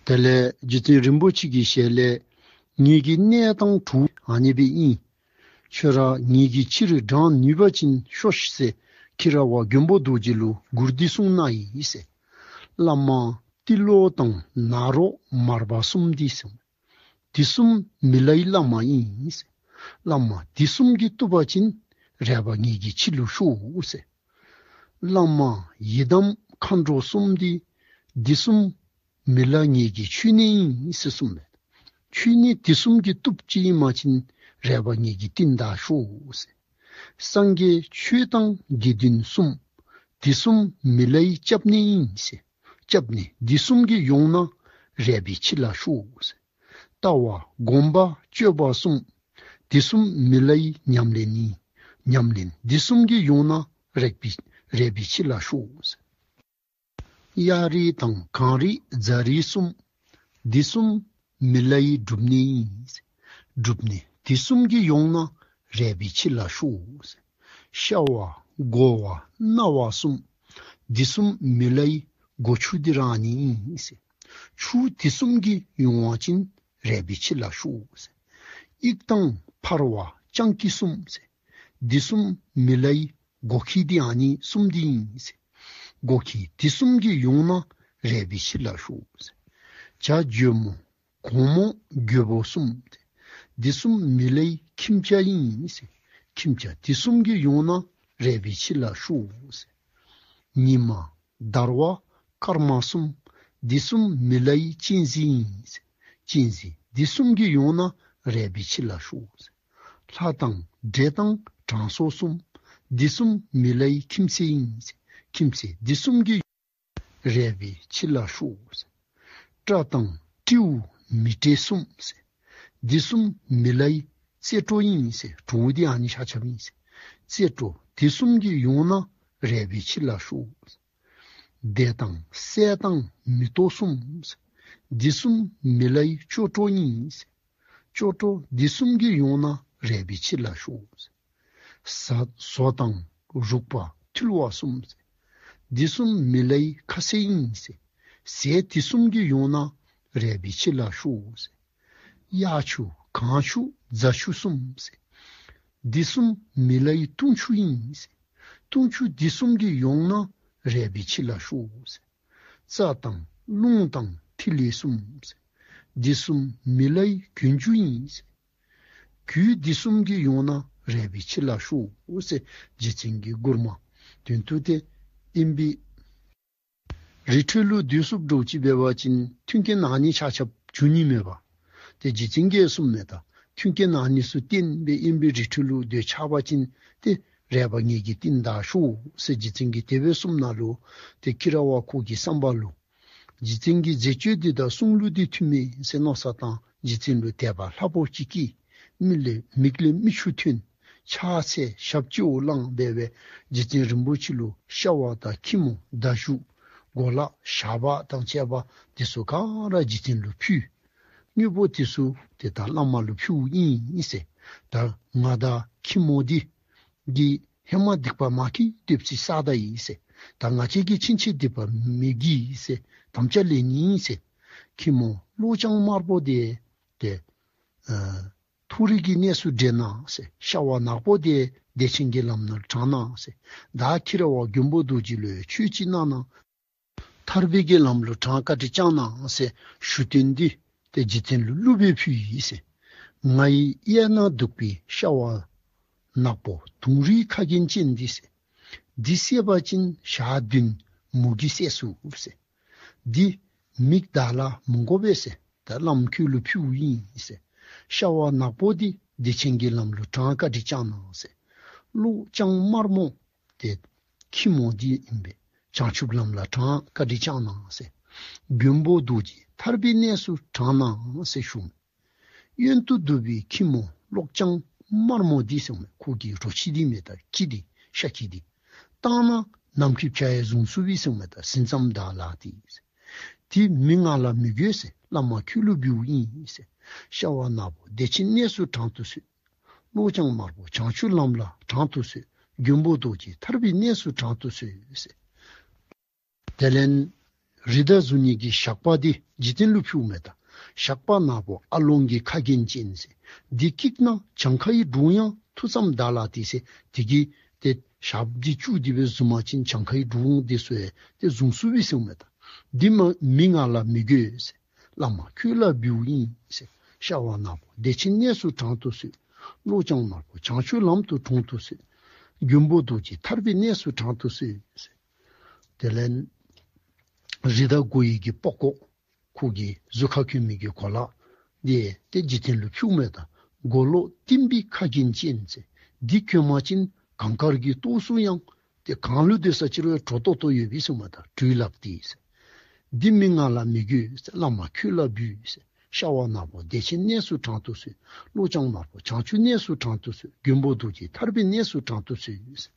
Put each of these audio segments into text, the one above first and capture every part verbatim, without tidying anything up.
དེ་ལས་རྗེ་བཙུན་རིན་པོ་ཆེ་གི་ཞལ་ལས། ངེ་གི་གནས་དང་གྲོགས་ཨ་ནི་སྦེ་ཨིན། ཁྱོད་ར་ངེ་གི་ཕྱིར་འབྲང་ནུས་པ་ཅིན་ཤོག་ཟེར་ཁྱི་ར་བ་མགོན་པོ་རྡོ་རྗེ་ལུ་མགུར་འདི་གསུངས་ནུག་ཨིན་ཟེར། བླ་མ་ཏི་ལོ་དང་ནཱ་རོ་མར་པ་གསུམ་འདི་གསུངས། དེ་གསུམ་མི་ལའི་བླ་མ་ཨིན་ཟེར། བླ་མ་དེ་གསུམ་གྱིས་བཏུབ་པ་ཅིན་རས་པ་ངེ་གི་ཁྱི་ལུ་ཤོག་ཟེར། བླ་མ་ཡི་དམ་མཁའ་འགྲོ་གསུམ་འདི་དེ་གསུམ་མི་ལ་ངེ་གི་མཆོད་གནས་ཨིན་ཟེར་གསུངས་མས། མཆོད་གནས་དེ་གསུམ་གྱིས་བཏུབ་ཅི་ཨིན་པ་ཅིན་རས་པ་ངེ་གི་རྟིང་བདའ་ཤོག་ཟེར། སངས་རྒྱས་ཆོས་དང་དགེ་འདུན་གསུམ། དེ་གསུམ་མི་ལའི་སྐྱབས་གནས་ཨིན་ཟེར། སྐྱབས་གནས་དེ་གསུམ་གྱིས་ཡོང་ན་རས་པའི་ཁྱི་ལ་ཤོག་ཟེར། ལྟ་བ་སྒོམ་པ་སྤྱོད་པ་གསུམ། དེ་གསུམ་མི་ལའི་ཉམས་ལེན་ཨིན། ཉམས་ལེན་དེ་གསུམ་གྱིས་ཡོང་ན་རས་པའི་རས་པའི་ཁྱི་ལ་ཤོག་ཟེར། གཡའ་རིས་དང་གངས་རིས་རྫ་རིས་གསུམ། དེ་གསུམ་མི་ལའི་སྒྲུབ་གནས་ཨིན། སྒྲུབ་གནས་དེ་གསུམ་གྱིས་ཡོང་ན་རས་པའི་ཁྱི་ལ་ཤོག་ཟེར། ཤ་བ་དགོ་བ་སྣ་བ་གསུམ། དེ་གསུམ་མི་ལའི་སྒོ་ཁྱུ་འདི་ར་ཨ་ནི་ཨིན་ཟེར། ཁྱུ་དེ་གསུམ་གྱིས་ཡོང་བ་ཅིན་རས་པའི་ཁྱི་ལ་ཤོག་ཟེར། དབྱིག་དང་འཕར་བ་སྤྱང་ཀི་གསུམ་ཟེར། དེ་གསུམ་མི་ལའི་སྒོ་ཁྱི་འདི་ཨ་ནི་གསུམ་འདི་ཨིན་ཟེར། སྒོ་ཁྱི་དེ་གསུམ་གྱིས་ཡོང་ན་རས་པའི་ཁྱི་ལ་ཤོག་ཟེར། བྱ་འཇོལ་མོ་གོང་མོ་རྒོད་པོ་གསུམ་ཟེར། དེ་གསུམ་མི་ལའི་ཁྱིམ་བྱ་ཨིན་ཟེར། ཁྱིམ་བྱ་དེ་གསུམ་གྱིས་ཡོང་ན་རས་པའི་ཁྱི་ལ་ཤོག་ཟེར། ཉི་མ་དར་བ་སྐར་མ་གསུམ། དེ་གསུམ་མི་ལའི་གཅན་གཟན་ཨིན་ཟེར། གཅན་གཟན་དེ་གསུམ་གྱིས་ཡོང་ན་རས་པའི་ཁྱི་ལ་ཤོག་ཟེར། ལྷ་དང་འདྲེ་དང་དྲང་སྲོང་གསུམ། དེ་གསུམ་མི་ལའི་ཁྱིམ་མཚེས་ཨིན་ཟེར། ཁྱིམ་མཚེས་དེ་གསུམ་གྱིས་རས་པའི་ཁྱི་ལ་ཤོག་ཟེར། སྤྲ་དང་སྤྲེའུ་མི་འདྲེ་གསུམ་ཟེར། དེ་གསུམ་མི་ལའི་རྩེ་གྲོགས་ཨིན་ཟེར། གྲོགས་འདི་ཨ་ནི་ཤ་ཆབ་ཨིན་ཟེར། རྩེ་གྲོགས་དེ་གསུམ་གྱིས་ཡོང་ན་རས་པའི་ཁྱི་ལ་ཤོག་ཟེར། དེ་དང་སྲས་དང་མེ་ཏོག་གསུམ་ཟེར། དེ་གསུམ་མི་ལའི་ཅོ་གྲོགས་ཨིན་ཟེར། ཅོ་གྲོགས་དེ་གསུམ་གྱིས་ཡོང་ན་རས་པའི་ཁྱི་ལ་ཤོག་ཟེར། ཟ་ཟོ་དང་རུག་པ་ཐུལ་བ་གསུམ་ཟེར། དེ་གསུམ་མི་ལའི་ཁ་ཟས་ཨིན་ཟེར། ཟས་དེ་གསུམ་གྱིས་ཡོང་ན་རས་པའི་ཁྱི་ལ་ཤོག་ཟེར། གཡའ་ཆུ་གངས་ཆུ་རྫ་ཆུ་གསུམ་ཟེར། དེ་གསུམ་མི་ལའི་བཏུང་ཆུ་ཨིན་ཟེར། བཏུང་ཆུ་དེ་གསུམ་གྱིས་ཡོང་ན་རས་པའི་ཁྱི་ལ་ཤོག་ཟེར། རྩྭ་དང་རླུང་དང་ཐིག་ལེ་གསུམ་ཟེར། དེ་གསུམ་མི་ལའི་གྱོན་ཆུ་ཨིན་ཟེར། གོས་དེ་གསུམ་གྱིས་ཡོང་ན་རས་པའི་ཁྱི་ལ་ཤོག་ཟེར། རྗེ་བཙུན་གྱི་མགུར་མ་དོན་དུ་དེ་ཨིན་པས། རི་ཁྲོད་ལུ་སྡོད་སུ་འགྱོ་ཅི་འབད་བ་ཅིན་མཐུན་རྐྱེན་ཨ་ནི་ཆ་ཁྱབ་འབྱུང་ནི་མས་པ། ཏེ་རྗེ་བཙུན་གྱིས་གསུངམ་མས་ད། མཐུན་རྐྱེན་ཨ་ནི་ཚུ་བསྟེན་སྦེ་ཨིན་པའི་རི་ཁྲོད་ལུ་སྡོད་ཆ་བ་ཅིན་ཏེ་རས་པ་ངེ་གི་རྟིང་བདའ་ཤོག་ཟེར་རྗེ་བཙུན་གྱིས་དེ་སྦེ་གསུངམ་ནང་ལུ་ཏེ་ཁྱི་ར་བ་ཁོ་གི་བསམ་པ་ལུ་རྗེ་བཙུན་གྱི་མཛད་སྤྱོད་འདི་དང་གསུང་ལུགས་འདི་མཐུནམ་མས་ཟེར་མནོ་བསམ་བཏང་རྗེ་བཙུན་ལུ་དད་པ་ལྷག་པོ་ཅིག་སྐྱེས། མིག་ལས་མིག་ལས་མིག་ཆུ་ཐོན། ཕྱག་འཚལ་ཞབས་སྤྱི་བོར་བླངས་སྦེ་སྦེ་རྗེ་བཙུན་རིན་པོ་ཆེ་ལུ་ཤ་བ་དང་ཁྱི་མོ་མདའ་གཞུ་གོ་ལ་ཞགས་པ་དང་བཅས་པ་དེ་ཚུ་ག་ར་རྗེ་བཙུན་ལུ་ཕུལ། དངོས་པོ་དེ་ཚུ་ཏེ་ད་བླ་མ་ལུ་ཕུལཝ་ཨིན་ཟེར། ད་ང་དང་ཁྱི་མོ་འདི་གིས་ཧེ་མ་སྡིག་པ་མ་བཀྱིས་དེམ་ཅིག་བསགས་ད་ཡི་ཟེར། ད་ང་བཅས་ཀྱིས་ཕྱིན་ཆད་སྡིག་པ་མི་བགྱིད་ཟེར་དམ་བཅའ་ལེན་ནི་ཨིན་ཟེར། ཁྱི་མོ་གློ་ལྕང་དམར་པོ་དེ་ཏེ་ཨ་མཐོ་རིས་ཀྱི་གནས་སུ་བསྒྲལ་གནང་ཟེར། ཤ་བ་ནག་པོ་དེ་བདེ་ཆེན་གྱི་ལམ་ལུ་དྲངས་གནང་ཟེར། ད་ཁྱི་ར་བ་མགོན་པོ་རྡོ་རྗེ་ལུ་ཆོས་ཅིག་གནང་གནང་། ཐར་པའི་གི་ལམ་ལུ་དྲངས་བཀའ་དྲིན་བསྐྱང་གནང་ཟེར་ཞུ་རྟེན་འདི་ཏེ་རྗེ་བཙུན་ལུ་བླུགས་སྦེ་ཕུལ་ཡི་ཟེར། ང་ཡི་གཡས་ན་འདུག་པའི་ཤ་བ་ནག་པོ་དུང་རུས་ཁ་རྒྱན་ཅན་འདི་ཟེར། འདི་བསད་པ་ཅིན་ཞག་བདུན་མུ་གེ་བསད་ཚུགས་ཟེར། འདི་མིག་བདག་ལ་མི་དགོ་པས་ཟེར། ད་བླམ་ཁྱོད་ལུ་ཕུལཝ་ཨིན་ཟེར། ཤ་བ་ནག་པོ་འདི་བདེ་ཆེན་གྱི་ལམ་ལུ་དྲངས་བཀའ་དྲིན་བསྐྱང་གནང་ཟེར། གློ་ལྕང་དམར་མོ་དེ་ཁྱི་མོ་འདི་ཨིན་པས། བྱང་ཆུབ་ལམ་ལུ་དྲངས་བཀའ་དྲིན་བསྐྱང་གནང་ཟེར། མགོན་པོ་རྡོ་རྗེ་ཐར་པའི་གནས་སུ་དྲངས་གནང་ཟེར་ཞུ། གཡོན་དུ་འདུག་པའི་ཁྱི་མོ་གློ་ལྕང་དམར་མོ་འདི་ཟེར་མས། ཁོ་གི་རོ་ཁྱི་འདི་མས། ད་ཁྱི་འདི་ཤ་ཁྱི་འདི་བཏང་ན་ནམ་མཁའི་བྱ་ཡང་བཟུང་ཚུགས་པས་ཟེར་མས། ད་ཟིན་ཙམ་བདག་ལགས་ཏེ་ཟེར། དེ་མི་ང་ལ་མི་དགོས་ཟེར། བླ་མ་ཁྱོད་ལུ་འབུལཝ་ཨིན་ཟེར། ཤ་བ་ནག་པོ་བདེ་ཆེན་གནས་སུ་དྲངས་ཏུ་གསོལ། གློ་ལྕང་དམར་པོ་བྱང་ཆུབ་ལམ་ལུ་དྲངས་ཏུ་གསོལ། མགོན་པོ་རྡོ་རྗེ་ཐར་པའི་གནས་སུ་དྲངས་ཏུ་གསོལ་ཟེར། དེ་ལས་ རི་དྭགས་བཟུང་ནི་གི་ཞགས་པ་འདི་རྗེ་བཙུན་ལུ་ཕུལཝ་མས་ད། ཞགས་པ་ནག་པོ་ཨ་ལོང་གི་ཁ་རྒྱན་ཅན་ཟེར། འདི་བཀྱིགས་ན་གྱངས་ཁ་ཡི་འབྲོང་ཡང་ཐུགས་བསམ་དག་ལ་དེ་ཟེར། དེ་གིས་ཏེ་ཞགསཔ་འདི་བཅུག་སྟེ་སྦེ་བཟུང་པ་ཅིན་གྱངས་ཁ་ཡི་འབྲོང་འདི་ཚུ་ཡང་ཏེ་བཟུང་ཚུགས་པས་ཟེརཝ་མས་ད། འདི་མ་མི་ང་ལ་མི་དགོས་ཟེར། བླ་མ་ཁྱོད་ལ་འབུལཝ་ཨིན་ཟེར། ཤ་བ་ནག་པོ་བདེ་ཆེན་གནས་སུ་དྲང་དུ་གསོལ། བློ་ལྗང་དམར་པོ་བྱང་ཆུབ་ལམ་དུ་དྲོངས་སུ་གསོལ། མགོན་པོ་རྡོ་རྗེ་ཐར་པའི་གནས་སུ་དྲང་དུ་གསོལ་ཟེར། དེ་ལས་རི་དྭགས་དགོ་ཡི་གི་པགས་ཀོ་ཁོ་གི་གཟུགས་ཁར་གྱོན་མི་གི་གོ་ལ་འདི་ཏེ་རྗེ་བཙུན་ལུ་ཕུལཝ་མས་ད། མགོ་ལོག་བསྟན་པའི་ཁ་རྒྱན་ཅན་ཟེར། འདི་གྱོན་པ་ཅིན་གངས་དཀར་གྱི་ཏོག་ཙམ་ཡང་ཏེ་གངས་ལུ་སྡོད་ས་ཅིག་རུང་དྲོ་ཏོག་ཏོ་ཡོད་པས་ཟེརཝ་མས་ད། དྲོད་ལགས་ཏེ་ཟེར། འདི་མི་ང་ལ་མི་དགོས་ཟེར། བླ་མ་ཁྱོད་ལ་འབུལ་ཟེར། ཤ་བ་ནག་པོ་བདེ་ཆེན་གནས་སུ་དྲང་དུ་གསོལ། བློ་ལྗང་དམར་པོ་བྱང་ཆུབ་གནས་སུ་དྲང་དུ་གསོལ། མགོན་པོ་རྡོ་རྗེ་ཐར་པའི་གནས་སུ་དྲང་དུ་གསོལ་ཟེར།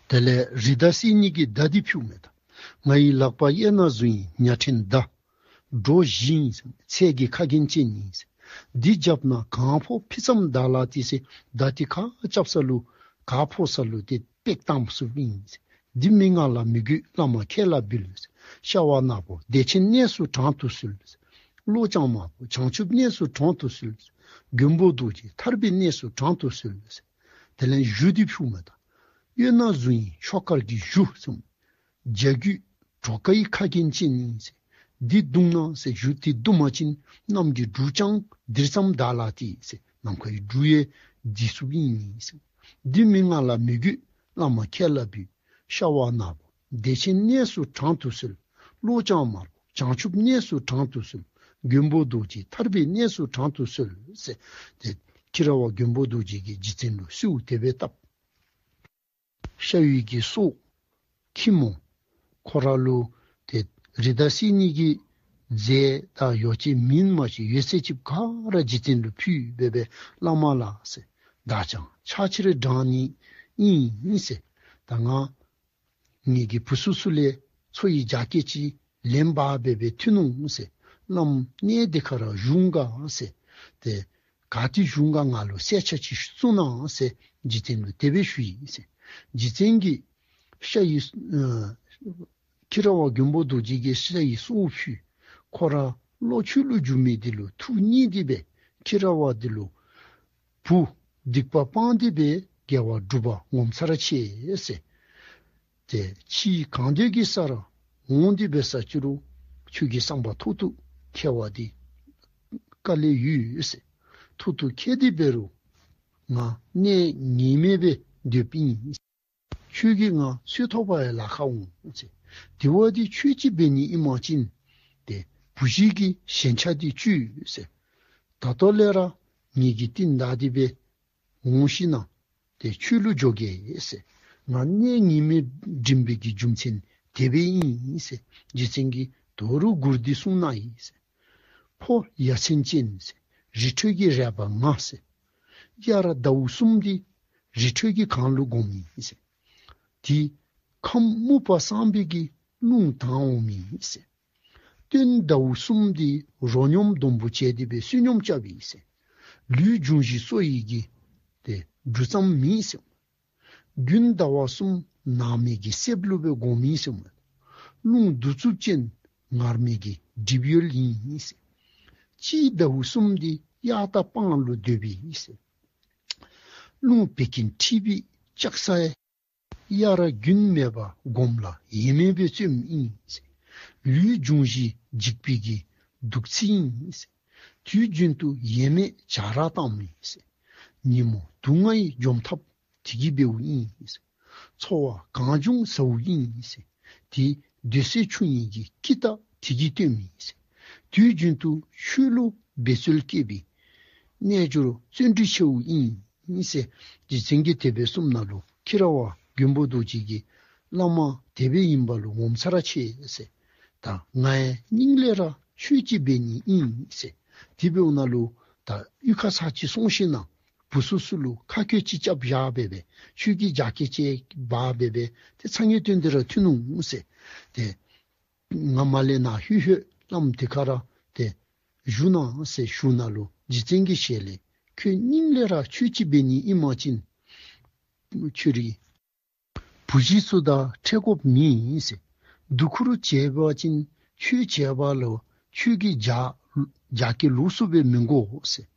དེ་ལས་རི་དྭགས་བསད་ནི་གི་མདའ་འདི་ཕུལཝ་མས་ད། ང་ཡི་ལག་པ་གཡས་ན་བཟུང་ཡི་ཉ་ཕྲན་མདའ། སྒྲོ་བཞི་ཨིན་ཟེར། ཚད་ཀྱི་ཁ་རྒྱན་ཅན་ཨིན་ཟེར། འདི་རྐྱབ་ན་གང་ཕོག་ཕུད་ཙམ་དག་ལ་དེ་ཟེར། མདའ་འདི་ག་རྐྱབ་ས་ལུ་ག་ཕོག་ས་ལུ་ཏེ་ཕུད་བཏང་ཚུགསཔ་ཨིན་ཟེར། འདི་མི་ང་ལ་མི་དགོས། བླ་མ་ཁྱེད་ལ་འབུལ་ཟེར། ཤ་བ་ནག་པོ་བདེ་ཆེན་གནས་སུ་དྲང་དུ་གསོལ་ཟེར། བློ་ལྗང་དམར་པོ་བྱང་ཆུབ་གནས་སུ་དྲང་དུ་གསོལ་ཟེར། མགོན་པོ་རྡོ་རྗེ་ཐར་པའི་གནས་སུ་དྲང་དུ་གསོལ་ཟེར། དེ་ལས་གཞུ་འདི་ཕུལཝ་མས་ད། གཡོན་ན་བཟུང་ཡི་ཆོས་དཀར་གྱི་གཞུ་ཟེར། བྱ་རྒོད་གྲོག་ཁ་ཡི་ཁ་རྒྱན་ཅན་ཨིན་ཟེར། འདི་བརྡུང་ན་ཟེར། གཞུ་འདི་བརྡུང་པ་ཅིན་གནམ་གྱི་འབྲུག་ཀྱང་ལྡིར་ཙམ་དག་ལ་དེ་ཟེར། ནམ་མཁའ་ཡི་འབྲུག་ཡང་ལྡིར་ཚུགསཔ་ཨིན་ཟེར། འདི་མི་ང་ལ་མི་དགོས། བླ་མ་ཁྱེད་ལ་འབུལ། ཤ་བ་ནག་པོ་བདེ་ཆེན་གནས་སུ་དྲང་དུ་གསོལ། བློ་ལྗང་དམར་པོ་བྱང་ཆུབ་གནས་སུ་དྲང་དུ་གསོལ། མགོན་པོ་རྡོ་རྗེ་ཐར་པའི་གནས་སུ་དྲང་དུ་གསོལ་ཟེར། ཏེ་ཁྱི་ར་བ་མགོན་པོ་རྡོ་རྗེ་གིས་རྗེ་བཙུན་ལུ་གསོལཝ་དེ་སྦེ་བཏབ། ཤ་ཡི་གི་སྲོག་ཁྱི་མོ་ཁོ་ར་ལུ་ཏེ་རི་དྭགས་བསད་ནི་གི་རྫས་དང་ཡོ་བྱད་མེན་མ་གཞི་ཡོད་ཚད་ཅིག་ག་ར་རྗེ་བཙུན་ལུ་ཕུལ་སྦེ་སྦེ་བླ་མ་ལགས་ཟེར། བདག་ཀྱང་ཕྱག་ཕྱིར་འབྲང་ནི་ཨིན་ཟེར། ད་ང་ངེ་གི་བུ་ཚུ་ཚུ་ལས་འཚོ་ཡི་རྒྱ་སྐྱེད་ཅིག་ལེན་འབག་སྦེ་སྦེ་ཐོན་ནུག་ཟེར། བླམ་གནས་འདི་ཁར་ར་བཞུགས་ག་ཟེར། ཏེ་ག་ཏེ་བཞུགས་ག་ང་ལུ་གསལ་ཆ་ཅིག་གསུང་གནང་ཟེར་རྗེ་བཙུན་ལུ་དེ་སྦེ་ཞུ་ཡི་ཟེར། རྗེ་བཙུན་གྱིས་ཤ་ཡི་ཨ་ཁྱི་ར་བ་མགོན་པོ་རྡོ་རྗེ་གིས་ཤ་ཡི་སྲོག་ཕུལ། ཁོ་ར་བློ་ཆོས་ལུ་འཇུག་མི་འདི་ལུ་ཐུགས་མཉེས་ཏེ་སྦེ་ཁྱི་ར་བ་འདི་ལུ་བུ་སྡིག་པ་སྤངས་ཏེ་སྦེ་དགེ་བ་སྒྲུབ་པ་ངོ་མཚར་ཆེ་ཟེར། ཏེ་ཕྱི་གང་འདོད་ཀྱི་ས་ར་འོང་སྟེ་འབད་ས་ཅིག་རུང་ཁྱོད་ཀྱི་བསམ་པ་ཐོག་ཏུ་ཁེལ་བ་འདི་དཀའ་ལས་ཡོད་ཟེར། ཐོག་ཏུ་ཁེལ་ཏེ་འབད་རུང་ང་གནས་ངེས་མེད་སྦེ་སྡོདཔ་ཨིན། ཁྱོད་ཀྱིས་ང་འཚོལ་ཐོབ་པར་ལཱ་ཁག་འོང་ཟེར། དེ་བ་འདི་ཁྱོད་ཅིག་འབད་ནི་ཨིན་པ་ཅིན་ཏེ་བུ་གཞི་གི་ཞེན་ཆགས་འདི་བཅོས་ཟེར། ད་ལྟོ་ལས་ར་ངེ་གི་རྟིང་བདའ་སྟེ་སྦེ་འོང་ཞིན་ན་ཏེ་ཆོས་ལུ་འགྱོ་གེ་ཟེར། ང་གནས་ངེས་མེད་འགྲིམ་པའི་གི་རྒྱུ་མཚན་དེ་སྦེ་ཨིན་ཟེར། རྗེ་བཙུན་གྱིས་དོ་རུང་མགུར་འདི་གསུངས་གནང་ཡི་ཟེར། ཕོ་ཡ་མཚན་ཅན་ཟེར། རི་ཁྲོད་ཀྱི་རལ་པ་ང་ཟེར། གཡར་ཟླཝ་གསུམ་འདི་རི་ཁྲོད་ཀྱི་གངས་ལུ་སྒོམ་ཡི་ཟེར། དེ་ཁམས་སྨུག་པ་སངས་པའི་གི་རླུང་ལྡང་འོང་མི་ཟེར། སྟོན་ཟླཝ་གསུམ་འདི་རོ་སྙོམས་སྡོང་པོ་བྱས་ཏེ་སྦེ་བསོད་སྙོམས་རྐྱབ་ཡི་ཟེར། ལུས་འབྱུང་བཞི་གསོ་ཡི་གི་ཏེ་འབྲུ་ཙམ་མེད་ཟེར། དགུན་ཟླ་བ་གསུམ་ནགས་མའི་གི་གསེབ་ལུ་སྦེ་སྒོམ་ཡི་ཟེར་མས། རླུང་གདུག་རྩུབ་ཅན་ངར་མའི་གི་སྒྲིབ་ཡོལ་ཨིན་ཟེར། དཔྱིད་ཟླཝ་གསུམ་འདི་གཡག་དང་སྤང་ལུ་སྡོད་པའི་ཟེར། རླུང་བད་ཀན་མཁྲིས་པའི་ལྕགས་ས་ཡར་རྒྱུན་མེད་པར་སྒོམ་ལ་ཡེངས་མེད་སྦེ་བརྩོནམ་ཨིན་ཟེར། ལུས་འབྱུང་བཞི་འཇིག་པའི་གི་དུག་རྩི་ཨིན་ཟེར། དུས་རྒྱུན་དུ་ཡེངས་མེད་བྱ་ར་བཏངམ་ཨིན་ཟེར། ཉིན་མོ་དུག་ལྔ་ཡི་འཇོམས་ཐབས་དེ་གིས་འབདཝ་ཨིན་ཟེར། འཚོ་བ་གང་བྱུང་ཟཝ་ཨིན་ཟེར། དེ་སྡོད་སའི་ཆུ་གཉིས་ཀྱི་དཀྱིལ་ད་དེ་གིས་བཏོནམ་ཨིན་ཟེར། དུས་རྒྱུན་དུ་ཆོས་ལུ་འབད་རྩོལ་བསྐྱེད་པའི་རྣལ་འབྱོར་བརྩོན་འགྲུས་ཆེཝ་ཨིན་ཟེར། རྗེ་བཙུན་གྱིས་དེ་སྦེ་གསུངམ་ད་ལུ་ཁྱི་ར་བ་མགོན་པོ་རྡོ་རྗེ་གིས་བླ་མ་དེ་སྦེ་ཨིན་པ་ལུ་ངོ་མཚར་ཆེ་ཟེར། ད་ང་ཡང་སྙིང་ལས་ར་ཆོས་ཅིག་འབད་ནི་ཨིན་ཟེར། དེ་འབདཝ་ད་ལུ་ད་གཡུས་ཁ་ས་ཅིག་སོང་ཞིན་ན་བུ་ཚུ་ཚུ་ལུ་ཁ་བཀོད་ཅིག་རྐྱབ་བཞག་སྦེ་སྦེ་ཆོས་ཀྱི་རྒྱ་སྐྱེད་ཅིག་འབག་སྦེ་སྦེ་ཏེ་ཚ་ངེས་སྟོན་ཏེ་ར་ཐོན་ནུག་ཟེར། ཏེ་ང་མ་ལས་ན་ཧུད་ཧུད་བླམ་དེ་ཁར་ཏེ་བཞུགས་གནང་ཟེར་ཞུཝ་ད་ལུ་རྗེ་བཙུན་གྱི་ཞལ་ལས་ཁྱོད་སྙིང་ལས་ར་ཆོས་ཅིག་འབད་ནི་ཨིན་པ་ཅིན་ཁྱོད་རའི་བུ་གཞི་ཚུ་དང་འཕྲད་དགོཔ་མེད་ཟེར། དུ་ཁུར་བྱེད་པ་ཅིན་ཁྱོད་བྱེད་པ་ལུ་ཁྱོད་ཀྱི་རྒྱ་རྒྱ་སྐྱེད་ལོགས་སུ་སྦེ་མི་དགོ་ཟེར།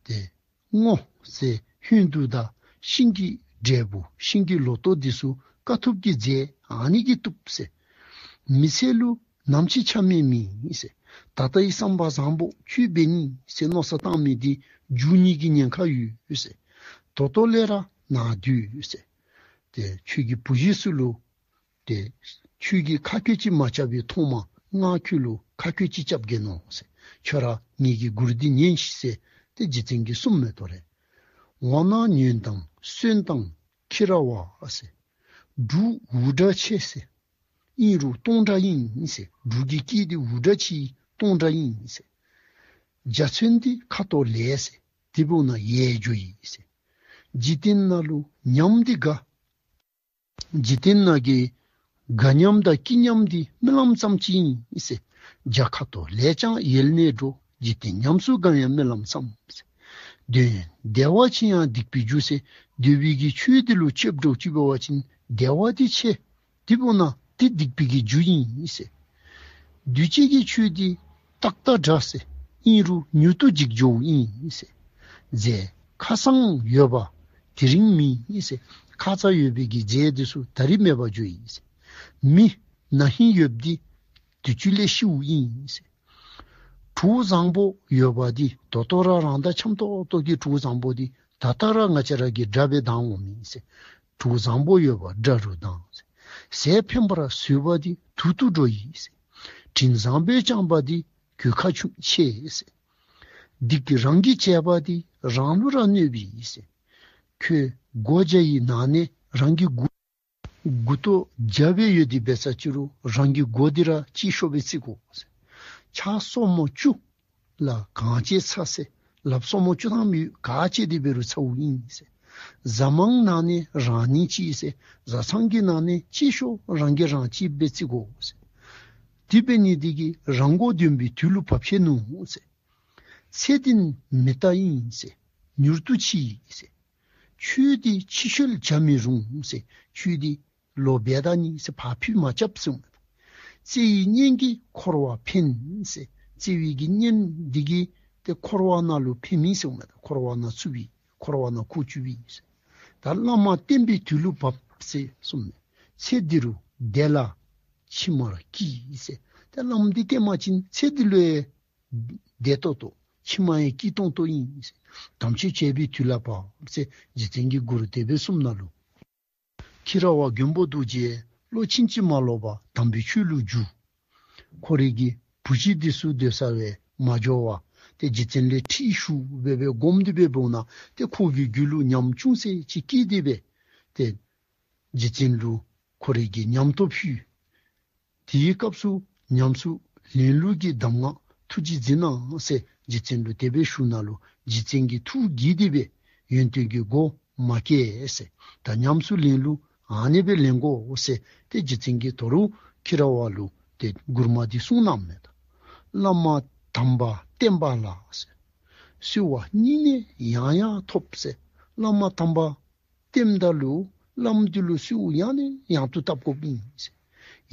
ཏེ་སྔོ་ཟེར་ཧོན་དུ་དང་ཤིང་གི་འབྲས་བུ་ཤིང་གི་ལོ་ཏོག་འདི་ཚུ་དཀའ་ཐུབ་ཀྱི་རྫས་ཨ་ནི་གིས་བཏུབ་ཟེར། མི་ཚེ་ལུ་ནམ་ཅིག་ཆ་མེད་མེད་ཟེར། ད་ལྟའི་བསམ་པ་བཟང་པོ་ཁྱོད་འབད་ནི་ཟེར་མནོ་བསམ་བཏང་མི་འདི་འགྱུར་ནི་གི་ཉེན་ཁ་ཡོད་ཟེར། ད་ལྟོ་ལས་ར་ནཱ་སྡོད་ཟེར། ཏེ་ཁྱོད་ཀྱི་བུ་གཞི་ཚུ་ལུ་ཏེ་ཁྱོད་ཀྱིས་ཁ་གྱོད་ཅིག་མ་རྐྱབ་པའི་ཐོག་མ་ང་ཁྱོད་ལུ་ཁ་གྱོད་ཅིག་རྐྱབ་གེ་ནོ་ཟེར། ཁྱོད་ར་ངེ་གི་མགུར་འདི་ཉན་ཤིག་ཟེར་ཏེ་རྗེ་བཙུན་གྱིས་གསུངམ་མས་དོ་རེ། འོ་ན་ཉོན་དང་སོན་དང་ཁྱི་ར་བ་ཟེར། འབྲུག་འུར་སྒྲ་ཆེ་ཟེར། ཨིན་རུང་སྟོང་འདྲ་ཨིན་ཟེར། འབྲུག་གི་སྐད་འདི་འུར་སྒྲ་ཆེ་སྟོང་འདྲ་ཨིན་ཟེར། འཇའ་ཚོན་འདི་ཁ་དོག་ལེགས་ཟེར། དེ་འབདཝ་ད་ཡལ་འགྱོཝ་ཨིན་ཟེར། འཇིག་རྟེན་ནང་ལུ་ཉམས་འདི་དགའ། འཇིག་རྟེན་ནང་གི་དགའ་ཉམས་དང་སྐྱིད་ཉམས་འདི་རྨི་ལམ་ཙམ་ཅིག་ཨིན་ཟེར། འཇའ་ཁ་དོག་ལེགས་ཀྱང་ཡལ་ནས་འགྲོ། འཇིག་རྟེན་ཉམས་སུ་དགའ་ཡང་རྨི་ལམ་ཙམ་ཟེར། འདོད་ཡོན་བདེ་བ་ཆེ་ཡང་སྡིག་པའི་རྒྱུ་ཟེར། འདོད་པའི་གི་ཆོས་འདི་ལུ་ལྕེབ་འགྱོ་ཅི་འབད་བ་ཅིན་བདེ་བ་འདི་ཆེ། དེ་འབདཝ་ད་དེ་སྡིག་པའི་གི་རྒྱུ་ཨིན་ཟེར། འདུས་བྱས་ཀྱི་ཆོས་འདི་ཏག་ཏག་འདྲ་ཟེར། ཨིན་རུང་མྱུར་དུ་འཇིག་འགྱོཝ་ཨིན་ཟེར། རྫས་ཁ་སང་ཡོད་པ་དེ་རིང་མེད་ཟེར། ཁ་ཙ་ཡོད་པའི་གི་རྫས་འདི་ཚུ་ད་རིས་མེད་པར་འགྱོཝ་ཨིན་ཟེར། མི་ན་ཧིང་ཡོདཔ་འདི་དུས་ཅི་ལས་ཤིཝ་ཨིན་ཟེར། གྲོགས་བཟང་པོ་ཡོད་པ་འདི་ད་ལྟོ་ར་རང་དང་འཆམ་ཏོག་ཏོ་གི་གྲོགས་བཟང་པོ་འདི་ད་ལྟོ་ར་ང་བཅས་ར་གི་དགྲ་སྦེ་སྡང་འོང་མི་ཨིན་ཟེར། གྲོགས་བཟང་པོ་ཡོད་པ་དགྲ་རུ་སྡང་ཟེར། ཟས་ཕན་པར་བཟོད་པ་འདི་དུར་དུ་འགྲོ་ཡི་ཟེར། དྲིན་བཟང་པོས་བསྐྱངས་པ་འདི་གོད་ཁ་ཆེ་ཟེར། སྡིག་གིས་རང་གིས་བྱས་པ་འདི་རང་ལུ་ར་གནོདཔ་ཨིན་ཟེར། ཁྱོད་སྒོ་བརྒྱ་ཡི་ནང་ན་རང་གི་མགུ་མགུ་ཏོ་བརྒྱ་སྦེ་ཡོད་དེ་འབད་ས་ཅི་རུང་རང་གི་མགུ་འདི་ར་གཅེས་ཤོས་སྦེ་བརྩི་དགོ་ཟེར། ཕྱག་སོར་མོ་བཅུ་ལ་གང་བྱེད་ཚར་ཟེར། ལགཔ་སོར་མོ་བཅུ་ཐམ་ཡོད་ག་ཅི་འདི་འབད་རུང་ཚརཝ་ཨིན་ཟེར། བཟའ་མང་ནང་ན་རང་ཉིད་གཅེས་ཟེར། བཟའ་ཚང་གི་ནང་ན་གཅེས་ཤོས་རང་གིས་རང་གཅེས་སྦེ་བརྩི་དགོ་ཟེར། དེ་འབད་ནི་འདི་གིས་རང་མགོ་འདོན་པའི་དུས་ལུ་བབས་ཆི་ནུག་ཟེར། ཚེ་འདི་མི་རྟག་ཨིན་ཟེར། མྱུར་དུ་འཆི་ཟེར། ཆོས་འདི་ཕྱི་བཤོལ་བྱ་མི་རུང་ཟེར། ཆོས་འདི་ལོག་འབད་ད་ནི་ཟེར་ཕར་ཕུད་མ་རྐྱབ་ཟེར་འོང་མས། བརྩེ་བའི་གཉེན་གྱིས་འཁོར་བ་ཕན་ཟེར། བརྩེ་བའི་གི་གཉེན་འདི་གིས་ཏེ་འཁོར་བ་ནང་ལུ་ཕན་མི་ཟེར་འོང་མས། འཁོར་བ་ནང་ཚུད་པའི་འཁོར་བ་ནང་ཁོ་ཚུད་པའི་ཟེར། ད་བླ་མ་བསྟེན་པའི་དུས་ལུ་བབས་ཟེར་གསུངས་མས། ཚེ་འདི་རུ་བདེ་ལ་ཕྱི་མར་སྐྱིད་ཟེར། ད་བླམ་འདི་བསྟེན་པ་ཅིན་ཚེ་འདི་ལུ་ཡང་བདེ་ཏོག་ཏོ་ཕྱི་མ་ཡང་སྐྱིད་ཏོང་ཏོ་ཨིན་ཟེར། དམ་ཆོས་བྱེད་པའི་དུས་ལ་བབས་ཟེར་རྗེ་བཙུན་གྱི་མགུར་དེ་སྦེ་གསུངམ་ད་ལུ་ཁྱི་ར་བ་མགོན་པོ་རྡོ་རྗེ་བློ་ཕྱིན་ཅི་མ་ལོག་པ་དམ་པའི་ཆོས་ལུ་བསྒྱུར། ཁོ་རའི་གི་བུ་གཞི་འདི་ཚུ་སྡོད་ས་སྦེ་མ་འགྱོ་བར་ཏེ་རྗེ་བཙུན་ལས་ཁྲིད་ཞུ་སྦེ་སྦེ་སྒོམ་སྟེ་སྦེ་འབདཝ་ད་ཏེ་ཁོ་གི་རྒྱུད་ལུ་ཉམས་ཅུང་ཟད་ཅིག་སྐྱེས་ཏེ་སྦེ་ཏེ་རྗེ་བཙུན་ལུ་ཁོ་རའི་གི་ཉམས་སྟོབས་ཕུལ། དེའི་སྐབས་སུ་ཉམས་སུ་ལེན་ལུགས་ཀྱི་གདམས་ངག་ཐུགས་རྗེས་གཟིགས་གནང་ཟེར་རྗེ་བཙུན་ལུ་དེ་སྦེ་ཞུཝ་ད་ལུ་རྗེ་བཙུན་གྱིས་ཐུགས་དགྱེས་ཏེ་སྦེ་ཡོན་ཏན་གྱི་སྒོ་མ་སྐྱེས་ཟེར། ད་ཉམས་སུ་ལེན་ལུགས་ཨ་ནེ་སྦེ་ལེན་དགོ་ཟེར་ཏེ་རྗེ་བཙུན་གྱིས་དོ་རུང་ཁྱི་ར་བ་ལུ་ཏེ་མགུར་མ་འདི་གསུངས་གནངམ་མས། ད་བླ་མ་དམ་པ་བསྟེན་པ་ལ་ཟེར། གསོལ་བ་སྙིང་ནས་ཡང་ཡང་ཐོབ་ཟེར། བླ་མ་དམ་པ་བསྟེནམ་ད་ལུ་བླམ་འདི་ལུ་གསོལཝ་ཡང་ནས་ཡང་དུ་བཏབ་དགོཔ་ཨིན་ཟེར།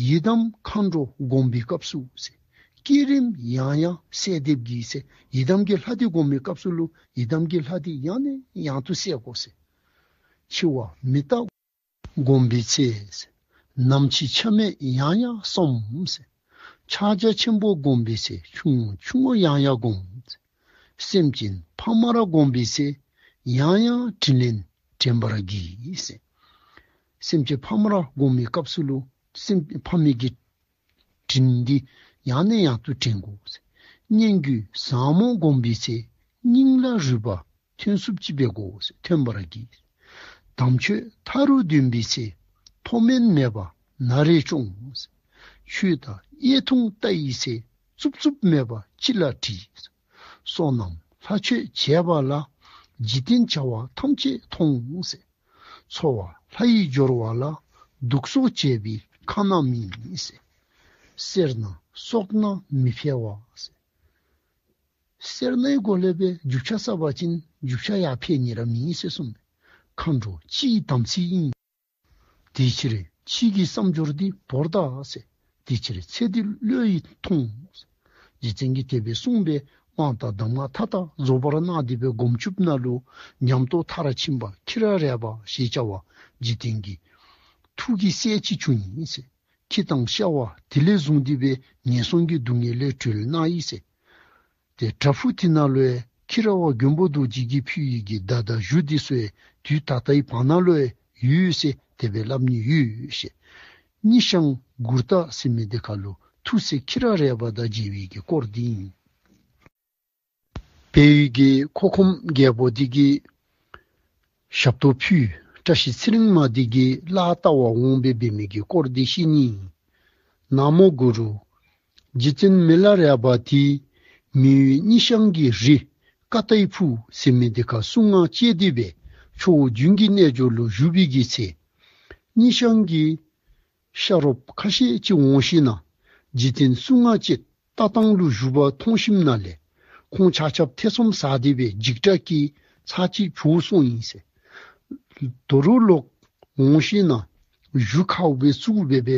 ཡི་དམ་མཁའ་འགྲོ་བསྒོམ་པའི་སྐབས་སུ་ཟེར། བསྐྱེད་རིམ་ཡང་ཡང་གསལ་འདེབས་ཀྱིས་ཟེར། ཡི་དམ་གྱི་ལྷ་འདི་བསྒོམ་པའི་སྐབས་སུ་ལུ་ཡི་དམ་གྱི་ལྷ་འདི་ཡང་ནས་ཡང་དུ་གསལ་དགོ་ཟེར། འཆི་བ་མི་རྟག་བསྒོམ་པའི་ཚེ་ཟེར། ནམ་འཆི་ཆ་མེད་ཡང་ཡང་བསམ་ཟེར། ཕྱག་རྒྱ་ཆེན་པོ་བསྒོམ་པའི་ཚེ། ཆུང་ངུ་ཆུང་ངུ་ཡང་ཡང་བསྒོམ་ཟེར། སེམས་ཅན་ཕ་མར་བསྒོམ་པའི་ཚེ། ཡང་ཡང་དྲིན་ལན་དྲན་པར་བགྱི་ཟེར། སེམས་ཅན་ཕ་མར་བསྒོམ་པའི་སྐབས་སུ་ལུ་སེམས་ཕ་མའི་གི་དྲིན་འདི་ཡང་ནས་ཡང་དུ་དྲན་དགོ་ཟེར། སྙན་བརྒྱུད་ཟབ་མོ་བསྒོམ་པའི་ཚེ། སྙིང་ལ་རུས་པ་ཐོན་ཚུགསཔ་ཅིག་འབད་དགོ་ཟེར། ཐོན་པར་བགྱི། དམ་ཆོས་མཐའ་རུ་འདོན་པའི་ཚེ། མཐོ་དམན་མེད་པར་ན་རེ་སྐྱོང་ཟེར། ཆོས་དང་ཡེ་ཐུང་ལྟ་ཡི་ཚེ། རྩུབ་རྩུབ་མེད་པར་སྤྱི་ལ་དྲིས། བསོད་ནམས་ལྷ་ཆོས་བྱས་པ་ལ། འཇིག་རྟེན་བྱ་བ་ཐམས་ཅད་མཐོང་ཟེར། འཚོ་བ་ལྷ་ཡི་སྦྱོར་བ་ལ། སྡུག་སོགས་བྱས་པའི་ཁ་ན་མིན་ཟེར། སེར་སྣ་སོགས་ན་མི་འཕེལ་བ་ཟེར། སེར་སྣའི་སྒོ་ལས་སྦེ་རྒྱུ་ཆ་བསགས་པ་ཅིན་རྒྱུ་ཆ་ཡར་འཕེལ་ནི་ར་མེད་ཟེར་གསུངས་མས། མཁའ་འགྲོ་སྤྱི་ཡི་དམ་ཚིག་ཡིན། དེ་ཕྱིར་ཕྱི་གི་བསམ་སྦྱོར་འདི་བོར་ད་ཟེར། དེ་ཕྱིར་ཚེ་འདི་བློ་ཡིས་ཐོངས། རྗེ་བཙུན་གྱིས་དེ་སྦེ་གསུངས་པའི་དབང་དང་གདམས་ངག་མཐའ་དག་རྫོགས་པར་གནང་སྟེ་སྦེ་སྒོམ་བཅུགཔ་ད་ལུ་ཉམས་རྟོགས་མཐར་ཕྱིན་པ་ཁྱི་ར་རས་པ་ཞེས་བྱ་བ་འཇིག་རྟེན་གྱི་ཐུགས་ཀྱི་སྲས་ཅིག་བྱུང་ཡི་ཟེར། ཁྱི་དང་ཤ་བ་དེ་ལས་བཟུང་སྟེ་སྦེ་ངན་སོང་གི་སྡུག་བསྔལ་ལས་གྲོལ་གནང་ཡི་ཟེར། ཏེ་བྲག་ཕུག་དེ་ནང་ལུ་ཡང་ཁྱི་ར་བ་མགོན་པོ་རྡོ་རྗེ་གིས་ཕུལ་བའི་གི་མདའ་དང་གཞུ་འདི་ཚུ་ཡང་དུས་ད་ལྟའི་བར་ན་ལུ་ཡང་ཡོད་ཟེར་དེ་སྦེ་སླབ་ནི་ཡོད་ཟེར། སྙི་ཤང་མགུར་རྟ་ཟེར་མི་དེ་ཁར་ལུ་ཐུགས་སྲས་ཁྱི་ར་རས་པ་དང་མཇལ་བའི་གི་སྐོར་འདི་ཨིན། བལ་ཡུལ་གྱི་ཁོ་ཁོམ་རྒྱལ་པོ་དེ་གིས་ཞབས་ཏོག་ཕུལ་བཀྲ་ཤིས་ཚེ་རིང་མ་དེ་གིས་གླགས་བལྟ་བར་འོང་སྦེ་འབད་མི་གི་སྐོར་འདི་བཤད་ནི་ཨིན། ན་མོ་གུ་རུ། རྗེ་བཙུན་མི་ལ་རས་པ་དེ་མི་ཡུལ་སྙི་ཤང་གི་རི་ཀ་ཏའི་ཕུག་ཟེར་མི་དེ་ཁར་གསུང་ངག་བཅད་དེ་སྦེ་ཆོས་རྒྱུན་གྱི་རྣལ་འབྱོར་ལུ་བཞུགས་པའི་གི་ཚེ། སྙི་ཤང་གི་ཤ་རོགསཔ་ཁ་ཤས་ཅིག་འོང་ཞིནམ་ལས་རྗེ་བཙུན་གསུང་ངག་བཅད་ལྟ་སྟངས་ལུ་བཞུགས་པ་མཐོང་ཞིནམ་ལས་ཁོང་ཆ་ཁྱབ་ཐེ་ཚོམ་ཟ་སྟེ་སྦེ་འཇིགས་སྐྲག་གིས་ཚར་གཅིག་བྱོག་སོང་ཡི་ཟེར། དོ་རུང་ལོག་འོང་ཞིནམ་ལས་གཞུ་ཁཝ་སྦེ་བཙུགས་སྦེ་སྦེ་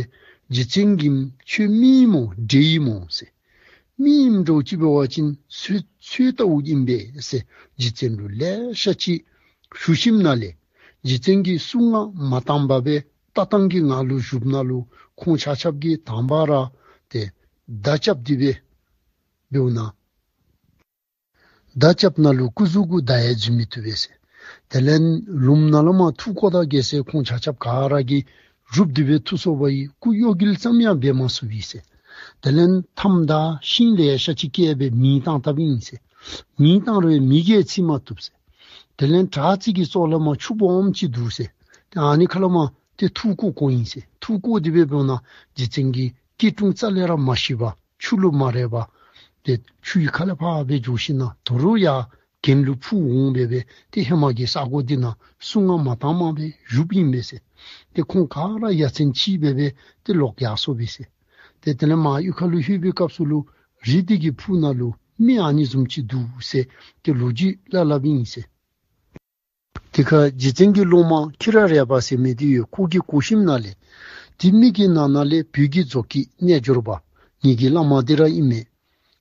རྗེ་བཙུན་གྱིས་ཁྱོད་མི་ཨིན་མོ་འདྲེ་ཨིན་མོ་ཟེར། མི་ཨིནམ་འདྲཝ་ཅིག་འབད་བ་ཅིན་ཚོད་ཚོད་ལྟཝ་ཨིན་པས་ཟེར་རྗེ་བཙུན་ལུ་ལེ་ཤ་ཅིག་ཞུ་ཞིནམ་ལས་རྗེ་བཙུན་གྱིས་གསུང་ངག་མ་བཏང་པར་སྦེ་ལྟ་སྟངས་ཀྱི་ངང་ལུ་བཞུགསཔ་ད་ལུ་ཁོང་ཆ་ཁྱབ་ཀྱིས་དང་པ་ར་ཏེ་མདའ་རྐྱབ་སྟེ་སྦེ་འབདཝ་ད་མདའ་རྐྱབ་ནང་ལུ་སྐུ་གཟུགས་གུ་མདའ་ཡང་འཛུལ་མི་བཏུབ་པས་ཟེར། དེ་ལས་ལུངམ་ནང་ལས་མར་འཐུ་དགོ་ད་གེ་ཟེར་ཁོང་ཆ་ཁྱབ་ག་ར་གིས་རུབ་སྟེ་སྦེ་འཐུ་སོང་བའི་སྐུ་གཡོ་འགུལ་ཙམ་ཡང་འབད་མ་ཚུགས་པས་ཟེར། དེ་ལས་མཐའམ་ད་ཤིང་ལེ་ཤ་ཅིག་བཀལ་སྦེ་མེ་བཏང་བཏངམ་ཨིན་ཟེར། མེ་བཏང་རུང་མེ་གིས་འཚིག་མ་བཏུབ་ཟེར། དེ་ལས་བྲག་ཅིག་གི་ཙོག་ལས་མར་ཆུ་སྦོམ་ཅིག་འདུག་ཟེར། ཏེ་ཨ་ནི་ཁ་ལས་མར་ཏེ་འཐུ་བཀོ་བཀོཝ་ཨིན་ཟེར། འཐུ་བཀོ་སྟེ་སྦེ་འབདཝ་ད་རྗེ་བཙུན་གྱི་སྐྱིལ་ཀྲུང་རྩ་ལས་ར་མ་ཤི་བར་ཆུ་ལུ་མ་རེག་པར་ཏེ་ཆུའི་ཁ་ལས་ཕར་སྦེ་འགྱོ་ཞིནམ་ལས་དོ་རུང་ཡར་གྱེན་ལུ་འཕུར་འོང་སྦེ་སྦེ་ཏེ་ཧེ་མ་གི་ས་གོ་འདི་ནང་གསུང་ངག་མ་བཏངམ་སྦེ་བཞུགསཔ་ཨིན་པས་ཟེར། ཏེ་ཁོང་ག་ར་ཡ་མཚན་ཆེ་སྦེ་སྦེ་ཏེ་ལོག་ཡར་སོང་པས་ཟེར། ཏེ་དེ་ལས་མར་གཡུས་ཁ་ལུ་ལྷོད་པའི་སྐབས་སུ་ལུ་རི་དེ་གི་ཕུག་ནང་ལུ་མི་ཨ་ནི་བཟུམ་ཅིག་འདུག་ཟེར་ཏེ་ལོ་རྒྱུས་སླབ་སླབཔ་ཨིན་ཟེར། དེ་ཁར་རྗེ་བཙུན་གྱི་སློབ་མ་ཁྱི་ར་རས་པ་ཟེར་མི་དེ་ཡང་ཁོ་གིས་གོ་ཞིནམ་ལས་དེ་མི་གི་ནང་ན་ལས་བོད་ཀྱི་རྫོགས་སྐུའི་རྣལ་འབྱོར་པ་ངེ་གི་བླ་མ་དེ་ར་ཨིན་མས།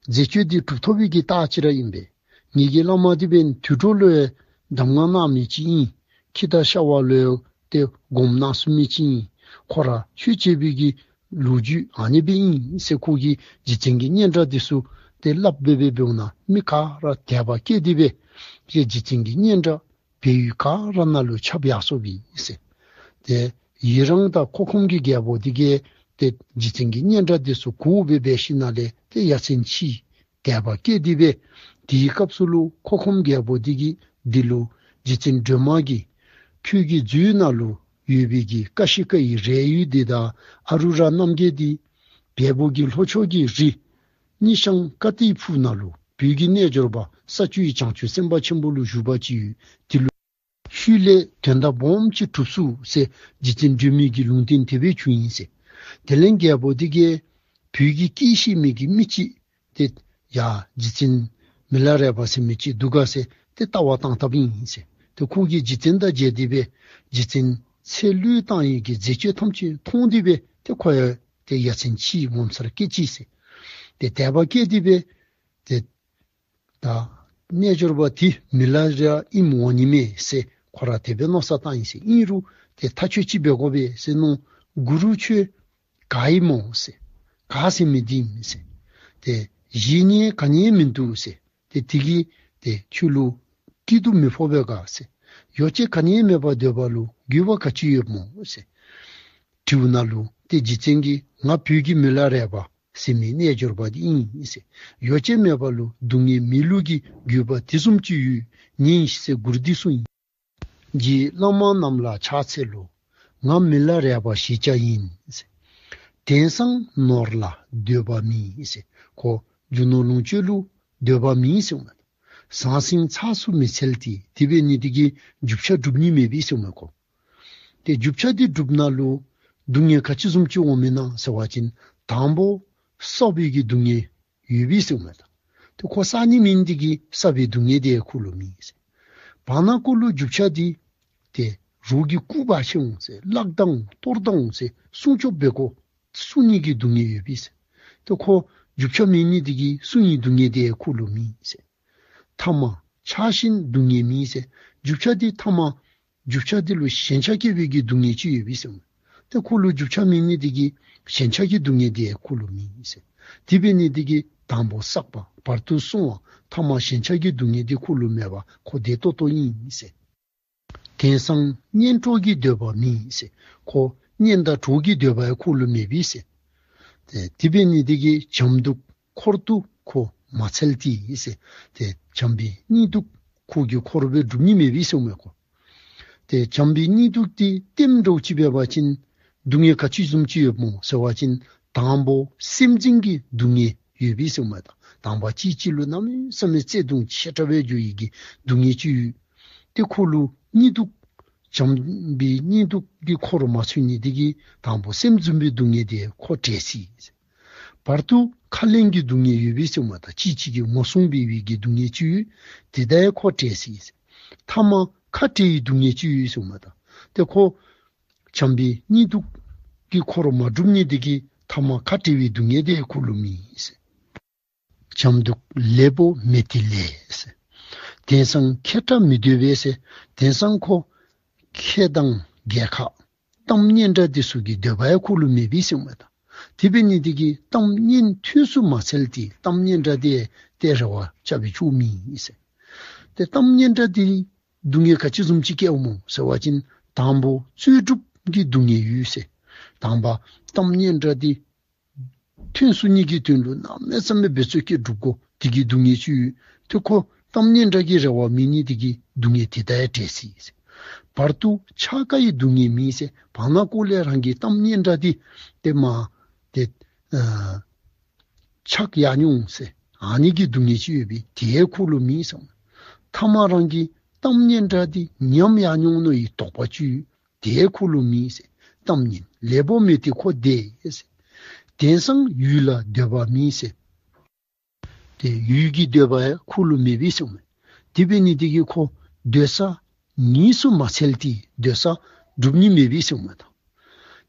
མཛད་སྤྱོད་འདི་གྲུབ་ཐོབ་པའི་གི་རྟགས་ཅིག་ར་ཨིན་པས། ངེ་གི་བླ་མ་དེ་འབདན་དུད་འགྲོ་ལུ་ཡང་གདམས་ངག་གནང་མི་ཅིག་ཨིན། ཁྱི་དང་ཤ་བ་ལུ་ཡང་ཏེ་སྒོམ་གནང་ཚུགས་མི་ཅིག་ཨིན། ཁོ་ར་ཆོས་བྱེད་པའི་གི་ལོ་རྒྱུས་ཨ་ནི་སྦེ་ཨིན་ཟེར་ཁོ་གིས་རྗེ་བཙུན་གྱི་སྙན་གྲགས་འདི་ཚུ་ཏེ་སླབ་སྦེ་སྦེ་འབདཝ་ད་མི་ག་ར་དད་པ་སྐྱེས་ཏེ་སྦེ་ཏེ་རྗེ་བཙུན་གྱི་སྙན་གྲགས་བལ་ཡུལ་ག་ར་ནང་ལུ་ཁྱབ་ཡར་སོང་པས་ཟེར། ཏེ་ཡི་རང་དང་ཁོ་ཁོམ་གྱི་རྒྱལ་པོ་དེ་གིས་ཏེ་རྗེ་བཙུན་གྱི་སྙན་གྲགས་འདི་ཚུ་གོ་སྦེ་འབད་ཞིནམ་ལས་ཏེ་ཡ་མཚན་ཆེ་དད་པ་སྐྱེས་ཏེ་སྦེ་དེའི་སྐབས་སུ་ལུ་ཁོ་ཁོམ་རྒྱལ་པོ་དེ་གིས་འདི་ལུ་རྗེ་བཙུན་སྒྲོལ་མ་གིས་ཁྱོད་ཀྱི་རྫུས་ནང་ལུ་ཡོད་པའི་གི་ཀ་ཤི་ཀ་ཡི་རས་ཡུག་འདི་དང་ཨ་རུ་ར་རྣམ་རྒྱལ་འདི་བལ་པོ་གི་ལྷོ་ཕྱོགས་ཀྱི་རི་སྙི་ཤང་ཀ་ཏའི་ཕུག་ནང་ལུ་བོད་ཀྱི་རྣལ་འབྱོར་པ་ས་བཅུའི་བྱང་ཆུབ་སེམས་དཔའ་ཆེན་པོ་ལུ་བཞུགས་པ་ཅིག་ཡོད། དེ་ལུ་ཤུལ་ལས་དོན་དག་སྦོམ་ཅིག་གྲུབ་ཚུགས་ཟེར་རྗེ་བཙུན་སྒྲོལ་མའི་གི་ལུང་བསྟན་དེ་སྦེ་བྱུང་ཡི་ཟེར། དེ་ལས་རྒྱལ་པོ་དེ་གིས་བོད་ཀྱི་སྐད་ཤེས་མི་གི་མི་ཅིག་ཏེ་ཡ་རྗེ་བཙུན་མི་ལ་རས་པ་ཟེར་མི་ཅིག་འདུག་ག་ཟེར་ཏེ་ལྟ་བར་བཏང་བཏངམ་ཨིན་ཟེར། ཏེ་ཁོ་གིས་རྗེ་བཙུན་དང་མཇལ་ཏེ་སྦེ་རྗེ་བཙུན་ཚེ་བློས་བཏང་ཡི་གི་མཛད་སྤྱོད་ཐམས་ཅད་མཐོང་སྟེ་སྦེ་ཏེ་ཁོ་ཡང་ཏེ་ཡ་མཚན་ཆེ་ངོ་མཚར་སྐྱེས་ཅི་ཟེར། ཏེ་དད་པ་སྐྱེས་ཏེ་སྦེ་ཏེ་ད་རྣལ་འབྱོར་པ་དེ་མི་ལ་རས་ཨིནམ་འོང་ནི་མས་ཟེར་ཁོ་ར་དེ་སྦེ་མནོ་བསམ་བཏང་ཡི་ཟེར། ཨིན་རུང་ཏེ་ཐག་ཆོད་ཅིག་འབད་དགོ་པས་ཟེར་མནོ། གུ་རུ་ཁྱོད་ག་ཨིན་མོ་ཟེར། ག་ཟེར་མི་འདི་ཨིན་ཟེར། ཏེ་གཞན་ནི་ག་ནི་མིན་འདུག་ཟེར། ཏེ་དེ་གིས་ཏེ་ཁྱོད་ལུ་སྐྱིད་སྡུག་མི་ཕོག་པས་ག་ཟེར། ཡོ་བྱད་ག་ནི་མེད་པར་སྡོད་པ་ལུ་དགོས་པ་ག་ཅི་ཡོད་མོ་ཟེར་དྲིཝ་ད་ལུ་ཏེ་རྗེ་བཙུན་གྱིས་ང་བོད་ཀྱི་མི་ལ་རས་པ་ཟེར་མི་རྣལ་འབྱོར་པ་འདི་ཨིན་ཟེར། ཡོ་བྱད་མེད་པ་ལུ་སྡུག་བསྔལ་མི་ལུས་ཀྱི་དགོས་པ་དེ་བཟུམ་ཅིག་ཡོད་ཉན་ཟེར་མགུར་འདི་གསུངས་ཡི། རྗེ་བླ་མ་རྣམས་ལ་ཕྱག་འཚལ་ལོ། ང་མི་ལ་རས་པ་ཞེས་བྱ་ཡིན། དེང་སང་ནོར་ལ་འདོད་པ་མེད་ཟེར། ཁོ་རྒྱུ་ནོར་ལོངས་སྤྱོད་ལུ་འདོད་པ་མེད་ཟེར་མས། ཟང་ཟིང་ཚགས་སུ་མི་འཚལ་ཏེ། དེ་འབད་ནི་དེ་གིས་རྒྱུ་ཆ་སྒྲུབ་ནི་མེད་པས་ཟེར་མས་ཁོ། ཏེ་རྒྱུ་ཆ་འདི་སྒྲུབ་ནི་ལུ་སྡུག་བསྔལ་ག་ཅི་བཟུམ་ཅིག་འོང་མི་ན་ཟེར་བ་ཅིན་དང་པོ་བསགས་པའི་གི་སྡུག་བསྔལ་ཡོད་པས་ཟེར་མས། ཏེ་ཁོ་བསག་ནི་མེད་ནི་དེ་གིས་བསགས་པའི་སྡུག་བསྔལ་དེ་ཁོ་ལུ་མེད་ཟེར། བར་ན་ཁོ་ལུ་རྒྱུ་ཆ་འདི་ཏེ་རོགས་ཀྱི་རྐུ་འབག་ཤོར་འོང་ཟེར། བརླག་བཏང་འོང་གཏོར་བཏང་འོང་ཟེར་སྲུང་སྐྱོབ་འབད་དགོ། སྲུང་ནི་གི་སྡུག་བསྔལ་ཡོད་པས་ཟེར། ཏེ་ཁོ་རྒྱུ་ཆ་མེད་ནི་དེ་གིས་སྲུང་ནི་སྡུག་བསྔལ་དེ་ཁོ་ལུ་མེད་ཟེར། ཐ་མ་ཆགས་ཞེན་སྡུག་བསྔལ་མེད་ཟེར། རྒྱུ་ཆ་དེ་ཐ་མ་རྒྱུ་ཆ་དེ་ལུ་ཞེན་ཆགས་སྐྱེ་བའི་གི་སྡུག་བསྔལ་ཅིག་ཡོད་པས་ཟེར། ཏེ་ཁོ་ལུ་རྒྱུ་ཆ་མེད་ནི་དེ་གིས་ཞེན་ཆགས་ཀྱི་སྡུག་བསྔལ་དེ་ཁོ་ལུ་མེད་ཟེར། དེ་འབད་ནི་དེ་གིས་དང་པོ་བསགས་པ་བར་དུ་བསྲུང་བ་ཐ་མ་ཞེན་ཆགས་ཀྱི་སྡུག་བསྔལ་དེ་ཁོ་ལུ་མེད་པ་ཁོ་བདེ་ཏོག་ཏོ་ཨིན་ཟེར། དེང་སང་གཉེན་གྲོགས་ཀྱི་འདོད་པ་མེད་ཟེར། ཁོ་གཉེན་དང་གྲོགས་ཀྱི་འདོད་པ་ཡང་ཁོ་ལུ་མེད་པས་ཟེར། ཏེ་དེ་འབད་ནི་དེ་གིས་བྱམས་སྡུག་འཁོར་དུ་ཁོ་མ་འཚལ་ཏེ་ཟེར། ཏེ་བྱམས་པའི་གཉིས་སྡུག་ཁོ་གི་འཁོར་སྦེ་སྒྲུབ་ནི་མེད་པས་ཟེར་མས་ཁོ། ཏེ་བྱམས་པའི་གཉིས་སྡུག་དེ་ལྟདམོ་འདྲཝ་ཅིག་འབད་བ་ཅིན་སྡུག་བསྔལ་ག་ཅི་བཟུམ་ཅིག་ཡོདཔ་སྨོ་ཟེར་བ་ཅིན་དང་པོ་སེམས་ཅན་གྱི་སྡུག་བསྔལ་ཡོད་པས་ཟེར་མས་ད། དང་པ་གཅིག་གཅིག་ལུ་གནམ་མེད་ས་མེད་བརྩེ་གདུང་ཆེ་དྲགས་སྦེ་འགྱོ་ཡི་གི་སྡུག་བསྔལ་ཅིག་ཡོད། ཏེ་ཁོ་ལུ་གཉིས་སྡུག་བྱམས་པའི་གཉིས་སྡུག་གི་འཁོར་མ་ཚུད་ནི་དེ་གིས་དང་པོ་སེམས་བཟུང་བའི་སྡུག་བསྔལ་དེ་ཁོ་བྲལ་སོ་ཡི་ཟེར། བར་དུ་ཁ་ལེན་གྱི་སྡུག་བསྔལ་ཡོད་པས་ཟེར་མས་ད། གཅིག་གཅིག་གིས་ངོ་སྲུང་འབད་བའི་གི་སྡུག་བསྔལ་ཅིག་ཡོད། དེ་དག་ཡང་ཁོ་བྲལ་སོ་ཡི་ཟེར། ཐ་མ་ཁ་བྲལ་བའི་སྡུག་བསྔལ་ཅིག་ཡོད་ཟེར་མས་ད། ཏེ་ཁོ་བྱམས་པའི་གཉིས་སྡུག་གི་འཁོར་མ་སྒྲུབ་ནི་དེ་གིས་ཐ་མ་ཁ་བྲལ་བའི་སྡུག་བསྔལ་དེ་ཁོ་ལུ་མེད་ཟེར། བྱམས་སྡུག་ལེགས་པོ་མེད་དེ་ལས་ཟེར། དེང་སང་ཁེ་དྲག་མི་འདོད་པས་ཟེར། དེང་སང་ཁོ་ཁེ་དང་རྒྱལ་ཁ་གཏམ་སྙན་གྲགས་དེ་ཚུ་གི་འདོད་པ་ཡང་ཁོ་ལུ་མེད་པས་ཟེར་མས་ད། དེ་འབད་ནི་དེ་གིས་གཏམ་སྙན་ཐོས་སུ་མ་འཚལ་ཏེ་གཏམ་སྙན་གྲགས་དེ་ཏེ་རེ་བ་རྐྱབ་པའི་ཆོ་མེད་ཟེར། ཏེ་གཏམ་སྙན་གྲགས་དེ་སྡུག་བསྔལ་ག་ཅི་བཟུམ་ཅིག་སྐྱེཝ་སྨོ་ཟེར་བ་ཅིན་དང་པོ་རྩོལ་སྒྲུབ་ཀྱི་སྡུག་བསྔལ་ཡོད་ཟེར། དང་པ་གཏམ་སྙན་གྲགས་དེ་ཐོན་ཚུགས་ནི་གི་དོན་ལུ་གནམ་མེད་ས་མེད་འབད་རྩོལ་བསྐྱེད་སྒྲུབ་དགོ། དེ་གི་སྡུག་བསྔལ་ཅིག་ཡོད། ཏེ་ཁོ་གཏམ་སྙན་གྲགས་ཀྱི་རེ་བ་མེད་ནི་དེ་གིས་སྡུག་བསྔལ་དེ་དག་ཡང་བྲལ་སོ་ཡི་ཟེར། བར་དུ་ཆགས་དཀའ་ཡི་སྡུག་བསྔལ་མེད་ཟེར། བར་ན་ཀོ་ལས་རང་གི་གཏམ་སྙན་གྲགས་དེ་ཏེ་མ་ཏེ་ཨ་ཆགས་ཡར་འོང་ཟེར་ཨ་ནི་གི་སྡུག་བསྔལ་ཅིག་ཡོད་པས་དེ་ཡང་ཁོ་ལུ་མེད་ཟེར། ཐ་མ་རང་གི་གཏམ་སྙན་གྲགས་དེ་ཉམས་ཡར་འོང་མནོ་བའི་དོགས་པ་ཅིག་ཡོད། དེ་ཁོ་ལུ་མེད་ཟེར། གཏམ་སྙན་ལེགས་པོ་མེད་དེ་ཁོ་བདེ་ཟེར། དེང་སང་ཡུལ་ལ་འདོད་པ་མེད་ཟེར། ཏེ་ཡུལ་གྱི་འདོད་པ་ཡང་ཁོ་ལུ་མེད་པས་ཟེར་མས། དེ་འབད་ནི་དེ་གིས་ཁོ་སྡོད་ས་ཉིད་སུ་མ་འཚལ་ཏེ་སྡོད་ས་སྒྲུབ་ནི་མེད་པས་ཟེར་མས་ད།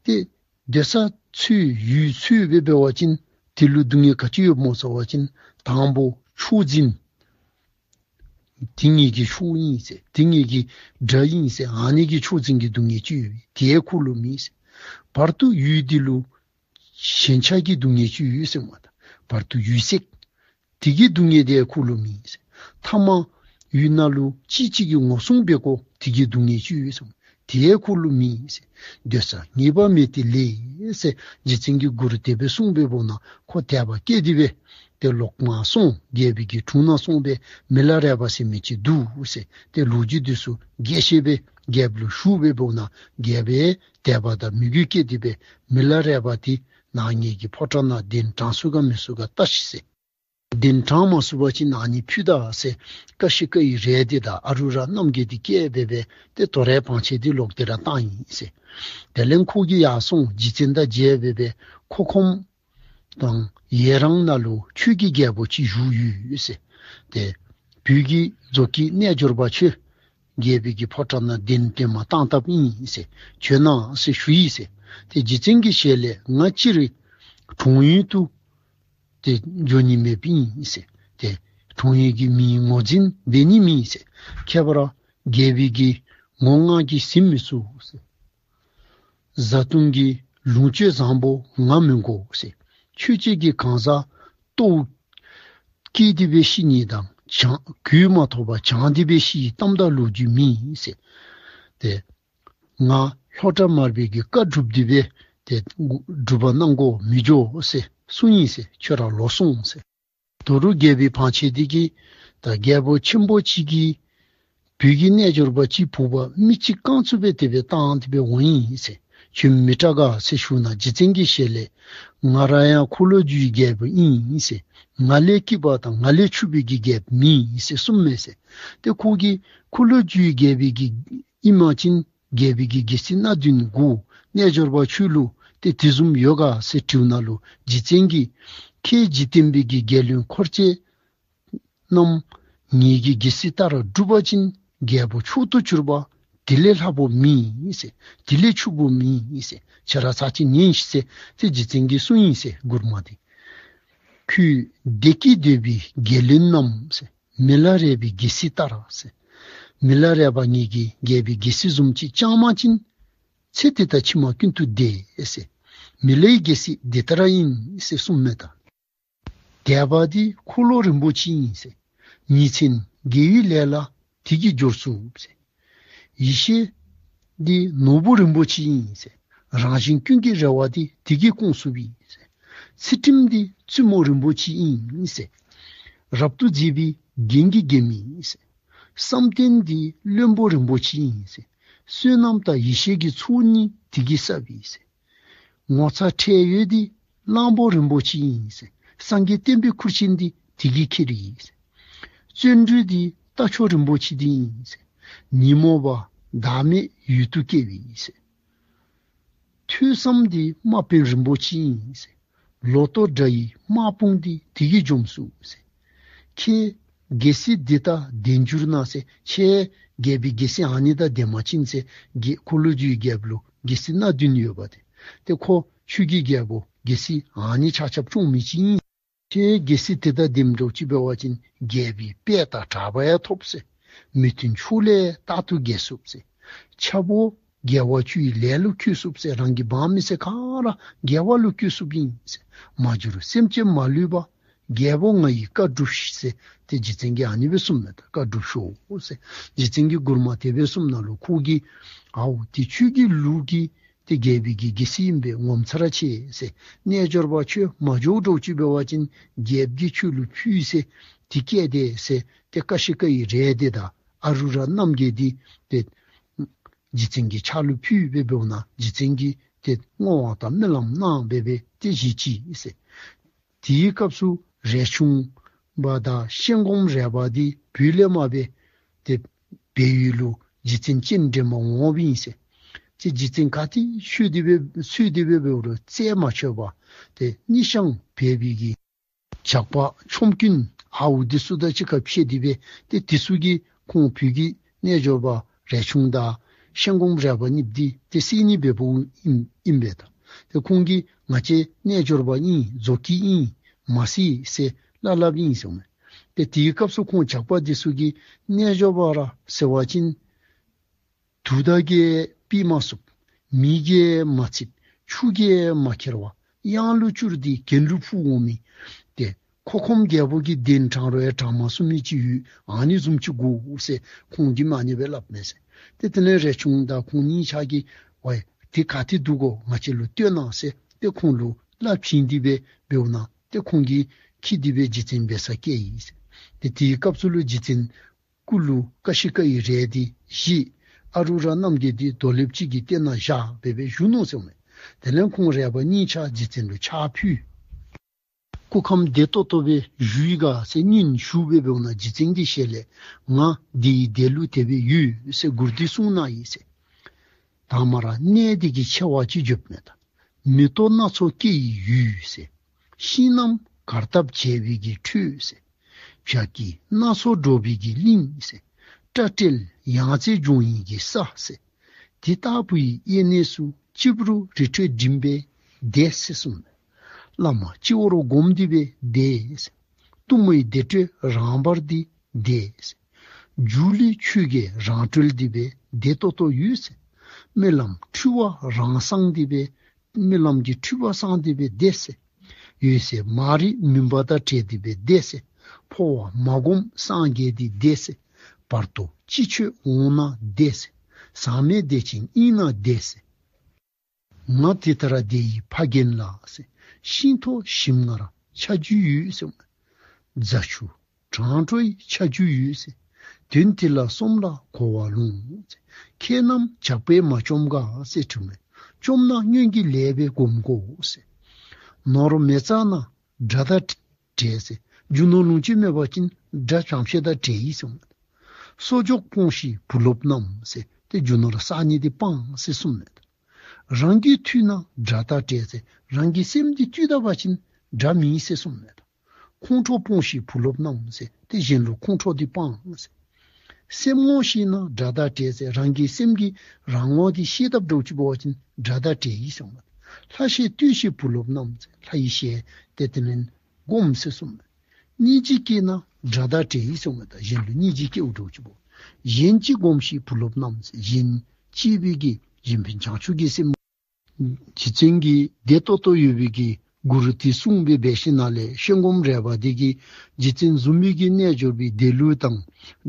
ཏེ་སྡོད་ས་འཚོལ་ཡུལ་འཚོལ་སྦེ་འབད་བ་ཅིན་དེ་ལུ་སྡུག་བསྔལ་ག་ཅི་ཡོདཔ་སྨོ་ཟེར་བ་ཅིན་དང་པོ་ཕྱོགས་འཛིན། དེ་ངེ་གི་ཕྱོགས་ཨིན་ཟེར། དེ་ངེ་གི་དགྲ་ཨིན་ཟེར་ཨ་ནི་གི་ཕྱོགས་འཛིན་གྱི་སྡུག་བསྔལ་ཅིག་ཡོད་པས་དེ་ཁོ་ལུ་མེད་ཟེར། བར་དུ་ཡུལ་དེ་ལུ་ཞེན་ཆགས་ཀྱི་སྡུག་བསྔལ་ཅིག་ཡོད་ཟེར་མས་ད། བར་དུ་ཡུལ་སྲེག་དེ་གི་སྡུག་བསྔལ་དེ་ཁོ་ལུ་མེད་ཟེར། ཐ་མ་ཡུལ་ནང་ལུ་གཅིག་གཅིག་གིས་ངོ་སྲུང་འབད་དགོ་དེ་གི་སྡུག་བསྔལ་ཅིག་ཡོད་ཟེར་མས། དེ་ཁོ་ལུ་མེད་ཟེར། སྡོད་ས་ངེས་པ་མེད་དེ་ལས་ཟེར། རྗེ་བཙུན་གྱི་མགུར་དེ་སྦེ་གསུངས་པའི་སྦུག་ན་ཁོ་དད་པ་སྐྱེས་ཏེ་སྦེ་ཏེ་ལོག་མར་སོང་། རྒྱལ་པོའི་གི་དྲུང་ནང་སོང་སྦེ་མི་ལ་རས་པ་ཟེར་མི་ཅིག་འདུག་ཟེར་ཏེ་ལོ་རྒྱུས་དེ་ཚུ་རྒྱས་བཤད་སྦེ་རྒྱལཔོ་ལུ་ཞུ་བའི་སྦུག་ན་རྒྱལཔོ་ཡང་དད་པ་དང་མོས་གུས་སྐྱེས་ཏེ་སྦེ་མི་ལ་རས་པ་དེ་ནཱ་ངེ་གི་ཕོ་བྲང་ནང་གདན་དྲངས་ཚུགས་ག་མི་ཚུགས་ག་བལྟ་ཤིག་ཟེར། གདན་དྲངས་མ་ཚུགས་པ་ཅིན་ཨ་ནི་ཕུད་ད་ཟེར་ཀ་ཤི་ཀ་ཡི་རས་དེ་དང་ཨ་རུ་ར་རྣམ་རྒྱལ་དེ་བཀལ་སྦེ་སྦེ་ཏེ་དོ་རུང་བང་ཆེན་དེ་ལོག་སྟེ་ར་བཏང་ཡི་ཟེར། དེ་ལས་ཁོ་གིས་ཡར་སོང་རྗེ་བཙུན་དང་མཇལ་སྦེ་སྦེ་ཁོ་ཁོམ་དང་ཡེ་རང་ནང་ལུ་ཆོས་ཀྱི་རྒྱལ་པོ་ཅིག་བཞུགས་ཡོད་ཟེར། ཏེ་བོད་ཀྱི་རྫོགས་ཀྱི་རྣལ་འབྱོར་པ་ཁྱོད་རྒྱལ་པོའི་གི་ཕོ་བྲང་ནང་གདན་འདྲེན་མ་བཏང་བཏངམ་ཨིན་ཟེར། བྱོན་གནང་ཟེར་ཞུ་ཡི་ཟེར། ཏེ་རྗེ་བཙུན་གྱི་ཞལ་ལས་ང་སྤྱིར་གྲོང་ཡུལ་དུ་ཏེ་འགྱོ་ནི་མེདཔ་ཨིན་ཟེར། ཏེ་གྲོང་ཡུལ་གྱི་མིའི་ངོ་འཛིན་འབད་ནི་མེད་ཟེར། ཁྱད་པར་རྒྱལ་པོའི་གི་ངོ་ང་གིས་ཟིན་མི་ཚུགས་ཟེར། བཟའ་བཏུང་གི་ལོངས་སྤྱོད་བཟང་པོ་ང་མི་དགོ་ཟེར། ཆོས་བྱེད་ཀྱི་གང་ཟག་ལྟོཝ་བཀྱེས་ཏེ་སྦེ་ཤི་ནི་དང་གྱང་གོས་མ་ཐོབ་པར་གྱང་སྟེ་སྦེ་ཤི་ནི་གཏམ་དང་ལོ་རྒྱུས་མེད་ཟེར། ཏེ་ང་ལྷོ་བྲག་མར་པའི་གི་བཀའ་སྒྲུབ་སྟེ་སྦེ་ཏེ་སྒྲུབ་པ་གནང་དགོ་མི་འགྱོ་ཟེར་གསུངས་ཡི་ཟེར། ཁྱོད་ར་ལོག་སོང་ཟེར། དོ་རུང་རྒྱལ་པོའི་བང་ཆེན་དེ་གིས་ད་རྒྱལ་པོ་ཆེན་པོ་ཅིག་གིས་བོད་ཀྱི་རྣལ་འབྱོར་པ་ཅིག་འབོ་བར་མི་གཅིག་རྐང་བཙུགས་སྦེ་དེ་སྦེ་བཏང་སྟེ་སྦེ་འོང་ཡི་ཟེར། ཁྱོད་མི་དྲག་ག་ཟེར་ཞུ་ན་རྗེ་བཙུན་གྱི་ཞལ་ལས་ང་ར་ཡང་འཁོར་ལོས་སྒྱུར་བའི་རྒྱལ་པོ་ཨིན་ཟེར། ང་ལས་སྐྱིད་པ་དང་ང་ལས་ཕྱུག་པའི་གི་རྒྱལ་པོ་མེད་ཟེར་གསུངམ་མས་ཟེར། ཏེ་ཁོ་གིས་འཁོར་ལོས་སྒྱུར་བའི་རྒྱལ་པོའི་གི་ཨིན་པ་ཅིན་རྒྱལ་པོའི་གི་རྒྱལ་སྲིད་སྣ་བདུན་དགོ། རྣལ་འབྱོར་པ་ཁྱོད་ལུ་ཏེ་དེ་བཟུམ་ཡོད་ག་ཟེར་དྲིཝ་ན་ལུ་རྗེ་བཙུན་གྱིས་ཁྱེད་འཇིག་རྟེན་པའི་གི་རྒྱལ་བློན་འཁོར་བཅས་རྣམས་ངེ་གི་རྒྱལ་སྲིད་ལྟར་བསྒྲུབ་པ་ཅིན་རྒྱལ་པོ་མཆོག་ཏུ་གྱུར་པ་ དེ་ལས་ལྷག་པོ་མེད་ཟེར། དེ་ལས་ཕྱུག་པོ་མེད་ཟེར། ཁྱེད་ར་ཚར་གཅིག་ཉན་ཤིག་ཟེར། ཏེ་རྗེ་བཙུན་གྱིས་གསུངས་ཡི་ཟེར། མགུར་མ་འདི། ཁྱོད་བདེ་སྐྱིད་འདོད་པའི་རྒྱལ་བློན་རྣམས་ཟེར། མི་ལ་རས་པའི་རྒྱལ་སྲིད་ལྟར་ཟེར། མི་ལ་རས་པ་ངེ་གི་རྒྱལ་པོའི་རྒྱལ་སྲིད་བཟུམ་ཅིག་བཅངས་པ་ཅིན་ཚེ་འདི་དང་ཕྱི་མ་ཀུན་ཏུ་བདེ་ཟེར། མི་ལའི་རྒྱལ་སྲིད་འདི་ལྟར་ཨིན་ཟེར་གསུངམ་མས་ད། དད་པ་འདི་འཁོར་ལོ་རིན་པོ་ཆེ་ཨིན་ཟེར། ཉིན་མཚན་དགེ་བའི་ལས་ལ་དེ་གིས་འབྱོར་ཚུགས་ཟེར། ཡེ་ཤེས་འདི་ནོར་བུ་རིན་པོ་ཆེ་ཨིན་ཟེར། རང་གཞན་ཀུན་གྱི་རེ་བ་འདི་དེ་གིས་སྐོང་ཚུགས་པས་ཟེར། ཚུལ་ཁྲིམས་འདི་བཙུན་མོ་རིན་པོ་ཆེ་ཨིན་ཟེར། རབ་ཏུ་མཛེས་པའི་རྒྱན་གྱིས་བརྒྱན་མི་ཨིན་ཟེར། བསམ་གཏན་འདི་བློན་པོ་རིན་པོ་ཆེ་ཨིན་ཟེར། བསོད་ནམས་དང་ཡེ་ཤེས་ཀྱི་ཚོགས་གཉིས་དེ་གིས་བསགས་པས་ཟེར། ངོ་ཚ་ཁྲེལ་ཡོད་འདི་གླང་པོ་རིན་པོ་ཆེ་ཨིན་ཟེར། སངས་རྒྱས་བསྟན་པའི་ཁུར་ཆེན་འདི་དེ་གིས་ཁྱེར་ཡི་ཟེར། བརྩོན་འགྲུས་འདི་རྟ་མཆོག་རིན་པོ་ཆེ་འདི་ཨིན་ཟེར། ཉོན་མོངས་པ་བདག་མེད་ཡུལ་དུ་སྐྱེ་བས་ཟེར། ཐོས་བསམ་འདི་དམག་དཔོན་རིན་པོ་ཆེ་ཨིན་ཟེར། ལོ་ཏོག་དགྲ་ཡི་དམག་དཔུང་འདི་དེ་གིས་འཇོམས་ཚུགས་ཟེར། ཁྱེད་རྒྱལ་སྲིད་འདི་དང་ལྡན་གྱུར་ན་ཟེར། ཁྱེད་རྒྱལ་པོའི་རྒྱལ་སྲིད་ཨ་ནི་དང་ལྡན་པ་ཅིན་ཟེར། རྒྱལ་འཁོར་ལོས་སྒྱུར་བའི་རྒྱལཔོ་ལུ་རྒྱལ་སྲིད་སྣ་བདུན་ཡོདཔ་ཏེ། ཏེ་ཁོ་ཆོས་ཀྱི་རྒྱལ་པོ་རྒྱལ་སྲིད་ཨ་ནི་ཆ་ཁྱབ་སྐྱོང་མི་ཅིག་ཨིན། ཁྱེད་རྒྱལ་སྲིད་དེ་དང་ལྡནམ་འདྲཝ་ཅིག་འབད་བ་ཅིན་རྒྱལ་པོའི་དཔལ་དང་གྲགས་པ་ཡང་ཐོབ་ཟེར། མི་མཐུན་ཕྱོགས་ལས་རྟག་ཏུ་རྒྱལ་ཚུགས་ཟེར། ཆ་བོ་དགེ་བ་བཅུའི་ལས་ལུ་བཀོལ་ཚུགས་ཟེར། རང་གི་འབངས་མི་སེར་ག་ར་དགེ་བ་ལུ་བཀོལ་ཚུགསཔ་ཨིན་ཟེར། མ་གྱུར་སེམས་ཅན་མ་ལུས་པ། རྒྱལ་པོ་ང་ཡི་བཀའ་སྒྲུབས་ཤིག་ཟེར། ཏེ་རྗེ་བཙུན་གྱིས་ཨ་ནི་སྦེ་གསུངམ་མས་ད། བཀའ་སྒྲུབ་ཤོག་ཟེར། རྗེ་བཙུན་གྱིས་མགུར་མ་དེ་སྦེ་གསུངམ་ད་ལུ་ཁོ་གིས་ཨའོ་ཏེ་ཁྱོད་ཀྱི་ལུགས་ཀྱི་ཏེ་རྒྱལ་པོའི་གི་རྒྱལ་སྲིད་ཨིན་པས། ངོ་མཚར་ཆེ་ཟེར། རྣལ་འབྱོར་པ་ཁྱོད་མ་འགྱོ་འདྲཝ་ཅིག་འབད་བ་ཅིན་རྒྱལཔོ་གིས་ཁྱོད་ལུ་ཕུལ་ཟེར་ཏེ་བསྐྱལ་དེས་ཟེར། ཏེ་ཀ་ཤི་ཀ་ཡི་རས་འདི་དང་ཨ་རུ་ར་རྣམ་རྒྱལ་འདི་ཏེ་རྗེ་བཙུན་གྱི་ཕྱག་ལུ་ཕུལ་སྦེ་འབདཝ་ད་རྗེ་བཙུན་གྱིས་ཏེ་བསྔོ་བ་དང་སྨོན་ལམ་གནང་སྦེ་སྦེ་ཏེ་བཞེས་ཅི་ཟེར། དེའི་སྐབས་སུ་རས་ཆུང་པ་དང་ཤན་སྒོམ་རས་པ་འདི་བོད་ལས་མར་སྦེ་ཏེ་སྦས་ཡུལ་ལུ་རྗེ་བཙུན་སྤྱན་འདྲེན་པར་འོངམ་ཨིན་ཟེར། ཏེ་རྗེ་བཙུན་ག་ཏེ་ཤོད་དེ་སྦེ་ཤོད་དེ་སྦེ་འབདཝ་རུང་རྩད་མ་ཆོད་པར་ཏེ་ཉི་ཤང་འབད་བའི་གི་ཇག་པ་ཆོམ་རྐུན་ཨརཝ་འདི་ཚུ་དང་གཅིག་ཁར་ཕྱད་དེ་སྦེ་ཏེ་དེ་ཚུ་གིས་ཁོང་བོད་ཀྱི་རྣལ་འབྱོར་པ་རས་ཆུང་དང་ཤན་སྒོམ་རས་པ་གཉིས་འདི་ཏེ་བསད་ནི་འབདཝ་ཨིན་ཨིན་པས་ད། ཏེ་ཁོང་གིས་ང་བཅས་རྣལ་འབྱོར་པ་ཨིན། རྫོགས་སྐྱེས་ཨིན། མ་བསད་ཟེར་སླབ་སླབཔ་ཨིན་ཟེར་མས། ཏེ་དེའི་སྐབས་སུ་ཁོང་ཇག་པ་འདི་ཚུ་གིས་རྣལ་འབྱོར་པ་ར་ཟེར་བ་ཅིན་དུག་དང་གིས་ཕུད་མ་བསུབ། མེ་གིས་མ་འཚིག། ཆུ་གིས་མ་ཁྱེར་བར་གཡང་ལུ་བསྐྱུར་ཏེ་གྱེན་ལུ་འཕུར་འོང་མི་ཏེ་ཁོ་ཁོམ་རྒྱལ་པོ་གི་གདན་དྲང་རུང་ཡང་དྲང་མ་ཚུགས་མི་ཅིག་ཡོད། ཨ་ནི་བཟུམ་ཅིག་དགོ་ཟེར་ཁོང་གིས་མ་ཨ་ནི་སྦེ་སླབ་མས་ཟེར། ཏེ་དེ་ལས་རས་ཆུང་དང་ཁོང་གཉིས་ཆ་གིས་ཝའི་ཏེ་ག་ཏེ་འདུག་གོ་ང་བཅས་ལུ་སྟོན་གནང་ཟེར་ཏེ་ཁོང་ལུ་སླབ་བྱིན་ཏེ་སྦེ་འབདཝ་ད་ཏེ་ཁོང་གིས་འཁྱིད་དེ་སྦེ་རྗེ་བཙུན་འབད་སར་བསྐྱལ་ཡི་ཟེར། ཏེ་དེའི་སྐབས་སུ་ལུ་རྗེ་བཙུན་སྐུ་ལུ་ཀ་ཤི་ཀ་ཡི་རས་འདི་བཞེས། ཨ་རུ་ར་རྣམ་རྒྱལ་འདི་རྡོ་ལེབ་ཅིག་གི་སྟེང་ན་བཞག་སྦེ་སྦེ་བཞུགས་ནུག་ཟེར་མས། དེ་ལས་ཁོང་རས་པ་གཉིས་ཆ་རྗེ་བཙུན་ལུ་ཕྱག་ཕུལ། སྐུ་ཁམས་བདེ་ཏོག་ཏོ་སྦེ་བཞུགས་ཡི་ག་ཟེར་སྙན་ཞུ་སྦེ་འབདཝ་ད་རྗེ་བཙུན་གྱི་ཞལ་ལས་ང་འདི་ཡི་བདེ་ལུགས་དེ་སྦེ་ཡོད་ཟེར་མགུར་འདི་གསུངས་གནང་ཡི་ཟེར། དང་མ་ར་གནས་འདི་གི་ཆེ་བ་ཅིག་བརྗོདཔ་མས་ད། མེ་ཏོག་སྣ་ཚོགས་སྐྱེ་ཡི་ཡུལ་ཟེར། ཤིང་རྣམས་གར་སྟབས་བྱེད་པའི་གི་ཁྲོད་ཟེར། བྱ་སྐད་སྣ་ཚོགས་སྒྲོགས་པའི་གི་གླིང་ཟེར། སྤྲ་སྤྲེལ་ཡང་རྩེ་འབྱུང་བའི་གི་ས་ཟེར། དེ་ལྟ་བུའི་གཡས་གནས་སུ་སྐྱིབས་རུ་རི་ཁྲོད་འགྲིམ་པའི་བདེ་ཟེར་གསུངས་མས། བླ་མ་སྤྱི་བོར་བསྒོམས་ཏེ་སྦེ་བདེ་ཟེར། གཏུམ་མོའི་བདེ་དྲོད་རང་འབར་འདི་བདེ་ཟེར། སྒྱུ་ལུས་ཆོས་བརྒྱད་རང་གྲོལ་འདི་སྦེ་བདེ་ཏོག་ཏོ་ཡོད་ཟེར། རྨི་ལམ་འཁྲུལ་བ་རང་སངས་འདི་སྦེ་རྨི་ལམ་གྱི་འཁྲུལ་བ་སངས་འདི་སྦེ་བདེ་ཟེར། འོད་གསལ་མ་རིག་མུན་པ་དང་བྲལ་འདི་སྦེ་བདེ་ཟེར། འཕོ་བ་མ་བསྒོམས་སངས་རྒྱས་འདི་བདེ་ཟེར། བར་དོ་ཅི་ཆོས་འོང་ན་བདེ་ཟེར། ཟག་མེད་བདེ་ཆེན་དབྱིངས་ན་བདེ་ཟེར། ང་འདི་ལྟར་བདེ་ཡི་ཕ་རྒན་ལགས་ཟེར། ཤིང་ཐོག་ཞིམ་མངར་ཆ་རྒྱུས་ཡོད་ཟེར། རྫ་ཆུ་གྲང་དྲོ་ཡི་ཆ་རྒྱུས་ཡོད་ཟེར། དོན་དེ་ལ་སོམས་ལ་གོ་བ་ལོང་ཟེར། ཁྱེད་རྣམས་ཇག་པས་མ་བཅོམ་ག་ཟེར་དྲིས་མས། བཅོམ་ན་སྔོན་གྱི་ལས་སྦེ་སྒོམ་དགོ་ཟེར། ནོར་མེ་བཙའ་ན་དགྲ་དང་བྲལ་ཟེར། རྒྱུ་ནོར་ལོངས་སྤྱོད་མེད་པ་ཅིན་དགྲ་བྱང་ཤེད་དང་བྲལ་ཡི་གསུངས་མས། གསོ་སྦྱོང་སྤོངས་ཤིག་བུ་སློབ་རྣམས་ཟེར། ཏེ་རྒྱུ་ནོར་བསགས་ནི་འདི་སྤང་ཟེར་གསུངས་མས། རང་གིས་ཐུལ་ན་དགྲ་དང་བྲལ་ཟེར། རང་གི་སེམས་འདི་བཏུལ་ད་པ་ཅིན་དགྲ་མེད་ཟེར་གསུངས་མས། ཁོང་ཁྲོ་སྤོངས་ཤིག་བུ་སློབ་རྣམས་ཟེར། ཏེ་གཞན་ལུ་ཁོང་ཁྲོ་འདི་སྤང་ཟེར། སེམས་ངོ་ཤེས་ན་དགྲ་དང་བྲལ་ཟེར། རང་གི་སེམས་ཀྱིས་རང་ངོ་དེ་ཤེས་བཏུབ་འགྱོ་ཅི་འབད་བ་ཅིན་དགྲ་དང་བྲལ་ཡི་ཟེར་མས། ལྷ་ཞལ་ལྟོས་ཤིག་བུ་སློབ་རྣམས་ཟེར། ལྷ་ཡི་ཞལ་ཏེ་དེ་ལས་སྒོམ་ཟེར་གསུངས་མས། སྙིང་རྗེ་སྐྱེས་ན་དགྲ་དང་བྲལ་ཡི་གསུངས་མས། ད་གཞན་ལུ་སྙིང་རྗེ་སྐྱེ་འགྱོ་ཅི་འབད། གཞན་གཅེས་སྒོམ་ཤིག་བུ་སློབ་རྣམས་ཟེར། གཞན་གཅེས་པའི་གི་གཞན་ཕན་བྱང་ཆུབ་ཀྱི་སེམས། རྗེ་བཙུན་གྱིས་བདེ་ཏོག་ཏོ་ཡོད་པའི་གི་མགུར་དེ་གསུངས་པའི་འབད་ཞིནམ་ལས་ཤེས་སྒོམ་རས་པ་དེ་གིས་རྗེ་བཙུན་གཟུགས་མེད་ཀྱི་རྣལ་འབྱོར་པའི་བདེ་ལུགས་དང་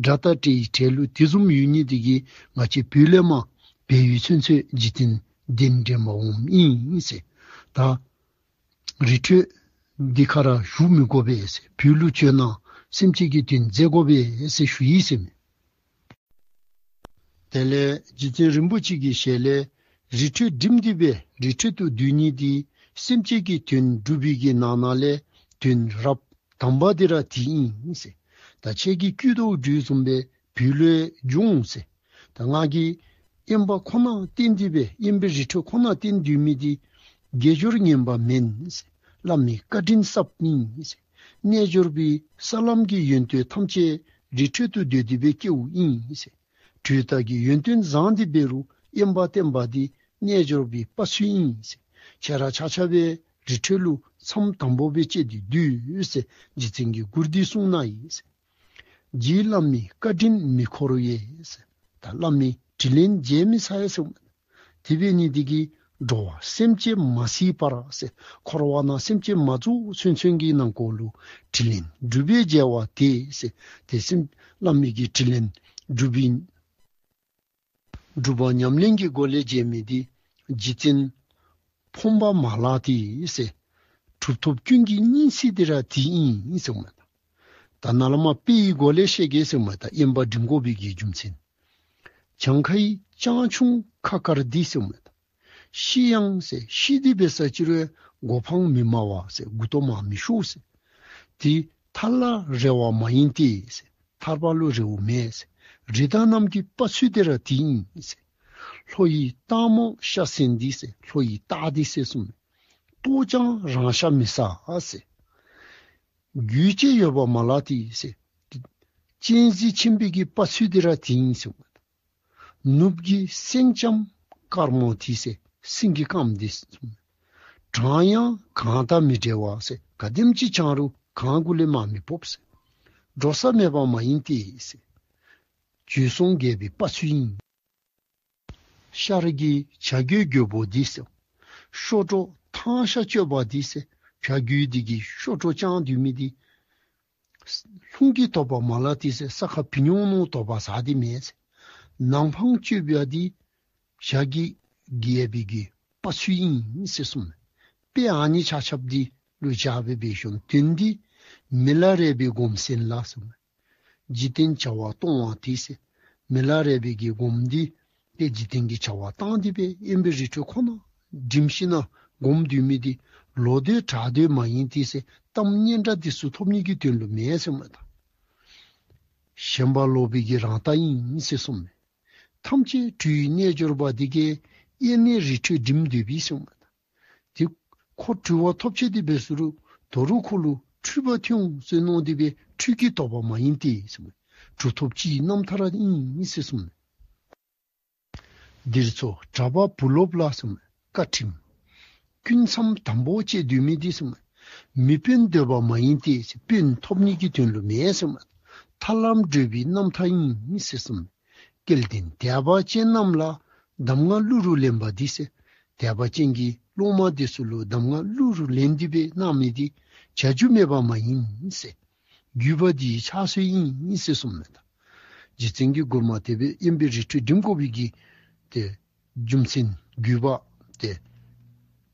དགྲ་དང་བྲལ་བྲལ་ལུགས་དེ་བཟུམ་ཡོད་ནི་དེ་གིས་ང་བཅས་བོད་ལས་མར་སྦས་ཡུལ་ཚུན་ཚོད་རྗེ་བཙུན་གདན་འདྲེན་པ་འོངམ་ཨིན་ཟེར། ད་རི་ཁྲོད་འདི་ཁར་ར་བཞུགས་མི་དགོ་པས་ཟེར། བོད་ལུ་བྱོན་ན་སེམས་ཅན་གྱི་དོན་མཛད་དགོ་པས་ཟེར་ཞུ་ཡི་ཟེར་མས། དེ་ལས་རྗེ་བཙུན་རིན་པོ་ཆེ་གི་ཞལ་ལས་རི་ཁྲོད་འགྲིམ་སྟེ་སྦེ་རི་ཁྲོད་དུ་སྡོད་ནི་དེ་སེམས་ཅན་གྱི་དོན་སྒྲུབ་པའི་གི་ནང་ན་ལས་དོན་རབ་དང་པ་དེ་ར་དེ་ཨིན་ཟེར། ད་ཁྱེད་ཀྱིས་བཀོད་དོ་བཟུམ་སྦེ་བོད་ལུ་འགྱོ་འོང་ཟེར། ད་ང་གིས་དབེན་པ་ཁོ་ན་བསྟེན་ཏེ་སྦེ་དབེན་པའི་རི་ཁྲོད་ཁོ་ན་བསྟེན་སྡོད་མི་དེ་དགེ་སྦྱོར་ངན་པ་མེན་ཟེར། བླ་མའི་བཀའ་དྲིན་བསགསཔ་ཨིན་ཟེར། རྣལ་འབྱོར་པའི་ས་ལམ་གྱི་ཡོན་ཏན་ཐམས་ཅད་རི་ཁྲོད་དུ་སྡོད་དེ་སྦེ་སྐྱེཝ་ཨིན་ཟེར། དུས་རྟག་གི་ཡོན་ཏན་བཟང་སྟེ་འབད་རུང་དབེན་པ་བསྟེན་པ་དེ་རྣལ་འབྱོར་པའི་དཔའ་ཚུལ་ཨིན་ཟེར། ཁྱེད་ར་ཆ་ཁྱབ་སྦེ་རི་ཁྲོད་ལུ་མཚམས་དམ་པོ་སྦེ་བཅད་དེ་སྡོད་ཟེར་རྗེ་བཙུན་གྱིས་མགུར་འདི་གསུངས་གནང་ཡི་ཟེར། རྗེ་བླ་མའི་བཀའ་དྲིན་མི་འཁོར་བས་ཟེར། ད་བླ་མའི་དྲིན་ལན་འཇལ་མི་ཚར་ཡི་ཟེར། དེ་འབད་ནི་དེ་གིས་འགྲོ་བ་སེམས་ཅན་མ་སྲིད་པར་ཟེར། འཁོར་བ་ནང་སེམས་ཅན་མ་རྫོགས་ཚུན་ཚོད་ཀྱི་ནང་འཁོད་ལུ་དྲིན་ལན་སྒྲུབ་པའི་དགེ་བ་དེ་ཟེར། དེ་སེམས་བླ་མའི་གི་དྲིན་ལན་སྒྲུབ་པའི་སྒྲུབ་པ་ཉམས་ལེན་གྱི་སྒོ་ལས་འཇལ་མི་དེ་རྗེ་བཙུན་ཕོངས་པ་མ་ལགས་ཏེ་ཟེར། གྲུབ་ཐོབ་ཀུན་གྱི་སྙིང་སྲིད་དེ་ར་དེ་ཨིན་ཟེར་མས། ད་ནཱ་ལས་མར་དཔེ་ཡི་སྒོ་ལས་བཤད་གེ་ཟེར་མས། ད་དབེན་པ་འགྲིམ་དགོ་པའི་གི་རྒྱུ་མཚན། གྱངས་ཁའི་སྤྱང་ཆུང་ཁ་དཀར་འདི་ཟེར་མས། ཤི་ཡང་ཟེར་ཤི་སྟེ་འབད་ས་ཅིག་རུང་མགོ་འཕང་མི་སྨྲ་བ་ཟེར། མགུ་ཏོ་མར་མི་ཤོར་ཟེར། དེ་ཐར་ལ་རེ་བ་མ་ཡིན་ཏེ་ཟེར། ཐར་པ་ལུ་རེཝ་མེད་ཟེར། རི་དྭགས་རྣམས་ཀྱི་དཔའ་ཚུལ་དེ་ར་དེ་ཨིན་ཟེར། ལྷོ་ཡི་སྟག་མོ་ཤ་ཟན་འདི་ཟེར། ལྷོ་ཡི་སྟག་འདི་ཟེར་གསུངས་མས། ལྟོགས་ཀྱང་རང་ཤ་མི་ཟ་ཟེར། རྒྱུས་ཅན་ཡོད་པ་མ་ལགས་ཏེ་ཟེར། གཅན་གཟན་ཆེན་པོའི་གི་དཔའ་ཚུལ་དེ་ར་དེ་ཨིན་ཟེར། ནུབ་ཀྱི་སེང་ལྕམ་དཀར་མོ་དེ་ཟེར། སེང་གེ་དཀརམོ་དེ་ཟེར། གྲང་ཡང་གངས་དང་མི་འབྲལ་བ་ཟེར། ག་དེམ་ཅིག་གྲང་རུང་གངས་གུ་ལས་མར་མི་ཕབ་ཟེར། འགྲོ་ས་མེད་པ་མ་ཡིན་ཏེ་ཟེར། བྱོལ་སོང་རྒྱལ་པོའི་དཔའ་ཚུལ་ཨིན། ཤར་གྱི་བྱ་རྒོད་རྒོད་པོ་འདི་ཟེར། གཤོག་སྒྲོ་ཐང་ཤ་གཅོད་པ་འདི་ཟེར། བྱ་རྒོད་འདི་གིས་གཤོག་སྒྲོ་བརྐྱང་སྡོད་མི་འདི། ལྷུང་གི་དོགས་པ་མ་ལགས་ཏེ་ཟེར། ས་ཁར་བུད་ཉོག་ནོ་དོགས་པ་ཟ་སྟེ་མེད་ཟེར། ནམ་འཕང་གཅོད་པ་འདི་བྱ་རྒོད་རྒྱལ་པོའི་གི་དཔའ་ཚུལ་ཨིན་ཟེར་གསུངས་མས། དཔེ་ཨ་ནི་ཆ་ཁྱབ་འདི་ལུ་བཞག་སྦེ་འབད་ཞིནམ་དོན་འདི་མི་ལ་རས་པའི་སྒོམ་གསན་ལ་གསུངས་མས། འཇིག་རྟེན་བྱ་བ་སྟོང་བ་དེ་ཟེར། མི་ལ་རས་པའི་གི་སྒོམ་འདི་ཏེ་འཇིག་རྟེན་གྱི་བྱ་བ་བཏང་སྟེ་སྦེ་དབེན་པའི་རི་ཁྲོད་ཁོ་ན་འགྲིམ་ཞིན་ན་སྒོམ་སྡོད་མི་འདི་ལོ་དོད་དྲག་དོད་མ་ཡིན་ཏེ་ཟེར། གཏམ་སྙན་གྲགས་འདི་ཚུ་ཐོབ་ནི་གི་དོན་ལུ་མེན་ཟེར་མས་ད། ཞེན་པ་ལོག་པའི་གི་རང་རྟགས་ཨིན་ཟེར་གསུངས་མས། ཐམས་ཅད་འཁྲུལ་བའི་རྣལ་འབྱོར་པ་འདི་གིས་དབེན་གནས་རི་ཁྲོད་འགྲིམ་སྡོད་པའི་ཟེར་མས་ད། དེ་ཁོ་འཁྲུལ་བ་ཐོབ་ཆེ་སྟེ་འབད་ས་རུང་དོ་རུང་ཁོ་ལུ་འཁྲུལ་པ་ཐོན་འོང་ཟེར་མནོ་སྟེ་སྦེ་འཁྲུལ་གྱི་དོགས་པ་མ་ཡིན་ཏེ་ཟེར་མས། གྲུབ་ཐོབ་སྤྱིའི་རྣམ་ཐར་ཨིན་ཟེར་གསུངས་མས། འདིར་འཚོ་གྲྭ་པ་བུ་སློབ་ལ་ཟེར་མས། བཀའ་ཁྲིམས་ཀུན་མཚམས་དམ་པོ་བཅད་སྡོད་མི་འདི་ཟེར་མས། མི་དཔོན་འདོད་པ་མ་ཡིན་ཏེ་ཟེར། དཔོན་ཐོབ་ནི་གི་དོན་ལུ་མེན་ཟེར་མས། ཐར་ལམ་བགྲོད་པའི་རྣམ་ཐར་ཨིན་ཟེར་གསུངས་མས། སྐལ་ལྡན་དད་པ་ཅན་རྣམས་ལ་གདམས་ངག་གླུ་རུ་ལེན་པ་འདི་ཟེར། དད་པ་ཅན་གྱི་སློབ་མ་འདི་ཚུ་ལུ་གདམས་ངག་གླུ་རུ་ལེན་ཏེ་སྦེ་གནང་མི་འདི་བྱ་རྒྱུ་མེད་པ་མ་ཡིན་ཟེར། བརྒྱུད་པ་འདི་ཕྱག་སྲོལ་ཨིན་ཟེར་གསུངས་མས་ད། རྗེ་བཙུན་གྱིས་མགུར་མ་དེ་སྦེ་དབེན་པའི་རི་ཁྲོད་འགྲིམ་དགོ་པའི་གི་ཏེ་རྒྱུ་མཚན་བརྒྱུད་པ་ཏེ་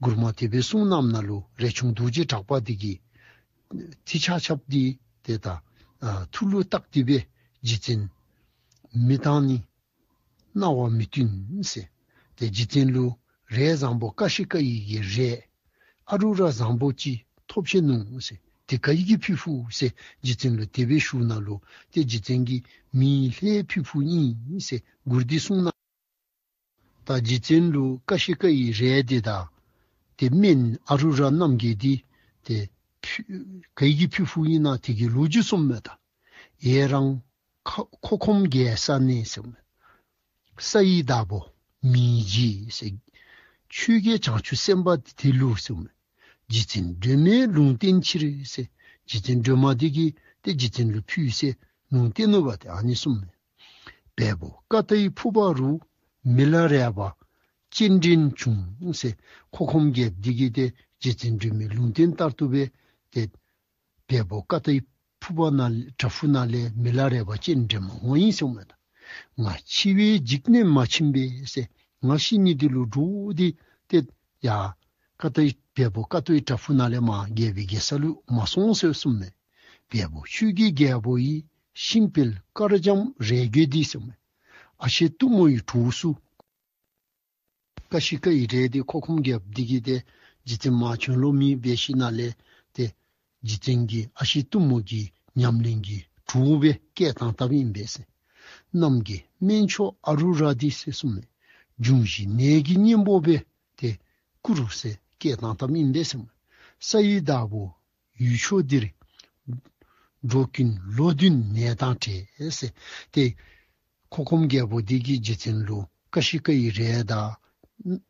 མགུར་མ་དེ་སྦེ་གསུངས་གནངམ་ནང་ལུ་རས་ཆུང་རྡོ་རྗེ་གྲགས་པ་འདི་གིས་དེ་ཆ་ཁྱབ་འདི་ཏེ་ད་ཨ་ཐུགས་ལུ་བཏགས་ཏེ་སྦེ་རྗེ་བཙུན་མི་བཏང་ནི་རྣ་བ་མི་བསྟུན་ཟེར། ཏེ་རྗེ་བཙུན་ལུ་རས་བཟང་པོ་ཀ་ཤི་ཀ་ཡི་གི་རས་ཨ་རུ་ར་བཟང་པོ་ཅིག་ཐོབ་ཆི་ནུག་ཟེར། དེ་ག་གིས་ཕུལ་ཕུལཝ་ཟེར་རྗེ་བཙུན་ལུ་དེ་སྦེ་ཞུཝ་ནང་ལུ་ཏེ་རྗེ་བཙུན་གྱིས་མི་ལྷས་ཕུལ་ཕུལཝ་ཨིན་ཟེར་མགུར་འདི་གསུངས་གནང་། ད་རྗེ་བཙུན་ལུ་ཀ་ཤི་ཀ་ཡི་རས་འདི་དང་ཏེ་སྨན་ཨ་རུ་ར་རྣམ་རྒྱལ་འདི་ཏེ་ཕུལ་ག་གིས་ཕུལ་ཕུལཝ་ཨིན་ན་དེ་གི་ལོ་རྒྱུས་གསུངས་མས་ད། ཡེ་རང་ ཁོ་ཁོ་ཁོམ་རྒྱལ་ས་ནས་ཟེརཝ་མས། ས་ཡི་བདག་པོ་མི་རྗེ་ཟེར། ཆོས་རྒྱལ་བྱང་ཆུབ་སེམས་དཔའ་དེ་ལུ་ཟེརཝ་མས། རྗེ་བཙུན་སྒྲོལ་མའི་ལུང་བསྟན་ཕྱིར་ཟེར། རྗེ་བཙུན་སྒྲོལ་མ་དེ་གིས་ཏེ་རྗེ་བཙུན་ལུ་ཕུལ་ཟེར་ལུང་བསྟན་ནུག་པ། ཏེ་ཨ་ནི་གསུངསམ་མས། བལ་པོ་ཀ་དྷའི་ཕུར་པ་རུ། མི་ལ་རས་པ་སྤྱན་འདྲེན་བྱུང་ཟེར། ཁོ་ཁོམ་རྒྱལཔོ་དེ་གིས་ཏེ་རྗེ་བཙུན་སྒྲོལ་མའི་ལུང་བསྟན་ལྟར་དུ་སྦེ་ཏེ་བལ་པོ་ཀ་དྷའི་ཕུར་པ་ནང་བྲག་ཕུག་ནང་ལས་མི་ལ་རས་པ་སྤྱན་འདྲེན་མ་འོང་ཡི་ཟེརཝ་མས། ད་ང་འཆི་བའི་འཇིགས་ནས་མ་ཕྱིན་པས་ཟེར། ང་ཤི་ནི་དེ་ལུ་འདྲོག་སྟེ་ཏེ་ཡ་ཀ་དྷའི་བལ་པོ་ཀ་དྷའི་བྲག་ཕུག་ནང་ལས་མར་རྒྱལ་པོའི་རྒྱལ་ས་ལུ་མ་སོང་ཟེར་གསུངསམ་མས། བལ་པོ་ཆོས་ཀྱི་རྒྱལ་པོ་ཡི། ཤིང་བལ་དཀར་འཇམ་རས་གོས་འདི་ཟེརཝ་མས། ཨ་ཤེ་གཏུམ་མོ་ཡི་གྲོགས་སུ་ཀ་ཤི་ཀ་ཡི་རས་དེ་ཁོ་ཁོམ་རྒྱལཔོ་དེ་གིས་ཏེ་རྗེ་བཙུན་མར་བྱོན་ལོང་མེད་པའི་ཤུལ་ལས་ཏེ་རྗེ་བཙུན་གྱི་ཨ་ཤེ་གཏུམ་མོ་གི་ཉམས་ལེན་གྱི་གྲོགས་སྦེ་བསྐོས་བཏང་བཏངམ་ཨིན་པས་ཟེར། གནམ་གྱི་སྨན་མཆོག་ཨ་རུ་ར་འདི་ཟེར་གསུངསམ་མས། འབྱུང་བཞིའི་ནད་ཀྱི་གཉེན་པོ་སྦེ་ཏེ་བཀུར་ཟེར་བསྐོས་བཏང་བཏངམ་ཨིན་པས་ཟེརཝ་མས། ས་ཡི་བདག་པོ་ཡུལ་ཕྱོགས་འདིར། འགྲོ་ཀུན་ལོ་བདུན་ནད་དང་བྲལ་ཟེར། ཏེ་ཁོ་ཁོམ་རྒྱལ་པོ་དེ་གིས་རྗེ་བཙུན་ལུ་ཀ་ཤི་ཀ་ཡི་རས་དང་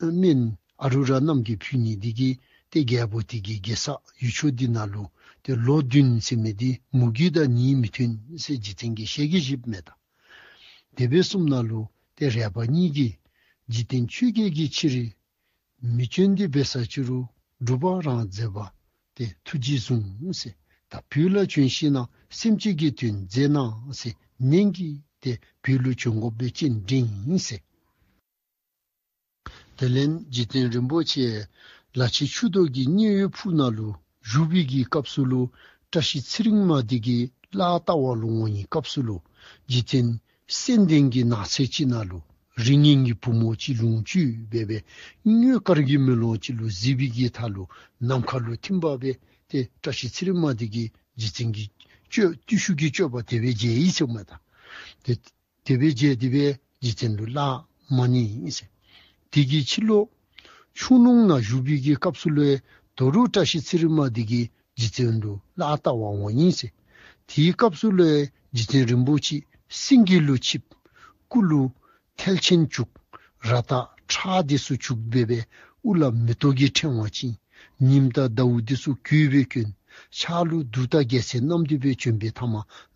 སྨན་ཨ་རུ་ར་རྣམས་ཀྱིས་ཕུལ་ནི་དེ་གིས་ཏེ་རྒྱལ་པོ་དེ་གི་རྒྱལ་ས་ཡུལ་ཕྱོགས་འདི་ནང་ལུ་ཏེ་ལོ་བདུན་ཟེར་མི་དེ་མུ་གེ་དང་ནད་མི་ཐོན་ཟེར་རྗེ་བཙུན་གྱིས་ཞལ་གྱིས་བཞེསཔ་མས། ད་དེ་སྦེ་གསུངམ་ད་ལུ་ཏེ་རས་པ་གཉིས་ཀྱིས་འཇིག་རྟེན་ཆོས་བརྒྱད་ཀྱི་ཕྱིར་མི་བྱོན་ཏེ་འབད་ས་ཅི་རུང་སྒྲུབ་པ་རང་མཛད་པ་ཏེ་ཐུགས་རྗེས་བཟུང་ཟེར། ད་བོད་ལ་བྱོན་ཞིནམ་ལས་སེམས་ཅན་གྱི་དོན་མཛད་གནང་ཟེར་ནན་གྱིས་ཏེ་བོད་ལུ་བྱོན་དགོཔ་སྦེ་སྤྱན་འདྲེན་ཡི་ཟེར། དེ་ལས་རྗེ་བཙུན་རིན་པོ་ཆེ་ལ་ཕྱི་ཆུ་ཐོག་གི་མཉན་ཡོད་ཕུག་ནང་ལུ་བཞུགས་པའི་གི་སྐབས་སུ་ལུ་བཀྲ་ཤིས་ཚེ་རིང་མ་དེ་གིས་གླགས་བལྟ་བར་ལུ་འོང་ནི་སྐབས་སུ་ལུ་རྗེ་བཙུན་སེང་ལྡེང་གི་ནགས་ཚལ་ཅིག་ནང་ལུ་རིགས་ངན་གྱི་བུ་མོ་ཅིག་ལོངས་སྤྱོད་འབད་སྦེ་དངུལ་དཀར་གྱི་མེ་ལོང་ཅིག་ལུ་གཟིགས་པའི་གི་མཐའ་ལུ་ནམ་མཁའ་ལུ་ཐིམ་པ་སྦེ་ཏེ་བཀྲ་ཤིས་ཚེ་རིང་མ་དེ་གིས་རྗེ་བཙུན་གྱི་སྤྱོད་བརྟུལ་ཞུགས་ཀྱི་སྤྱོད་པ་དེ་སྦེ་མཇལ་ཡི་ཟེརཝ་མས། ད་ཏེ་དེ་སྦེ་མཇལ་ཏེ་སྦེ་རྗེ་བཙུན་ལུ་གླགས་མ་རྙེད་ཟེར། དེ་གི་ཕྱི་ལོ་ཆུ་ཀླུང་ནང་བཞུགས་པའི་གི་སྐབས་སུ་ལུ་ཡང་དོ་རུང་བཀྲ་ཤིས་ཚེ་རིང་མ་དེ་གིས་རྗེ་བཙུན་ལུ་གླགས་བལྟ་བར་འོང་ཡི་ཟེར། དེའི་སྐབས་སུ་ལུ་ཡང་རྗེ་བཙུན་རིན་པོ་ཆེ་སེང་གེ་ལུ་ཆིབས། སྐུ་ལུ་ཐལ་ཆེན་བྱུག། རཀྟ་ཁྲག་འདི་ཚུ་བྱུག་འབད་སྦེ་དབུ་ལ་མེ་ཏོག་གི་ཕྲེང་བ་བཅིངས། ཉིམ་དང་ཟླཝ་འདི་ཚུ་གོས་སྦེ་གྱོན། ཕྱག་ལུ་གདུགས་དང་རྒྱལ་མཚན་བསྣམས་ཏེ་སྦེ་བྱོན་པའི་མཐའ་མ་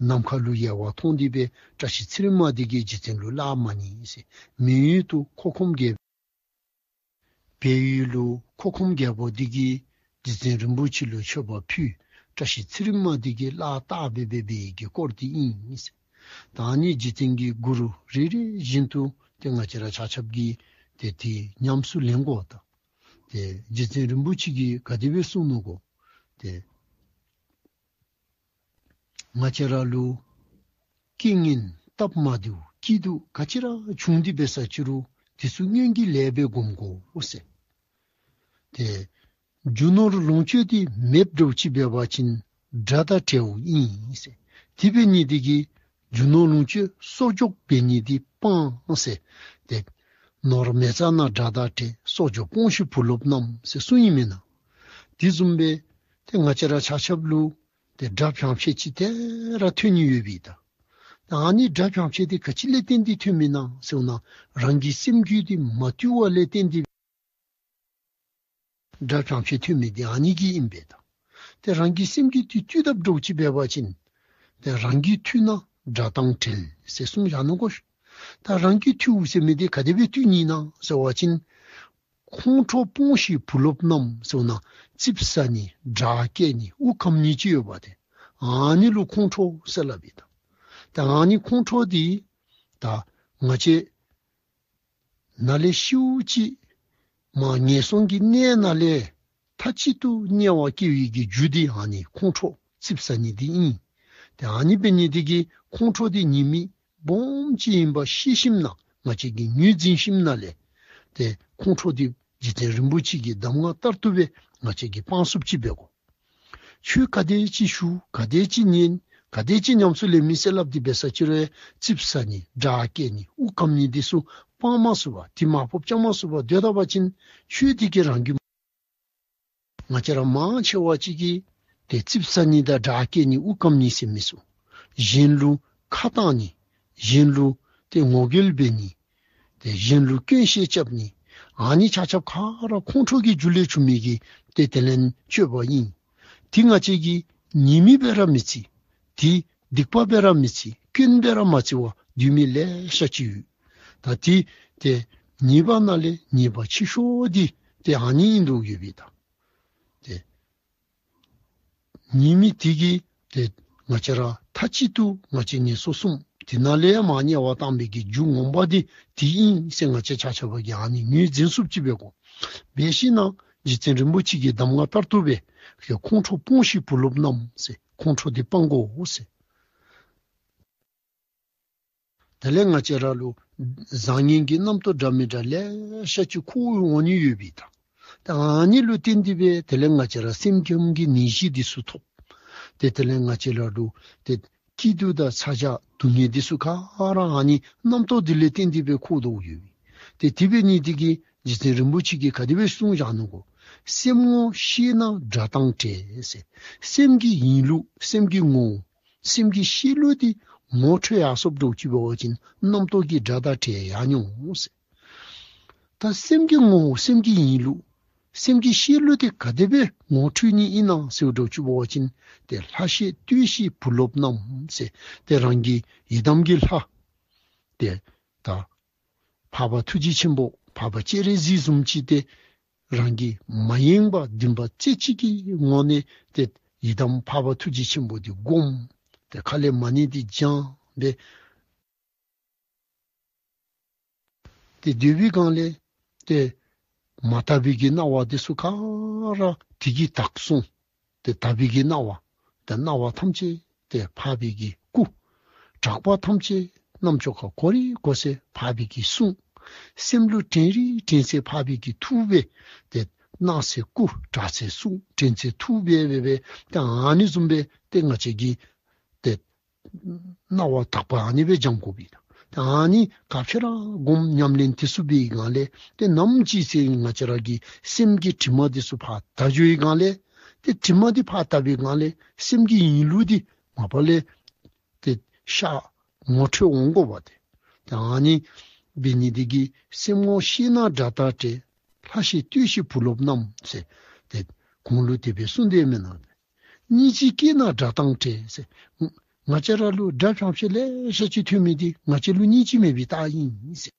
ནམ་མཁའ་ལུ་ཡལ་བར་མཐོང་སྟེ་སྦེ་བཀྲ་ཤིས་ཚེ་རིང་མ་དེ་གིས་རྗེ་བཙུན་ལུ་གླགས་མ་རྙེད་ཟེར། མི་ཡུལ་དུ་ཁོ་ཁོམ་རྒྱལ་བལ་ཡུལ་ལུ་ཁོ་ཁོམ་རྒྱལ་པོ་དེ་གིས་རྗེ་བཙུན་རིན་པོ་ཆེ་ལུ་མཆོད་པ་ཕུལ། བཀྲ་ཤིས་ཚེ་རིང་མ་དེ་གིས་གླགས་བལྟ་འབད་འབད་བའི་གི་སྐོར་དེ་ཨིན་ཟེར། ད་ཨ་ནི་རྗེ་བཙུན་གྱི་མགུར་རེ་རེ་བཞིན་དུ་ཏེ་ང་བཅས་ར་ཆ་ཁྱབ་ཀྱིས་ཏེ་དེ་ཉམས་སུ་ལེན་དགོ། ད་ཏེ་རྗེ་བཙུན་རིན་པོ་ཆེ་གིས་ག་དེ་སྦེ་གསུངས་ནུག་གོ། ཏེ་ང་བཅས་ར་ལུ་རྐྱེན་ངན་སྟབས་མ་བདེཝ་སྐྱིད་སྡུག་ག་ཅི་ར་བྱུང་སྟེ་འབད་ས་ཅི་རུང་དེ་ཚུ་སྔོན་གྱི་ལས་སྦེ་སྒོམ་དགོ་ཟེར། ཏེ་རྒྱུ་ནོར་ལོངས་སྤྱོད་འདི་མེདཔ་འདྲཝ་ཅིག་འབད་བ་ཅིན་དགྲ་དང་བྲལཝ་ཨིན་ཟེར། དེ་འབད་ནི་དེ་གིས་རྒྱུ་ནོར་ལོངས་སྤྱོད་གསོག་འཇོག་འབད་ནི་འདི་སྤང་ཟེར། ཏེ་ནོར་མེད་རྩ་ན་དགྲ་དང་བྲལ། གསོག་འཇོག་སྤོངས་ཤིག་བུ་སློབ་རྣམས་ཟེར་གསུངས་ཡི་མེན་ན། དེ་བཟུམ་སྦེ་ཏེ་ང་བཅས་ར་ཆ་ཁྱབ་ལུ་ཏེ་དགྲ་བྱང་ཕྱད་ཅིག་དེ་ར་ཐོན་ནི་ཡོད་པས་ད། ད་ཨ་ནི་དགྲ་བྱང་ཕྱད་དེ་ག་ཅི་ལས་བརྟེན་ཏེ་ཐོནམ་ཨིན་ན་ཟེར་བ་ཅིན་རང་གི་སེམས་རྒྱུད་འདི་མ་བཏུལ་བ་ལས་བརྟེན་ཏེ་དགྲ་བྱང་ཕྱད་ཐོན་མི་འདི་ཨ་ནི་གིས་ཨིན་པས་ད། ཏེ་རང་གི་སེམས་རྒྱུད་འདི་བཏུལ་དཔ་འདྲཝ་ཅིག་འབད་བ་ཅིན་ཏེ་རང་གིས་བཏུལ་ན་དགྲ་དང་བྲལ་ཟེར་གསུངས་བཞག་ནུག་གོ། ད་རང་གིས་བཏུལ་ཟེར་མི་འདི་ག་དེ་སྦེ་བཏུལ་ནི་ཨིན་ན་ཟེར་བ་ཅིན་ཁོང་ཁྲོ་སྤོངས་ཤིག་བུ་སློབ་རྣམས་ཟེར་བ་ཅིན་ཙིགཔ་ཟ་ནི་དགྲ་བཀལ་ནི་དབུགས་ཁམ་ནི་ཅིག་ཡོདཔ་ཏེ་ཨ་ནི་ལུ་ཁོང་ཁྲོ་ཟེར་སླབ་ཨིན་ད། ད་ཨ་ནི་ཁོང་ཁྲོ་འདི་ད་ང་བཅས་ནཱ་ལས་ཤིཝ་ཅིག་མར་ངན་སོང་གི་གནས་ནང་ལས་མཐའ་གཅིག་ཏུ་དམྱལ་བར་སྐྱེ་བའི་གི་རྒྱུ་འདི་ཨ་ནི་ཁོང་ཁྲོ་ཙིགཔ་ཟ་ནི་འདི་ཨིན། ཏེ་ཨ་ནི་འབད་ནི་འདི་གིས་ཁོང་ཁྲོ་འདི་ཉེས་དམིགས་སྦོམ་ཅིག་ཨིནམ་ཤེས་ཞིནམ་ན་ང་བཅས་ཀྱིས་ངོས་འཛིན་ཞིནམ་ན་ལས་ཏེ་ཁོང་ཁྲོ་འདི་རྗེ་བཙུན་རིན་པོ་ཆེ་གི་གདམས་ངག་ལྟར་དུ་སྦེ་ང་བཅས་ཀྱིས་སྤང་ཚུགསཔ་ཅིག་འབད་དགོ། ཆོས་ག་དེ་ཅིག་ཞུ་ག་དེ་ཅིག་ཉན་ག་དེ་ཅིག་ཉམས་སུ་ལེན་མི་ཟེར་སླབ་སྟེ་འབད་ས་ཅི་རུང་ཙིགཔ་ཟ་ནི་དགྲ་བཀལ་ནི་དབུགས་ཁམ་ནི་འདི་ཚུ་སྤང་མ་ཚུགས་པར་དེ་མ་ཕོགཔ་བཅག་མ་ཚུགས་པར་སྡོད་ད་པ་ཅིན་ཆོས་འདི་གིས་རང་གི་ང་བཅས་ར་མང་ཆེ་བ་ཅིག་གིས་ཏེ་ཙིགཔ་ཟ་ནི་དང་དགྲ་བཀལ་ནི་དབུགས་ཁམ་ནི་ཟེར་མི་ཚུ་གཞན་ལུ་ ཁ་བཏང་ནི། གཞན་ལུ་ཏེ་ངོ་རྒོལ་འབད་ནི། ཏེ་གཞན་ལུ་སྐྱོན་བཤད་རྐྱབ་ནི། ཨ་ནི་ཆ་ཁྱབ་ག་ར་ཁོང་ཁྲོ་གི་རྒྱུ་ལས་བྱུང་མི་གི་ཏེ་དེ་ལས་སྤྱོད་པ་ཨིན། ཏེ་ང་བཅས་ཀྱིས་ཉེས་དམིགས་སྦེ་ར་མི་བརྩི། ཏེ་སྡིག་པ་སྦེ་ར་མི་བརྩི། སྐྱོན་སྦེ་ར་མ་བརྩི་བར་སྡོད་མི་ལེ་ཤ་ཅིག་ཡོད། ད་ཏེ་ཏེ་ཉེས་པ་ནང་ལས་ཉེས་པ་ཆེ་ཤོས་འདི་ཏེ་ཨ་ནི་ཨིན་དོ་ཡོདཔ་ད། ཏེ་ཉེས་དམིགས་དེ་གིས་ཏེ་ང་བཅས་ར་མཐའ་གཅིག་ཏུ་ང་བཅས་ངན་སོང་གསུམ་དེ་ནང་ལས་མར་དམྱལ་བ་བཏང་བའི་གི་རྒྱུ་ངོ་མ་དེ་དེ་ཨིན་ཟེར་ང་བཅས་ཆ་ཁྱབ་ཀྱིས་ཨ་ནི་ངོས་འཛིན་ཚུགསཔ་ཅིག་འབད་དགོ། འབད་ཞིནམ་རྗེ་བཙུན་རིན་པོ་ཆེ་གི་གདམས་ངག་ལྟར་དུ་སྦེ་ཁོང་ཁྲོ་སྤོང་ཞིག་བུ་སློབ་རྣམས་ཟེར། ཁོང་ཁྲོ་དེ་སྤང་དགོ་ཟེར། དེ་ལས་ང་བཅས་ར་ལུ་བཟང་ངན་གྱི་རྣམ་རྟོག་འདྲ་མི་འདྲ་ལེ་ཤ་ཅིག་འཁོར་འོང་ནི་ཡོད་པས་ད། ད་ཨ་ནི་ལུ་བརྟེན་ཏེ་སྦེ་དེ་ལས་ང་བཅས་ར་སེམས་ཁམས་ཀྱི་ནད་གཞི་འདི་ཚུ་ཐོབ། ཏེ་དེ་ལས་ང་བཅས་ར་ལུ་ཏེ་སྐྱིད་སྡུག་དང་ཚ་གྱང་སྡུག་བསྔལ་འདི་ཚུ་ག་ར་ཨ་ནི་རྣམ་རྟོག་འདི་ལས་བརྟེན་ཏེ་སྦེ་འཁོར་དོ་ཡོད་པས། ཏེ་དེ་འབད་ནི་འདི་གིས་རྗེ་བཙུན་རིན་པོ་ཆེ་གིས་ག་དེ་སྦེ་གསུངས་བཞག་ནུག་གོ། སེམས་ངོ་ཤེས་ན་དགྲ་དང་བྲལ་ཟེར། སེམས་ཀྱི་ཡིན་ལུགས་སེམས་ཀྱི་ངོ་བོ་སེམས་ཀྱི་ཤེས་ལུགས་འདི་ངོ་འཕྲོད་ཡར་སོཔ་འདྲཝ་ཅིག་འབད་བ་ཅིན་རྣམ་རྟོག་གི་དགྲ་དང་བྲལ་ཡར་འོང་ཟེར། ད་སེམས་ཀྱི་ངོ་བོ་སེམས་ཀྱི་ཡིན་ལུགས་སེམས་ཀྱི་ཤེས་ལུགས་དེ་ག་དེ་སྦེ་ངོ་འཕྲོད་ནི་ཨིན་ན་ཟེར་འདྲཝ་ཅིག་འབད་བ་ཅིན་ཏེ་ལྷ་ཞེས་ལྟོས་ཤིག་བུ་སློབ་རྣམས་ཟེར། ཏེ་རང་གི་ཡི་དམ་གྱི་ལྷ་ཏེ་ད་འཕགས་པ་ཐུགས་རྗེ་ཆེན་པོ་འཕགས་པ་སྤྱན་རས་གཟིགས་བཟུམ་ཅིག་ཏེ་རང་གིས་མ་ཡེངས་པར་འདུན་པ་རྩེ་གཅིག་གི་ངོ་ནས་ཏེ་ཡི་དམ་འཕགས་པ་ཐུགས་རྗེ་ཆེན་པོ་འདི་བསྒོམ། ཏེ་ཁ་ལས་མ་ཎི་འདི་བགྱང་སྦེ་ཏེ་སྡོད་པའི་སྒང་ལས་ཏེ་མ་དག་པའི་གི་སྣང་བ་འདི་ཚུ་ག་ར་དེ་གིས་དག་སོང་། ཏེ་དག་པའི་གི་སྣང་བ་ཏེ་སྣང་བ་ཐམས་ཅད་ཏེ་འཕགས་པའི་གི་སྐུ། གྲགས་པ་ཐམས་ཅད་རྣམ་ཅོག་ཁར་གོ་རིགས་གོ་ཚད་འཕགས་པའི་གི་གསུང་། སེམས་ལུ་དྲན་རིགས་དྲན་ཚད་འཕགས་པའི་གི་ཐུགས་སྦེ་ཏེ་སྣང་ཚད་སྐུ་གྲགས་ཚད་གསུང་དྲན་ཚད་ཐུགས་སྦེ་སྦེ་སྦེ་ཏེ་ཨ་ནི་བཟུམ་སྦེ་ཏེ་ང་བཅས་ཀྱིས་ཏེ་སྣང་བ་དག་པ་ཨ་ནི་སྦེ་སྦྱང་དགོ་པས། ད་ཨ་ནི་ག་ཅི་ར་སྒོམ་ཉམས་ལེན་དེ་ཚུ་འབད་བའི་སྒང་ལས་ཏེ་ནམ་ཅིག་ཟེར་ང་བཅས་ར་གི་སེམས་ཀྱི་དྲི་མ་འདི་ཚུ་ཕར་དག་འགྱོ་བའི་སྒང་ལས་ཏེ་དྲི་མ་འདི་ཕར་དག་པའི་སྒང་ལས་སེམས་ཀྱི་ཡིན་ལུགས་འདི་མ་པ་ལས་ཏེ་ཤར་ངོ་འཕྲོད་འོང་དགོ་པས་ཏེ། ད་ཨ་ནི་འབད་ནི་འདི་གིས་སེམས་ངོ་ཤེས་ན་དགྲ་དང་བྲལ། ལྷ་ཞེས་ལྟོས་ཤིག་བུ་སློབ་རྣམས་ཟེར་ཏེ་གོང་ལུ་དེ་སྦེ་གསུངས་ཏེ་མེན་ན། སྙིང་རྗེ་སྐྱེས་ན་དགྲ་དང་བྲལ་ཟེར། ང་བཅས་ར་ལུ་དགྲ་ཕྱམ་ཤེས་ལེ་ཤ་ཅིག་ཐོན་མི་འདི་ང་བཅས་ལུ་སྙིང་རྗེ་མེད་པའི་རྟགས་ཨིན་ཟེར།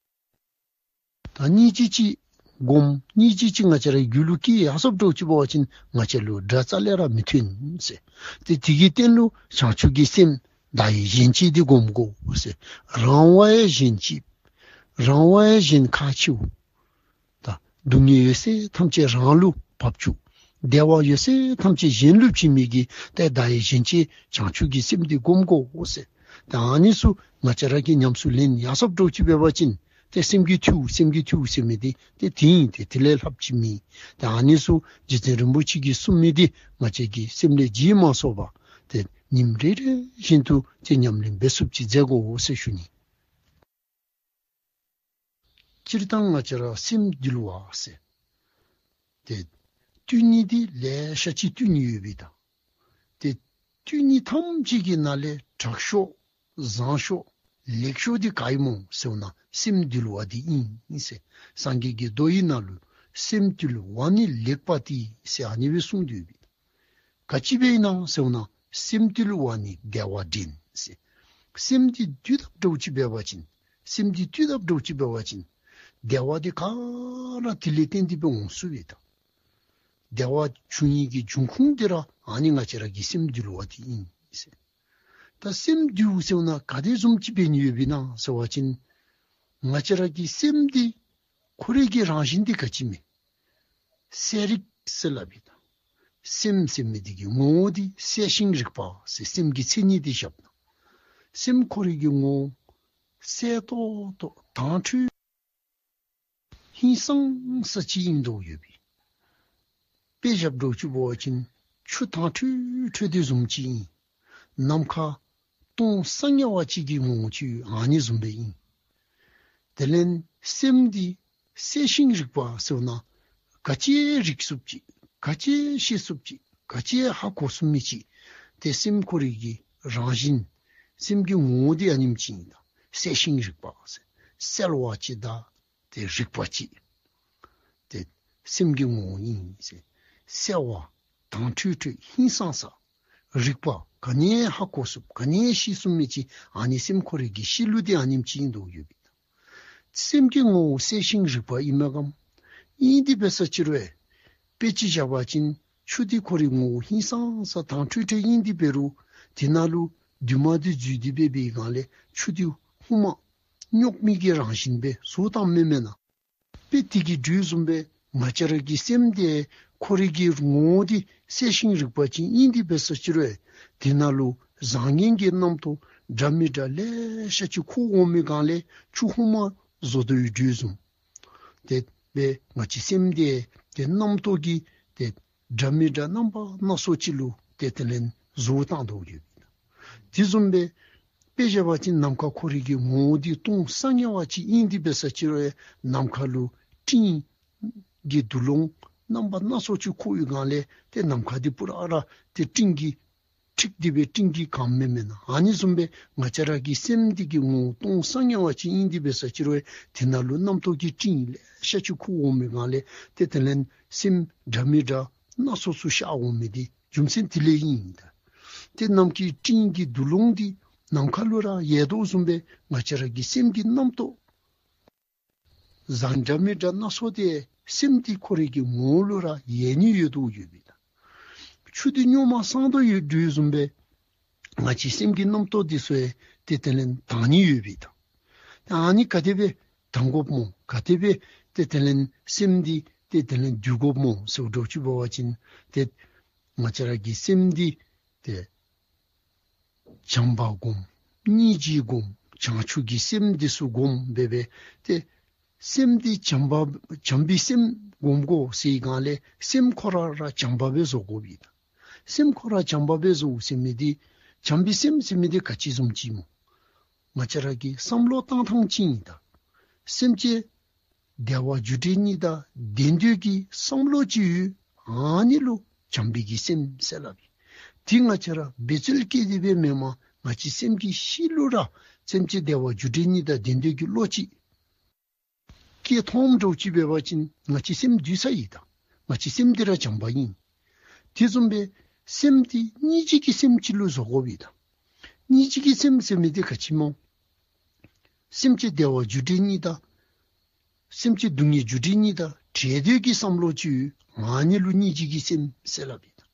ད་སྙིང་རྗེ་ཅིག་སྒོམ་སྙིང་རྗེ་ཅིག་ང་བཅས་རའི་རྒྱུད་ལུ་སྐྱེས་ཡར་སོཔ་འདྲཝ་ཅིག་འབད་བ་ཅིན་ང་བཅས་ལུ་དགྲ་རྩ་ལས་ར་མི་ཐོན་ཟེར། ཏེ་དེ་གི་སྟེང་ལུ་བྱང་ཆུབ་ཀྱི་སེམས་བདག་ཡིད་གཞན་གཅེས་འདི་སྒོམ་དགོ་ཟེར། རང་བ་ཡང་གཞན་གཅེས། རང་བ་ཡང་གཞན་ཁག་ཆེཝ། ད་སྡུག་བསྔལ་ཡོད་ཚད་ཐམས་ཅད་རང་ལུ་བབ་བཅུག། བདེ་བ་ཡོད་ཚད་ཐམས་ཅད་གཞན་ལུ་བྱིན་མི་གི་ཏེ་བདག་ཡིད་གཞན་གཅེས་བྱང་ཆུབ་ཀྱི་སེམས་འདི་སྒོམ་དགོ་ཟེར། ད་ཨ་ནི་ཚུ་ང་བཅས་ར་གིས་ཉམས་སུ་ལེན་ཡར་སོཔ་འདྲཝ་ཅིག་འབད་བ་ཅིན་ཏེ་སེམས་ཀྱི་ཐུ་སེམས་ཀྱི་ཐུ་ཟེར་མི་འདི་ཏེ་དེ་ཨིན། ཏེ་དེ་ལས་ལྷགཔ་ཅིག་མེད། ད་ཨ་ནི་ཚུ་རྗེ་བཙུན་རིན་པོ་ཆེ་གིས་གསུངས་མི་འདི་ང་བཅས་ཀྱིས་སེམས་ལས་བརྗེད་མ་སོང་བར་ཏེ་ཉིནམ་རེ་རེ་བཞིན་དུ་ཏེ་ཉམས་ལེན་འབད་ཚུགསཔ་ཅིག་མཛད་དགོ་ཟེར་ཞུ་ནི། སྤྱིར་བཏང་ང་བཅས་ར་སེམས་འདུལ་བ་ཟེར་ཏེ་བཏུལ་ནི་འདི་ལེ་ཤ་ཅིག་བཏུལ་ནི་ཡོད་པས་ད། ཏེ་བཏུལ་ནི་ཐམས་ཅད་ཀྱི་ནང་ལས་དྲག་ཤོས་བཟང་ཤོས་ལེགས་ཤོས་འདི་ག་ཨིན་སྨོ་ཟེར་བ་ཅིན་སེམས་འདུལ་བ་འདི་ཨིན་ཟེར། སངས་རྒྱས་ཀྱི་མདོ་ཡི་ནང་ལུ་སེམས་བཏུལ་བ་ནི་ལེགས་པ་སྟེ་ཟེར་ཨ་ནི་སྦེ་གསུངས་ཏེ་ཡོད་པས། ག་ཅི་འབད་ན་ཟེར་བ་ཅིན་སེམས་བཏུལ་བ་ནི་བདེ་བ་འདྲེན་ཟེར། སེམས་འདི་བཏུལ་དཔ་འདྲཝ་ཅིག་འབད་བ་ཅིན་སེམས་འདི་བཏུལ་དཔ་འདྲཝ་ཅིག་འབད་བ་ཅིན་བདེ་བ་འདི་ག་ར་དེ་ལས་བརྟེན་ཏེ་སྦེ་འོང་ཚུགས་པས་ད། བདེ་བ་འབྱུང་ནི་གི་འབྱུང་ཁུངས་འདི་ར་ཨ་ནི་ང་བཅས་ར་གི་སེམས་འདུལ་བ་འདི་ཨིན་ཟེར། ད་སེམས་འདུལ་ཟེར་བ་ཅིན་ག་དེ་བཟུམ་ཅིག་འབད་ནི་ཡོདཔ་ཨིན་ན་ཟེར་བ་ཅིན་ང་བཅས་ར་གི་སེམས་འདི་ཁོ་རའི་གི་རང་བཞིན་འདི་ག་ཅི་སྨོ། གསལ་རིག་ཟེར་སླབ་ཨིན་ད། སེམས་ཟེར་མི་འདི་གི་ངོ་བོ་འདི་གསལ་ཤིང་རིག་པ་ཟེར་སེམས་ཀྱི་མཚན་ཉིད་འདི་བཞགཔ་ད། སེམས་ཁོ་རའི་གི་ངོ་བོ་གསལ་ཏོག་ཏོ་དྭངས་འཕྲོས་ཧིང་སངས་ས་ཅིག་ཨིན་དོ་ཡོད་པས། དཔེ་བཞག་འདྲཝ་ཅིག་འབད་བ་ཅིན་ཆུ་དྭངས་འཕྲོས་འཕྲོས་དོ་བཟུམ་ཅིག་ཨིན། ནམ་མཁའ་སྟོང་སང་ངེ་བ་ཅིག་གི་ངོ་བོ་ཅིག་ཨ་ནི་བཟུམ་སྦེ་ཨིན། དེ་ལས་སེམས་འདི་གསལ་ཤིང་རིག་པ་ཟེར་བ་ཅིན་ག་ཅི་རིག་ཚུགསཔ་ཅིག་ག་ཅི་ཤེས་ཚུགསཔ་ཅིག་ག་ཅི་ཧ་གོ་ཚུགས་མི་ཅིག་ཏེ་སེམས་ཁོ་རའི་གི་རང་བཞིན་ སེམས་ཀྱི་ངོ་བོ་འདི་ཨ་ནེམ་ཅིག་ཨིན་ད། གསལ་ཤིང་རིག་པ་ཟེར། གསལ་བ་ཅིག་དང་ཏེ་རིག་པ་ཅིག། ཏེ་སེམས་ཀྱི་ངོ་བོ་ཨིན་ཟེར། གསལ་བ་དྭངས་འཕྲོས་འཕྲོས་ཧིང་སངས་ས། རིག་པ་ག་ནི་ཧ་གོ་ཚུགསཔ་ག་ནི་ཤེས་ཚུགས་མི་ཅིག། ཨ་ནི་སེམས་ཁོ་རའི་གི་གཤིས་ལུགས་འདི་ཨ་ནེམ་ཅིག་ཨིན་དོ་ཡོདཔ་ཨིན་ད། སེམས་ཀྱི་ངོ་བོ་གསལ་ཤིང་རིག་པ་ཨིན་མས་གམ། ཨིན་ཏེ་འབད་ས་ཅིག་རུང་དཔེ་ཅིག་བཞག་པ་ཅིན་ཆུ་འདི་ཁོ་རའི་ངོ་བོ་ཧིང་སངས་ས་དྭངས་འཕྲོས་འཕྲོས་ཨིན་ཏེ་འབད་རུང་དེ་ནང་ལུ་རྡུལ་མ་འདི་འཛུལ་ཏེ་འབད་བའི་སྒང་ལས་ཆུ་འདི་ཧུ་མ་རྙོག་མི་གི་རང་བཞིན་སྦེ་བཟོ་བཏངམ་མེན་ན། དཔེ་དེ་གི་དོ་བཟུམ་སྦེ་ང་བཅས་ར་གི་སེམས་འདི་ཁོ་རའི་གི་ངོ་བོ་འདི་གསལ་ཤིང་རིག་པ་ཅིག་ཨིན་ཏེ་འབད་ས་ཅིག་རུང་དེ་ནང་ལུ་བཟང་ངན་གྱི་རྣམ་རྟོག་འདྲ་མི་འདྲ་ལེ་ཤ་ཅིག་འཁོར་འོང་མི་སྒང་ལས་ཆུ་ཧུ་མ་བཟོ་དོ་ཡོདཔ་དོ་བཟུམ། དེ་སྦེ་ང་བཅས་སེམས་འདི་ཏེ་རྣམ་རྟོག་གི་ཏེ་འདྲ་མི་འདྲ་རྣམ་པ་སྣ་ཚོགས་ཅིག་ལུ་ཏེ་དེ་ལས་བཟོ་བཏང་དོ་ཡོདཔ་ཨིན། དེ་བཟུམ་སྦེ་དཔེ་བཞག་པ་ཅིན་ནམ་མཁའ་ཁོ་རའི་གི་ངོ་བོ་འདི་སྟོང་སང་ངེ་བ་ཅིག་ཨིན་ཏེ་འབད་ས་ཅིག་རུང་ནམ་མཁའ་ལུ་སྤྲིན་གྱི་འདུ་ལོང་རྣམ་པ་སྣ་ཚོགས་ཅིག་འཁོར་བའི་སྒང་ལས་ཏེ་ནམ་མཁའ་འདི་པུ་ར་ར་ཏེ་སྤྲིན་གྱིས་འཁྲིགས་ཏེ་སྦེ་སྤྲིན་གྱིས་གང་མི་མེན་ན། ཨ་ནི་བཟུམ་སྦེ་ང་བཅས་ར་གི་སེམས་འདི་གི་ངོ་བོ་སྟོང་སང་ངེ་བ་ཅིག་ཨིན་ཏེ་འབད་ས་ཅིག་རུང་དེ་ནང་ལུ་རྣམ་རྟོག་གི་སྤྲིན་ལེ་ཤ་ཅིག་འཁོར་འོང་མི་སྒང་ལས་ཏེ་དེ་ལས་སེམས་འདྲ་མི་འདྲ་སྣ་ཚོགས་ཚུ་ཤར་འོང་མི་འདི་རྒྱུ་མཚན་དེ་ལས་ཨིན་ད། ཏེ་ནམ་མཁའི་སྤྲིན་གྱི་འདུ་ལོང་འདི་ནམ་མཁའ་ལུ་ར་ཡལ་དོ་བཟུམ་སྦེ་ང་བཅས་ར་གི་སེམས་ཀྱི་རྣམ་རྟོག་བཟང་འདྲ་མི་འདྲ་སྣ་ཚོགས་འདི་སེམས་འདི་ཁོ་རའི་གི་ངོ་བོ་ལུ་ར་ཡལ་ནི་ཡོད་དོ་ཡོདཔ་ཨིན་ད། ཆུ་འདི་རྙོག་མ་སངས་དོ་ཡོདཔ་དོ་བཟུམ་སྦེ་ང་བཅས་སེམས་ཀྱི་རྣམ་རྟོག་འདི་ཚུ་ཡང་ཏེ་དེ་ལས་དྭངས་ནི་ཡོདཔ་ཨིན་ད། ད་ཨ་ནི་ག་དེ་སྦེ་དྭངས་དགོཔ་སྨོ། ག་དེ་སྦེ་ཏེ་དེ་ལས་སེམས་འདི་ཏེ་དེ་ལས་འདུལ་དགོཔ་སྨོ་ཟེར་འདྲཝ་ཅིག་འབད་བ་ཅིན་ཏེ་ང་བཅས་ར་གི་སེམས་འདི་ཏེ་བྱམས་པ་སྒོམ། སྙིང་རྗེ་སྒོམ། བྱང་ཆུབ་ཀྱི་སེམས་འདི་ཚུ་སྒོམ་འབད་སྦེ་ཏེ་སེམས་འདི་བྱམས་པ་བྱམས་པའི་སེམས་སྒོམ་དགོ་ཟེར་བའི་སྒང་ལས་སེམས་ཁོ་ར་ར་བྱམས་པ་སྦེ་བཟོ་དགོཔ་ཨིན་ད། སེམས་ཁོ་ར་བྱམས་པ་སྦེ་བཟོ་ཟེར་མི་འདི་བྱམས་པའི་སེམས་ཟེར་མི་འདི་ག་ཅི་བཟུམ་ཅིག་སྨོ། ང་བཅས་ར་གི་བསམ་བློ་བཏང་ཐངས་ཅིག་ཨིན་ད། སེམས་ཅན་བདེ་བ་རྒྱུ་འབྲས་གཉིས་དང་ལྡན་འདོད་ཀྱི་བསམ་བློ་ཅིག་ཡོད། ཨ་ནི་ལུ་བྱམས་པའི་གི་སེམས་ཟེར་སླབ་ཨིན། དེ་ང་བཅས་ར་འབད་རྩོལ་བསྐྱེད་དེ་སྦེ་མེན་པར་ང་བཅས་སེམས་ཀྱི་གཤིས་ལུ་ར་སེམས་ཅན་བདེ་བ་རྒྱུ་འབྲས་གཉིས་དང་ལྡན་འདོད་ཀྱི་བློ་ཅིག་སྐྱེ་ཐོནམ་འདྲཝ་ཅིག་འབད་བ་ཅིན་ང་བཅས་སེམས་འདུལ་ས་ཨིན་ད། ང་བཅས་སེམས་འདི་ར་བྱམས་པ་ཨིན། དེ་བཟུམ་སྦེ་སེམས་འདི་སྙིང་རྗེ་གི་སེམས་ཅིག་ལུ་བཟོ་དགོཔ་ཨིན་ད། སྙིང་རྗེ་གི་སེམས་ཟེར་མི་འདི་ག་ཅི་སྨོ། སེམས་ཅན་བདེ་བ་རྒྱུ་འབྲས་གཉིས་དང་སེམས་ཅན་སྡུག་བསྔལ་རྒྱུ་འབྲས་གཉིས་དང་བྲལ་འདོད་ཀྱི་བསམ་བློ་ཅིག་ཡོད། ཨ་ནི་ལུ་སྙིང་རྗེ་གི་སེམས་ཟེར་སླབ་ཨིན་ད།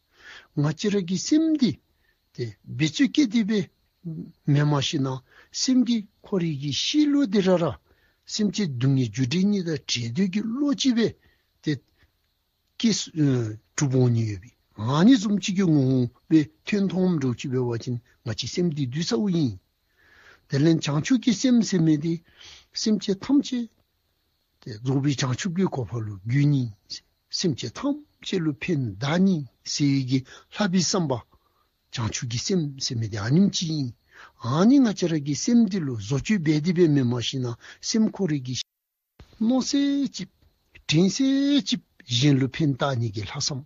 ང་བཅས་ར་གི་སེམས་འདི་ཏེ་འབད་རྩོལ་བསྐྱེད་དེ་སྦེ་མེན་པར་ཞིན་ན་སེམས་ཀྱི་ཁོ་རའི་གི་གཤིས་ལུགས་འདི་ར་ར་སེམས་ཅན་སྡུག་བསྔལ་རྒྱུ་འབྲས་གཉིས་དང་བྲལ་འདོད་ཀྱི་བློ་ཅིག་སྦེ་ཏེ་སྐྱེས་ཨེ་གྲུབ་འོང་ནི་ཡོད་པས། ཨ་ནི་བཟུམ་ཅིག་གི་ངོ་བོ་སྦེ་ཐོན་ཐོནམ་འདྲཝ་ཅིག་འབད་བ་ཅིན་ང་བཅས་སེམས་འདི་འདུལ་ཚརཝ་ཨིན། དེ་ལས་བྱང་ཆུབ་ཀྱི་སེམས་ཟེར་མི་འདི་སེམས་ཅན་ཐམས་ཅད་ཏེ་རྫོགས་པའི་བྱང་ཆུབ་ཀྱི་གོ་འཕང་ལུ་འགོད་ནི། སེམས་ཅན་ཐམས་ཅད་ལུ་ཕན་གདགས་ནི་ཟེར་བའི་གི་ལྷག་པའི་བསམ་པ་བྱང་ཆུབ་ཀྱི་སེམས་ཟེར་མི་འདི་ཨ་ནེམ་ཅིག་ཨིན། ཨ་ནི་ང་བཅས་ར་གི་སེམས་འདི་ལུ་བཟོ་བཅོས་འབད་དེ་སྦེ་མེན་པར་ཞིན་ན་སེམས་ཁོ་རའི་གི་མནོ་ཚད་ཅིག་དྲན་ཚད་ཅིག་གཞན་ལུ་ཕན་བཏགས་ནི་གི་ལྷག་བསམ།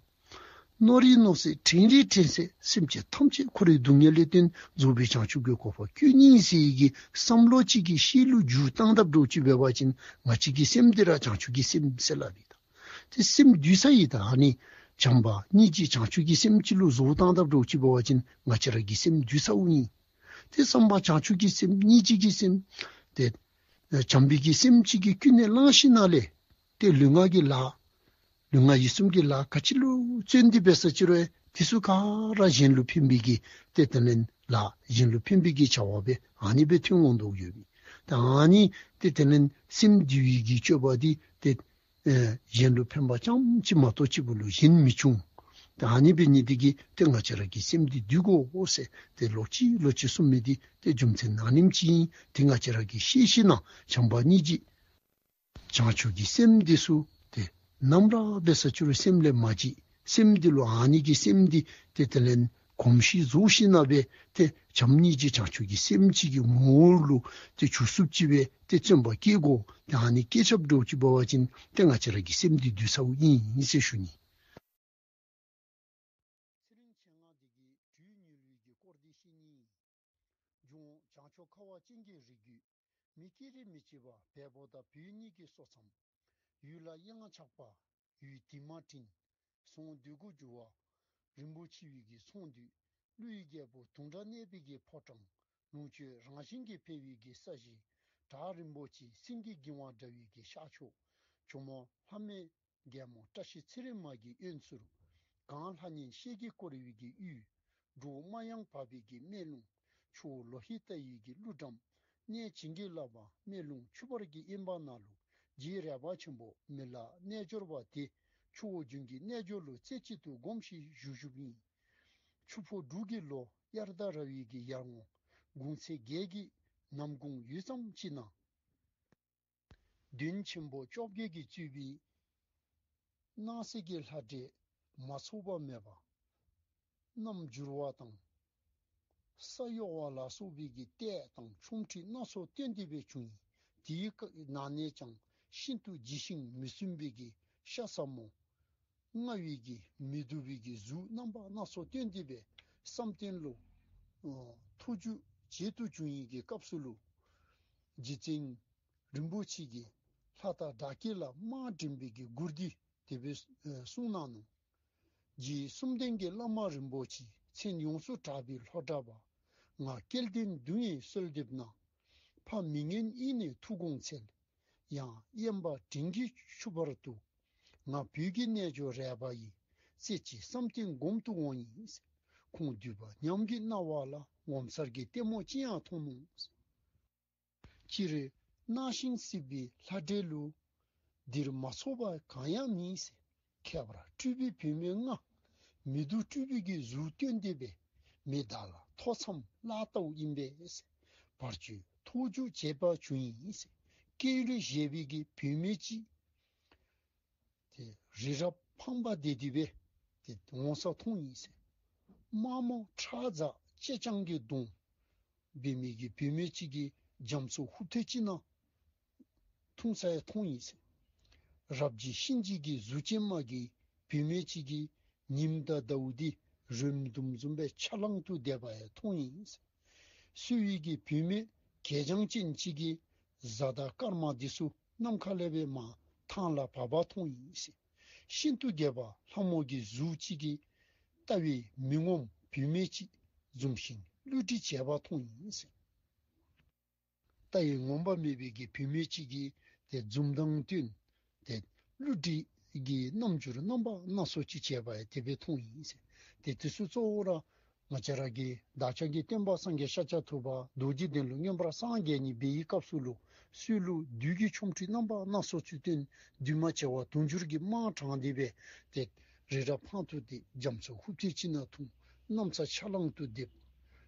མནོ་རིགས་མནོ་ཚད་དྲན་རིགས་དྲན་ཚད་སེམས་ཅན་ཐམས་ཅད་འཁོར་བའི་སྡུག་བསྔལ་ལས་བཏོན་རྫོགས་པའི་བྱང་ཆུབ་ཀྱི་གོ་འཕང་བཀོད་ནི་ཟེར་བའི་གི་བསམ་བློ་ཅིག་གི་གཤིས་ལུ་འགྱུར་བཏང་དཔ་འདྲཝ་ཅིག་འབད་བ་ཅིན་ང་བཅས་ཀྱི་སེམས་འདི་ར་བྱང་ཆུབ་ཀྱི་སེམས་ཟེར་སླབ་ཨིན་ད། ཏེ་སེམས་འདུལ་ས་ཨིན་ད། ཨ་ནི་བྱམས་པ་སྙིང་རྗེ་བྱང་ཆུབ་ཀྱི་སེམས་ཅིག་ལུ་བཟོ་བཏང་དཔ་འདྲཝ་ཅིག་འབད་བ་ཅིན་ང་བཅས་ར་གི་སེམས་འདུལ་ཚརཝ་ཨིན། ཏེ་བསམ་པ་བྱང་ཆུབ་ཀྱི་སེམས་སྙིང་རྗེ་གི་སེམས་ཏེ་བྱམས་པའི་གི་སེམས་ཅིག་གིས་ཀུན་ནས་བསླངས་ཞིནམ་ལས་ཏེ་ལུས་ངག་གི་ལཱ་ལུས་ངག་ཡིད་གསུམ་གྱི་ལཱ་ག་ཅི་ལུ་བརྩོན་ཏེ་འབད་ས་ཅིག་རུང་དེ་ཚུ་ག་ར་གཞན་ལུ་ཕན་པའི་གི་ཏེ་དེ་ལས་ལཱ་གཞན་ལུ་ཕན་པའི་གི་བྱ་བ་སྦེ་ཨ་ནི་སྦེ་ཐོན་འོང་དོ་ཡོད་པས། ད་ཨ་ནི་ཏེ་དེ་ལས་སེམས་འདུལ་བའི་གི་སྤྱོད་པ་འདི་ཏེ་ཨེ་གཞན་ལུ་ཕན་པ་རྐྱངམ་ཅིག་མ་གཏོགས་གཅིག་པུ་ལུ་གཞན་མི་འབྱུང་། ད་ཨ་ནི་འབད་ནི་འདི་གིས་ཏེ་ང་བཅས་ར་གི་སེམས་འདི་འདུལ་དགོ་ཟེར་ཏེ་ལོག་ཅི་ལོག་ཅི་གསུངས་མི་འདི་ཏེ་རྒྱུ་མཚན་ཨ་ནེམ་ཅིག་ཨིན། ཏེ་ང་བཅས་ར་གིས་ཤེས་ཞིན་ན་བྱམས་པ་སྙིང་རྗེ་བྱང་ཆུབ་ཀྱི་སེམས་འདི་ཚུ་ཏེ་ནམ་ར་འབད་ས་ཅིག་རུང་སེམས་ལས་མ་བརྗེད། སེམས་འདི་ལུ་ཨ་ནི་གི་སེམས་འདི་ཏེ་དེ་ལས་གོམས་གཤིས་བཟོ་ཞིན་ན་སྦེ་ཏེ་བྱམས་སྙིང་རྗེ་བྱང་ཆུབ་ཀྱི་སེམས་ཅིག་གི་ངོ་བོ་ལུ་ཏེ་འགྱུར་ཚུགསཔ་ཅིག་སྦེ་ཏེ་བརྩོན་པ་བསྐྱེད་དགོ། ཏེ་ཨ་ནི་བསྐྱེད་ཚརཝ་འདྲཝ་ཅིག་འབད་བ་ཅིན་ཏེ་ང་བཅས་ར་གི་སེམས་འདི་འདུལ་ཚརཝ་ཨིན་ཟེར་ཞུ་ནི། ཚེ་རིང་མཆེད་ལྔ་འདི་གི་དུས་ཉེར་བའི་གི་སྐོར་འདི་བཤད་ནི། འབྱུང་ ཁྱོ་ཁ་བ་ཅན་གྱི་རིགས་རྒྱུད། མི་སྐྱེ་རིགས་མི་གཅིག་པ། བལ་པོ་དང་བོད་གཉིས་ཀྱི་སོ་མཚམས། ཡུལ་ལ་གཡང་ཆགས་པ། ཡུལ་དེ་མ་དྲིན། ཟོང་འདོད་དགུ་འགྱུར་བ། རིན་པོ་ཆེ་བའི་གི་ཚོང་འདུས། ཀླུའི་རྒྱལ་པོ་དུང་སྒྲ་གནས་པའི་གི་ཕོ་བྲང་། ལོངས་སྤྱོད་རང་བཞིན་གྱིས་འཕེལ་བའི་གི་ས་གཞི། བྲག་རིན་པོ་ཆེ་སེང་གེ་འགྱིང་བ་འདྲ་བའི་གི་ཤར་ཕྱོགས། ཇོ་མོ་ལྷ་མོ་རྒྱལ་མོ་བཀྲ་ཤིས་ཚེ་རིང་མ་གི་གཡོན་ཟུར། གངས་ལྷ་གཉན་ཤེལ་གྱིས་བསྐོར་བའི་གི་ཡུལ། འབྲོག་རྨ་གཡང་བབས་པའི་གི་སྨན་ལུང་། ཆུ་བོ་ལོ་ཧི་ཏ་ཡི་གི་ཀླུ་འགྲམ། གནས་བྱིན་གྱིས་བརླབས་པ་སྨན་ལུང་ཆུ་བར་གྱི་དབེན་པ་ན་ལུ། རྗེ་རས་པ་ཆེན་པོ་མི་ལ་རྣལ་འབྱོར་པ་དེ། ཆུ་བོ་རྒྱུན་གྱི་རྣལ་འབྱོར་ལུ་རྩེ་གཅིག་ཏུ་སྒོམ་ཞིང་བཞུགས་བཞུགསཔ་ཨིན། ཆུ་ཕོ་འབྲུག་གི་ལོ་དབྱར་ཟླ་ར་བའི་གི་ཡར་ངོ་གུང་ཚེས་བརྒྱད་ཀྱི་ནམ་གུང་ཡུད་ཙམ་ཅིག་ནང་། གདོན་ཆེན་པོ་བཅོ་བརྒྱད་ཀྱིས་གཙོས་པའི་སྣང་གསལ་གྱི་ལྷ་འདྲེ་མ་ཚུགས་པ་མེད་པ་རྣམ་འགྱུར་བ་དང་ས་གཡོ་བ་ལ་སོགས་པའི་གི་ལྟས་དང་ཆོ་འཕྲུལ་སྣ་ཚོགས་སྟོན་ཏེ་སྦེ་བྱུང་ཡི། དེའི་ནང་ནས་ཀྱང་ཤིན་ཏུ་ལྗིད་ཤིང་མི་བསྲུན་པའི་གི་ཤ་ཟ་མོ་མངར་བའི་གི་མི་སྡུག་པའི་གི་གཟུགས་རྣམ་པ་སྣ་ཚོགས་སྟོན་ཏེ་སྦེ་བསམ་གཏན་ལུ་ཨ་ཐུགས་རྒྱུད་བྱེད་དུ་བྱུང་ཡི་གི་སྐབས་སུ་ལུ། རྗེ་བཙུན་རིན་པོ་ཆེ་གིས་ལྷ་དང་བདག་བསྐྱེད་ལ་དམག་འདྲེན་པའི་གི་མགུར་འདི་དེ་སྦེ་གསུངས་གནང་ནུག། རྗེ་གསུམ་ལྡན་གྱི་བླ་མ་རིན་པོ་ཆེ། མཚན་ཡོངས་སུ་གྲགས་པའི་ལྷོ་བྲག་པ། ང་སྐལ་ལྡན་གདུང་བས་གསོལ་འདེབས་ན། ཕ་མི་ངན་ཡིད་ནི་ཐུགས་དགོངས་འཚལ། ཡང་དབེན་པ་དྲིན་གྱིས་ཆུབ་བར་དུ། ང་བོད་ཀྱི་རྣལ་འབྱོར་རས་པ་ཡི། རྩེ་གཅིག་བསམ་གཏན་སྒོམ་དུ་འོང་ཡིན། ཁོང་འདུས་པ་ཉམས་ཀྱི་སྣང་བ་ལ། ངོ་མཚར་གྱི་ལྟད་མོ་ཅི་ཡང་མཐོང་ནུག། སྤྱིར་སྣང་ཞིང་སྲིད་པའི་ལྷ་འདྲེ་ལུ། འདིར་མ་ཚོགས་པ་གང་ཡང་མེད་ཟེར། ཁྱད་པར་སྤྲུལ་པའི་བུད་མེད་ལྔ། མི་སྡུག་སྤྲུལ་པའི་གི་གཟུགས་སྟོན་ཏེ་སྦེ། མི་བདག་ལ་ཐོ་འཚམས་ལ་བལྟཝ་ཨིན་པས་ཟེར། བར་ཆད་ཐོག་རྒྱུག་བྱེད་པ་བྱུང་ཡི་ཟེར། སྐད་རིགས་བཞད་པའི་གི་བུད་མེད་ཅིག། ཏེ་རི་རབ་འཕངས་པ་དེ་དེ་སྦེ་ཏེ་འོང་ས་མཐོང་ཡི་ཟེར། དམར་མོ་ཁྲག་འཛག་ཅེ་སྤྱང་གི་གདོང་འབད་མི་གི་བུད་མེད་ཅིག་གིས་རྒྱ་མཚོ་ཧུབ་ཐེངས་ཅིག་ནང་འཐུང་ས་ཡང་མཐོང་ཡི་ཟེར། རབ་བརྗིད་གཤིན་རྗེ་གི་གཟུགས་ཅན་མ་གི་བུད་མེད་ཅིག་གིས་ཉིམ་དང་ཟླཝ་འདི་རོལ་མོ་དུམ་བཟུམ་སྦེ་ཆ་ལང་དུ་བསྡེབས་པ་ཡང་མཐོང་ཡི་ཟེར། གསོ་བའི་གི་བུད་མེད་གད་རྒྱངས་ཅན་ཅིག་གིས་གཟའ་དང་སྐར་མ་འདི་ཚུ་ནམ་མཁའ་ལས་སྦེ་མར་ཐང་ལ་བབས་པ་མཐོང་ཡི་ཟེར། ཤིན་ཏུ་རྒྱས་པ་ལྷ་མོ་གི་གཟུགས་ཅིག་གིས་ལྟ་བས་མི་ངོམས་བུད་མེད་ཅིག་འཛུམ་ཞིང་བསླུ་བྲིད་བྱས་པ་མཐོང་ཡི་ཟེར། ལྟ་བས་ངོམས་པ་མེད་པའི་གི་བུད་མེད་ཅིག་གིས་ཏེ་འཛུམ་མདངས་སྟོན་ཏེ་བསླུ་བྲིད་ཀྱི་རྣམ་འགྱུར་རྣམ་པ་སྣ་ཚོགས་ཅིག་བྱས་པ་ཡང་དེ་སྦེ་མཐོང་ཡི་ཟེར། ཏེ་དེ་ཚུ་གཙོ་བོ་ར་ང་བཅས་ར་གི་བདག་ཅག་གི་སྟོན་པ་སངས་རྒྱས་ཤཱཀྱ་ཐུབ་པ་རྡོ་རྗེ་གདན་ལུ་མངོན་པར་སངས་རྒྱས་ནི་འབད་བའི་སྐབས་སུ་ལུ་སྲོད་ལུ་བདུད་ཀྱི་ཆོ་འཕྲུལ་རྣམ་པ་སྣ་ཚོགས་ཅིག་སྟོན། བདུད་མ་བྱེ་བ་དུང་ཕྱུར་གྱི་དམག་དྲངས་ཏེ་སྦེ་ཏེ་རི་རབ་འཕང་ཐུག་སྟེ་རྒྱ་མཚོ་ཧུབ་ཐེངས་ཅིག་ནང་འཐུང་། གནམ་ས་ཆ་ལང་དུ་བསྡེབས།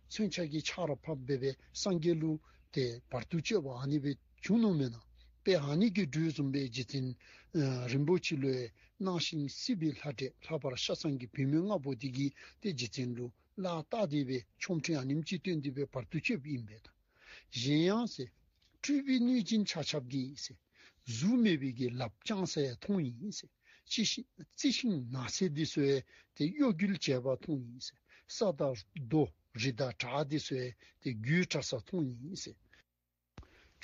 མཚོན་ཆ་གིས་ཕྱག་ར་ཕབ་འབད་སྦེ་སངས་རྒྱས་ལུ་ཏེ་བར་དུ་གཅོད་པ་ཨ་ནི་སྦེ་བྱུང་ནུག་མེན་ན། དཔེ་ཨ་ནི་གི་འགྲོས་བཟུམ་སྦེ་རྗེ་བཙུན་ཨ་རིན་པོ་ཆེ་ལུ་ཡང་སྣང་ཞིང་སྲིད་པའི་ལྷ་འདྲེ་ལྷག་པར་ཤ་ཟངས་ཀྱི་བུད་མེད་ལྔ་པོ་དེ་གིས་ཏེ་རྗེ་བཙུན་ལུ་ལཱ་བཏགས་ཏེ་སྦེ་ཆོ་འཕྲུལ་ཨ་ནེམ་ཅིག་སྟོན་ཏེ་སྦེ་བར་དུ་གཅོདཔ་ཨིན་པས་ད། གཞན་ཡང་ཟེར། སྤྲུལ་པའི་གནོད་སྦྱིན་ཆ་ཁྱབ་ཀྱིས་ཟེར། གཟུགས་མེད་པའི་གི་ལགཔ་བརྐྱང་ས་ཡང་མཐོང་ཡི་ཟེར། རྩི་ཤིང་རྩི་ཤིང་ནགས་ཚལ་འདི་ཚུ་ཡང་ཏེ་གཡོ་འགུལ་བྱེད་པ་མཐོང་ཡི་ཟེར། ས་དང་རྡོ་རི་དང་བྲག་འདི་ཚུ་ཡང་ཏེ་རྒུད་དྲགས་ས་མཐོང་ཡི་ཟེར།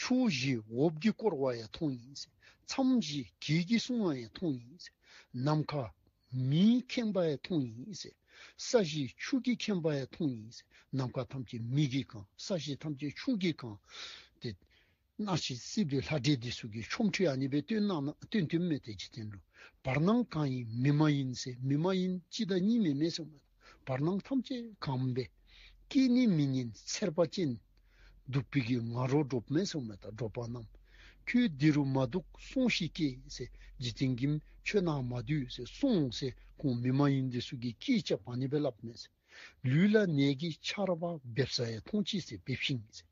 ཕྱོགས་བཞི་འོབས་ཀྱིས་བསྐོར་བ་ཡང་མཐོང་ཡི་ཟེར། མཚམས་བཞི་གྱད་ཀྱིས་བསྲུང་བ་ཡང་མཐོང་ཡི་ཟེར། ནམ་མཁའ་མེས་ཁེངས་པ་ཡང་མཐོང་ཡི་ཟེར། ས་གཞི་ཆུ་གིས་ཁེངས་པ་ཡང་མཐོང་ཡི་ཟེར། ནམ་མཁའ་ཐམས་ཅད་མེ་གིས་གང་། ས་གཞི་ཐམས་ཅད་ཆུ་གིས་གང་། ཏེ་སྣང་ཞིང་སྲིད་པའི་ལྷ་འདྲེ་འདི་ཚུ་གིས་ཆོ་འཕྲུལ་ཨ་ནི་སྦེ་སྟོན་གནང་ན་སྟོན་ཏེ་མེན་ཏེ་རྗེ་བཙུན་ལུ། བར་སྣང་གང་ཡིན་མི་མ་ཡིན་ཟེར། མི་མ་ཡིན་གཅིག་དང་གཉིས་མེན་མས་ཟེར་མས། བར་སྣང་ཐམས་ཅད་གངམ་སྦེ། སྐད་ནི་མི་སྙན་ཚེར་པ་ཅན། གདུག་པའི་གི་ང་རོ་སྒྲོགཔ་མས་ཟེར་མས། ད་སྒྲོག་པ་རྣམས། ཁྱོད་འདི་རུ་མ་འདུག་སོང་ཞིག་ཀྱེ་ཟེར། རྗེ་བཙུན་གྱིས་ཁྱོད་ནཱ་མ་འདུག་ཟེར། སོང་ཟེར་ཁོང་མི་མ་ཡིན་འདི་ཚུ་གིས་སྐད་རྐྱབ་ཨ་ནི་སྦེ་སླབ་མས་ཟེར། ལུས་ལ་ནད་ཀྱི་ཆར་པ་འབེབས་ས་ཡང་མཐོང་ཅི་ཟེར། འབེབས་ཤིང་ཟེར།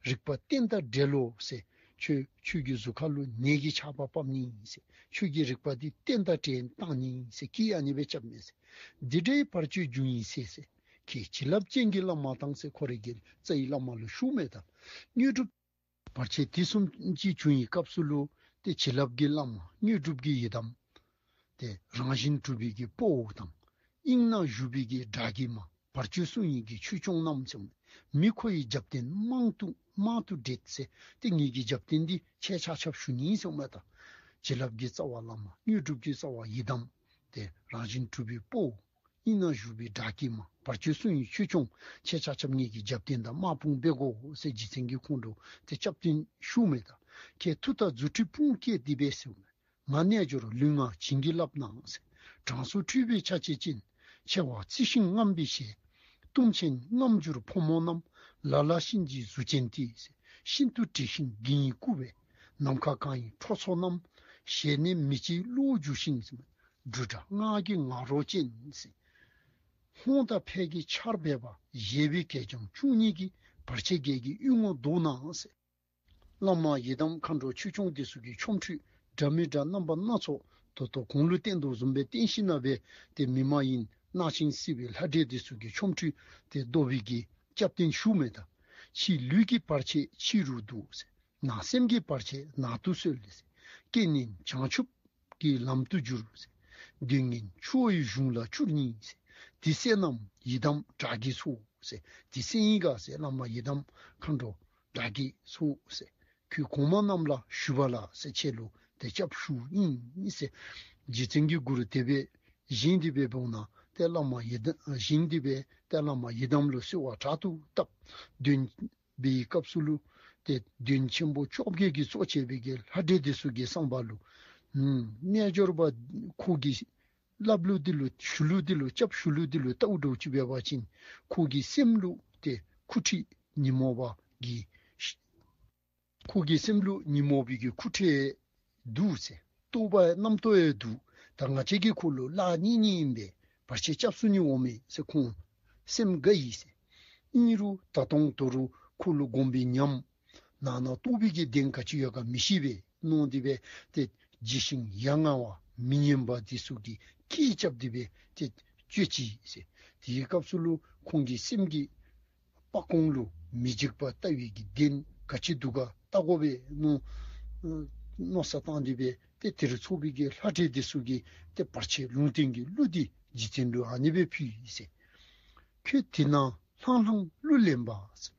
རིག་པ་རྟེན་དང་འབྲེལ་ལོ་ཟེར། ཁྱོད་ཁྱོད་ཀྱི་གཟུགས་ཁ་ལུ་ནད་ཀྱི་ཆར་པ་ཕབ་ནི་ཟེར། ཁྱོད་ཀྱི་རིག་པ་འདི་རྟེན་དང་འབྲེལ་བཏང་ནི་ཟེར། སྐད་ཨ་ནི་སྦེ་རྐྱབ་མས་ཟེར། འདི་འདྲའི་བར་ཆད་བྱུང་ཡི་ཟེར་ཟེར། ཁྱེད་བྱིན་རླབས་ཅན་གྱི་བླ་མ་དང་ཟེར། ཁོ་རའི་གི་རྩ་བའི་བླ་མ་ལུ་ཞུཝ་མས་ད། དངོས་གྲུབ། བར་ཆད་དེ་བཟུམ་ཅིག་བྱུང་བའི་སྐབས་སུ་ལུ་ཏེ་བྱིན་རླབས་ཀྱི་བླ་མ་དངོས་གྲུབ་ཀྱི་ཡི་དམ། ཏེ་རང་བཞིན་གྲུབ་པའི་གི་དཔའ་བོ་དང་། དབྱིངས་ན་བཞུགས་པའི་གི་དགྲ་བགེགས་མ། བར་ཆད་སྲུང་ནི་གི་ཆོས་སྐྱོང་རྣམས་ཟེར། མི་ཁོ་ཡི་རྒྱབ་རྟེན་མང་དུ་མང་དུ་འདྲེད་ཟེར། ཏེ་ངེ་གི་རྒྱབ་རྟེན་འདི་ཁྱེད་ཆ་ཁྱབ་ཞུ་ནི་ཟེར་མས་ད། བྱིན་རླབས་ཀྱི་རྩ་བ་བླ་མ་དངོས་གྲུབ་ཀྱི་རྩ་བ་ཡི་དམ། ཏེ་རང་བཞིན་གྲུབ་པའི་དཔའ་བོ། དབུས་ན་བཞུགས་པའི་དགྲ་བགེགས་མ། བར་ཆད་སྲུང་བའི་ཆོས་སྐྱོང་། ཁྱེད་ཆ་ཁྱབ་ངེ་གི་རྒྱབ་རྟེན་དང་དམག་དཔུང་འབད་དགོ་ཟེར་རྗེ་བཙུན་གྱིས་ཁོང་ལུ་ཏེ་སྐྱབས་རྟེན་ཞུ་མས་ད། ཁྱེད་མཐུ་དང་རྫུ་འཕྲུལ་དཔུང་བསྐྱེད་དེ་སྦེ་ཟེར་མས། ང་རྣལ་འབྱོར་ལུས་ངག་བྱིན་གྱིས་བརླབས་གནང་ཟེར། དྲང་སྲོང་འཁྲུལ་པའི་ཆ་བྱད་ཅན། མཆེ་བ་རྩི་ཤིང་རྔམ་པའི་ཞལ། གཏུམ་ཆེན་རྔམ་འགྱུར་ཕོ་མོ་རྣམས། ལ་ལ་གཤིན་རྗེའི་གཟུགས་ཅན་ཏེ་ཟེར། ཤིན་ཏུ་དྲི་ཞིམ་གད་སྙིགས་བཀུག་པས། ནམ་མཁའ་གང་ཡིན་ཁྲོ་ཚོགས་རྣམས། ཞལ་ནས་མི་བརྗེད་གློག་འགྱུ་ཞིང་ཟེར། འབྲུག་སྒྲ་རྔ་ཡི་ང་རོ་ཅན་ཟེར། ཧཱུྃ་དང་ཕཊ་ཀྱི་ཆར་འབེབས་པ། བཞད་པའི་གད་རྒྱངས་བཅུ་གཉིས་ཀྱིས། བར་ཆད་བགེགས་ཀྱི་གཡུལ་ངོ་བཟློག་གནང་ཟེར། བླ་མ་ཡི་དམ་མཁའ་འགྲོ་ཆོས་སྐྱོང་འདི་ཚུ་གི་ཆོ་འཕྲུལ་འདྲ་མི་འདྲ་རྣམ་པ་སྣ་ཚོགས་ད་ལྟོ་གོང་ལུ་བསྟན་དོ་བཟུམ་སྦེ་བསྟན་ཞིནམ་ལས་ཏེ་མི་མ་ཡིན་སྣང་ཞིང་སྲིད་པའི་ལྷ་འདྲེ་འདི་ཚུ་གི་ཆོ་འཕྲུལ་ཏེ་བཟློག་པའི་གི་སྐྱབས་རྟེན་ཞུ་མས་ད། ཕྱི་ལུས་ཀྱི་བར་ཆད་ཕྱི་རུ་བཟློག་ཟེར། ནང་སེམས་ཀྱི་བར་ཆད་ནང་དུ་སོལ་ཟེར། རྐྱེན་ངན་བྱང་ཆུབ་ཀྱི་ལམ་དུ་བསྒྱུར་ཟེར། གདོན་ངན་ཆུ་བོའི་གཞུང་ལ་བསྐྱུར་ཉིད་ཟེར། དེ་སྲས་རྣམས་ཡི་དམ་དགྲ་བགེགས་སོགས་ཟེར། དེ་སྲས་ཨིན་ག་ཟེར་བླ་མ་ཡི་དམ་མཁའ་འགྲོ་དགྲ་བགེགས་སོགས་ཟེར། ཁྱོད་གོང་མ་རྣམས་ལ་ཞུ་བ་ལ་ཟེར་ཁྱེད་ལུ་ཏེ་སྐྱབས་ཞུ་ཨིན་ཟེར། རྗེ་བཙུན་གྱི་མགུར་དེ་སྦེ་བཞེངས་ཏེ་སྦེ་འབདཝ་ད་ཏེ་བླ་མ་ཡི་དམ་བཞེངས་ཏེ་སྦེ་ཏེ་བླ་མ་ཡི་དམ་ལུ་གསོལ་བ་དྲག་ཏུ་བཏབ། གདོན་པའི་སྐབས་སུ་ལུ་ཏེ་གདོན་ཆེན་པོ་བཅོ་བརྒྱད་ཀྱིས་གཙོ་བྱས་པའི་གི་ལྷ་འདྲེ་འདི་ཚུ་གི་བསམ་པ་ལུ་ཨུམ་རྣལ་འབྱོར་པ་ཁོ་གི་སླབ་ལུགས་འདི་ལུ་ཞུ་ལུགས་འདི་ལུ་སྐྱབས་ཞུ་ལུགས་འདི་ལུ་བལྟཝ་འདྲཝ་ཅིག་འབད་བ་ཅིན་ཁོ་གི་སེམས་ལུ་ཏེ་འཁུ་འཕྲིག་ཉོན་མོངས་པ་གི་ཁོ་གི་སེམས་ལུ་ཉོན་མོངས་པའི་གི་འཁུ་འཕྲིག་འདུག་ཟེར། རྟོག་པ་རྣམ་རྟོག་ཡང་འདུག། ད་ང་བཅས་ཀྱིས་ཁོ་ལུ་ལཱ་གཉིས་གཉིས་ཨིན་པས། བར་ཆད་སྐྱབས་སུ་ནི་འོང་མེད་ཟེར་ཁོང་སེམས་དགའ་ཡི་ཟེར། ཨིན་རུང་ད་དུང་དོ་རུང་ཁོ་ལུ་སྒོམ་པའི་ཉམས་ནང་ན་རྟོགས་པའི་གི་གདེང་ག་ཅི་ཡོད་ག་མི་ཤེས་པས་མནོ་སྟེ་སྦེ་ཏེ་འཇིགས་ཤིང་ཡ་ང་བ་མི་སྙན་པ་འདི་ཚུ་གིས་སྐད་རྐྱབ་སྟེ་སྦེ་ཏེ་བཅོས་ཅི་ཟེར། དེའི་སྐབས་སུ་ལུ་ཁོང་གི་སེམས་ཀྱི་པགས་ཀོང་ལུ་མི་འཇིགས་པ་ལྟ་བའི་གི་གདེང་ག་ཅི་འདུག་ག་བལྟ་དགོ་པས་མནོ་མནོ་བསམ་བཏང་སྟེ་སྦེ་ཏེ་དེར་ཚོགས་པའི་གི་ལྷ་འདྲེ་འདི་ཚུ་གིས་ཏེ་བར་ཆད་ལུང་བསྟན་གྱི་གླུ་འདི་རྗེ་བཙུན་ལུ་ཨ་ནི་སྦེ་ཕུལ་ཡི་ཟེར། ཁྱོད་དེ་ན་ལྷང་ལྷང་གླུ་ལེན་པ་ཟེར།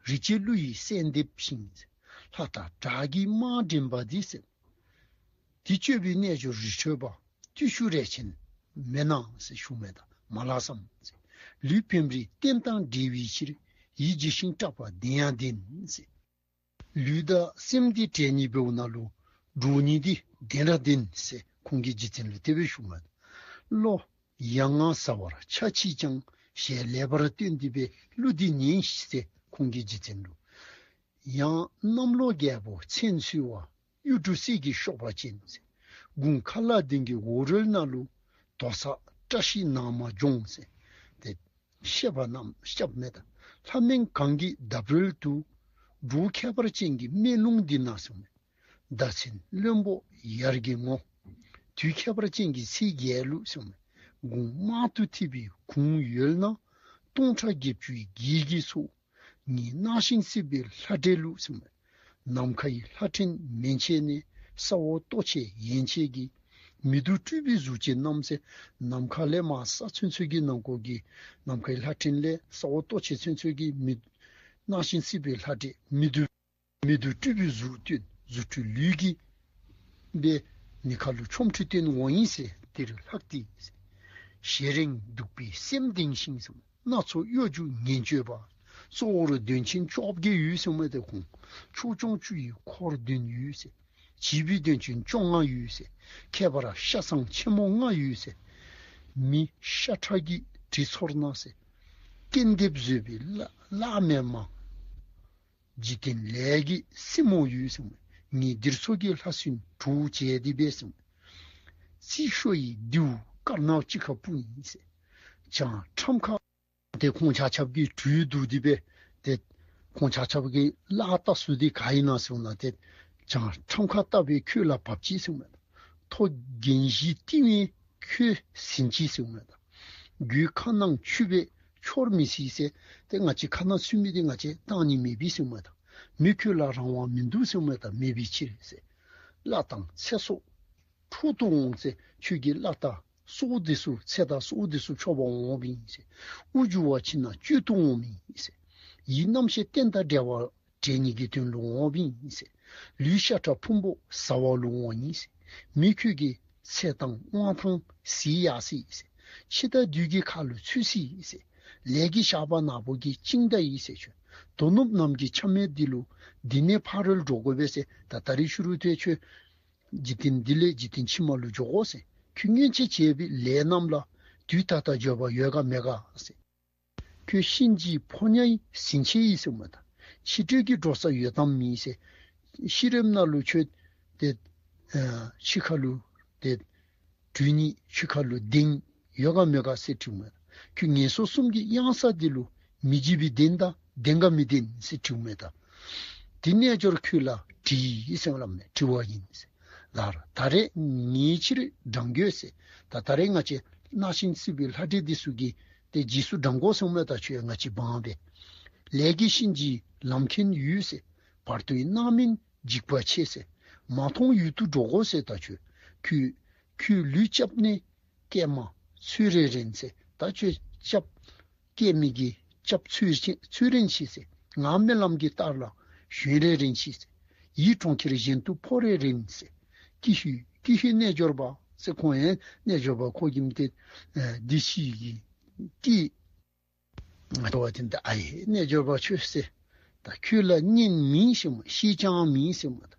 རིག་བྱེད་གླུ་ཡིས་གསལ་འདེབས་ཤིང་ཟེར། ལྷ་དང་དགྲ་བགེགས་དམག་འདྲེན་པ་འདི་ཟེར། དེ་སྤྱོད་པའི་རྣལ་འབྱོར་རི་ཁྲོད་པ། བརྟུལ་ཞུགས་རས་ཆེན་མེད་ན་ཟེར་ཞུ་མས་ད་མ་ལགས་སམ་ཟེར། ལུས་བེམ་རིག་རྟེན་དང་འབྲེལ་བའི་ཕྱིར། ཡིད་འཇིགས་ཤིང་སྐྲག་པ་ལྡན་ཡང་ལྡན་ཟེར། ལུས་དང་སེམས་འདི་བྲལ་ནི་འབདཝ་ན་ལུ་འགྲོ་ནི་འདི་ལྡན་ར་ལྡན་ཟེར་ཁོང་གིས་རྗེ་བཙུན་ལུ་དེ་སྦེ་ཞུ་མས་ད། བློ་ཡ་ང་ཟ་བར་ཆ་མཆིས་ཀྱང་། ཞལ་ལེགས་པར་སྟོན་ཏེ་སྦེ་གླུ་འདི་ཉན་ཤིག་ཟེར་ཁོང་གིས་རྗེ་བཙུན་ལུ། ཡང་གནམ་ལོ་རྒྱལ་པོ་མཚན་གསོལ་བ། གཡུ་འབྲུག་སྲིད་ཀྱི་གཤོག་པ་ཅན། དགུང་ཁ་ལག་ལྡན་གྱི་འོག་རོལ་ན་ལུ། དོ་ས་བཀྲ་ཤིས་ནང་མ་འབྱོངས་ཟེར། ཏེ་བཤད་པ་རྣམས་སྐྱབས་མེད་ད། ལྷ་མིན་གང་གི་འདབས་རོལ་དུ། འབྲུག་ཁྱད་པར་ཅན་གྱི་སྨན་ལུང་འདི་ན་གསུངས། ཟླ་མཚན་བློན་པོ་ཡར་གྱི་ངོ་། དུས་ཁྱད་པར་ཅན་གྱི་ཚེས་བརྒྱད་ལུ་གསུངས། དགུང་དམར་དུ་ཐིབས་པའི་གུང་ཡོལ་ན། སྟོང་ཕྲག་བརྒྱད་ཅུའི་རྒྱལ་གྱི་ཚོགས། ངེད་སྣང་ཞིང་སྲིད་པའི་ལྷ་འདྲེ་ལུ་གསུངས། ནམ་མཁའ་ཡི་ལྷ་ཕྲན་མན་ཆད་ནས། ས་འོག་ལྟོ་འཕྱེ་ཡན་ཆད་ཀྱི། མི་སྡུག་སྤྲུལ་པའི་གཟུགས་ཅན་རྣམས་ཟེར། ནམ་མཁའ་ལས་མར་ས་ཚུན་ཚོད་ཀྱི་ནང་འཁོད་ཀྱི་ནམ་མཁའི་ལྷ་ཕྲན་ལས་ས་འོག་ལྟོ་འཕྱེ་ཚུན་ཚོད་ཀྱི་མི་སྣང་ཞིང་སྲིད་པའི་ལྷ་འདྲེ་མི་སྡུག་མི་སྡུག་སྤྲུལ་པའི་གཟུགས་སྟོན་རྫུ་འཕྲུལ་ལུས་ཀྱིས་སྦེ་ནི་ཁ་ལུ་ཆོ་འཕྲུལ་སྟོན་འོང་ཡི་ཟེར། དེར་ལྷག་སྟེ་ཞེ་རིང་གདུག་པའི་སེམས་ལྡན་ཞིང་གསུངས། སྣ་ཚོགས་གཡོ་སྒྱུ་ངན་སྤྱོད་པ། གཙོ་བོར་གདོན་ཆེན་བཅོ་བརྒྱད་ཡོད་གསུངས་མས་ཏེ་ཁོང་ཕྱོགས་སྐྱོང་བཅུ་ཡི་འཁོར་བདུན་ཡོད་ཟེར། བྱིས་པའི་གདོན་ཆེན་བཅོ་ལྔ་ཡོད་ཟེར། ཁྱད་པར་ཤ་ཟངས་ཆེན་མོ་ལྔ་ཡོད་ཟེར། མི་ཤ་ཁྲག་གི་དྲི་ཚོར་ན་ཟེར། རྐན་འདེབས་བཟོད་པའི་བླ་བླ་མེད་མ། འཇིག་རྟེན་ལས་ཀྱི་སྲིན་མོ་ཡོད་གསུངས་མས། ངེད་འདིར་ཚོགས་ཀྱི་ལྷ་སྲིན་དྲུག་བྱས་ཏེ་སྦེ་གསུངས་མས། རྩིས་ཤོ་ཡི་རྡེའུ་དཀར་ནག་གཅིག་ཁར་སྤུངས་ཡི་ཟེར། བྱང་ཁྲམ་ཁ་དེ་ཁོང་ཆ་ཁྱབ་ཀྱིས་གྲོས་བསྡུར་ཏེ་སྦེ་ཏེ་ཁོང་ཆ་ཁྱབ་ཀྱིས་གླགས་བལྟ་ས་འདི་ག་ཨིན་ན་ཟེར་ན་ཏེ་བྱང་ཁྲམ་ཁ་བལྟ་བས་ཁྱོད་ལ་བབས་ཅི་ཟེར་མས། མཐོ་རྒྱན་བཞིའི་གཏིང་བས་ཁྱོད་ཟིན་ཅི་ཟེར་མས། རྒྱུའི་ཁ་ནང་ཆུད་པས་འཆོར་མི་སྲིད་ཟེར། ཏེ་ང་བཅས་ཁ་ནང་ཚུད་མི་འདི་ང་བཅས་བཏང་ནི་མེད་པས་ཟེར་མས། མི་ཁྱོད་ལ་རང་དབང་མིན་འདུག་ཟེར་མས། མེད་པའི་ཕྱིར་ཟེར། བླ་དང་ཚེ་སྲོག་འཕྲོག་ཏུ་འོང་ཟེར། ཁྱོད་ཀྱི་བླ་དང་སྲོག་འདི་ཚུ་ཚེ་དང་སྲོག་འདི་ཚུ་འཕྲོག་པར་འོངམ་ཨིན་ཟེར། དབུ་འགྱུར་བ་ཕྱིན་ན་གཅོད་དུ་འོངམ་ཨིན་ཟེར། ཡིད་རྣམ་ཤེས་རྟེན་དང་བྲལ་བ་བྲལ་ནི་གི་དོན་ལུ་འོངམ་ཨིན་ཟེར། ལུས་ཤ་ཁྲག་ཕུང་པོ་ཟ་བ་ལུ་འོང་ནི་ཟེར། མི་ཁྱོད་ཀྱི་ཚེ་དང་དབང་ཐང་ཟད་ཡར་སོ་ཡི་ཟེར། འཆི་བདག་བདུད་ཀྱི་ཁ་ལུ་ཚུད་སོ་ཡི་ཟེར། ལས་ཀྱི་ཞགས་པ་ནག་པོ་གིས་བཅིངས་ད་ཡི་ཟེར། ཁྱོད་དོ་ནུབ་གནམ་གྱི་ཆ་མེད་འདི་ལུ་འདི་ནས་ཕ་རོལ་འགྲོ་དགོ་པས་ཟེར། ད་ད་རིས་ཕྱི་རུ་ཏེ་ཁྱོད་འཇིག་རྟེན་འདི་ལས་འཇིག་རྟེན་ཕྱི་མ་ལུ་འགྱོ་དགོ་ཟེར། ཁྱོད་སྔོན་ཆད་བྱས་པའི་ལས་རྣམས་ལ་དུས་ད་ལྟ་འབྱོར་བ་ཡོད་ག་མེད་ག་ཟེར། ཁྱོད་གཤིན་རྗེའི་ཕོ་ཉའི་ཟིན་བྱས་ཡི་ཟེར་མས་ད། འཆི་བྲལ་གྱི་འགྲོ་ས་ཡོད་དམ་མེད་ཟེར། ཤི་རནམ་ན་ལུ་ཁྱོད་ཏེ་ཨ་འཆི་ཁ་ལུ་ཏེ་གྲོལ་ནི་འཆི་ཁ་ལུ་གདེང་ཡོད་ག་མེད་ག་ཟེར་དྲིཝ་མས། ཁྱོད་ངན་སོང་གསུམ་གྱི་གཡང་ས་འདི་ལུ་མི་འཇིགས་པའི་གདེང་དང་ལྡན་ག་མི་ལྡན་ཟེར་དྲིཝ་མས་ད། དེ་རྣལ་འབྱོར་ཁྱོད་ལ་དྲིས་ཡི་ཟེར་སླབ་མས། དྲི་བ་ཡིན་ཟེར། ལར་ད་རེས་ངེས་ཕྱིར་འབྲང་དགོས་ཟེར། ད་ད་རེས་ང་བཅས་སྣང་ཞིང་སྲིད་པའི་ལྷ་འདྲེ་འདི་ཚུ་གི་ཏེ་རྗེས་སུ་འབྲང་དགོ་གསུངམ་མས་ད། ཁྱོད་ང་བཅས་འབངས་སྦེ་ལས་ཀྱི་གཤིན་རྗེའི་ལམ་མཁན་ཡོད་ཟེར། བར་དོའི་སྣང་མིན་འཇིགས་པ་ཆེ་ཟེར། མ་མཐོང་ཡུལ་དུ་འགྲོ་དགོ་ཟེར་ད། ཁྱོད་ཁྱོད་ཁྱོད་ལུས་སྐྱབས་གནས་ཀྱེ་མ་ཚུད་རན་རན་ཟེར། ད་ཁྱོད་སྐྱབས་སྐྱེ་མི་གི་སྐྱབས་ཚུད་ཚུད་རན་ཤིག་ཟེར། ངག་སྨོན་ལམ་གྱི་ལྟར་ལ་ཞོན་རན་རན་ཤིག་ཟེར། ཡིད་གྲོང་ཁྱེར་གཞན་དུ་འཕོ་རན་རན་ཟེར། ཀྱི་ཧུད་ཀྱི་ཧུད་རྣལ་འབྱོར་པ་ཟེར། ཁོང་ཡང་རྣལ་འབྱོར་པ་ཁོ་གིས་ཏེ་ཨ་འདི་ཤི་གི་ཀྱི་ང་ཏོ་བ་ཏེ་ཨའི་རྣལ་འབྱོར་པ་ཁྱོད་ཟེར། ད་ཁྱོད་ལ་གཉེན་མེད་ཟེར་མས། བཤེས་ཀྱང་མེད་ཟེར་མས། ད་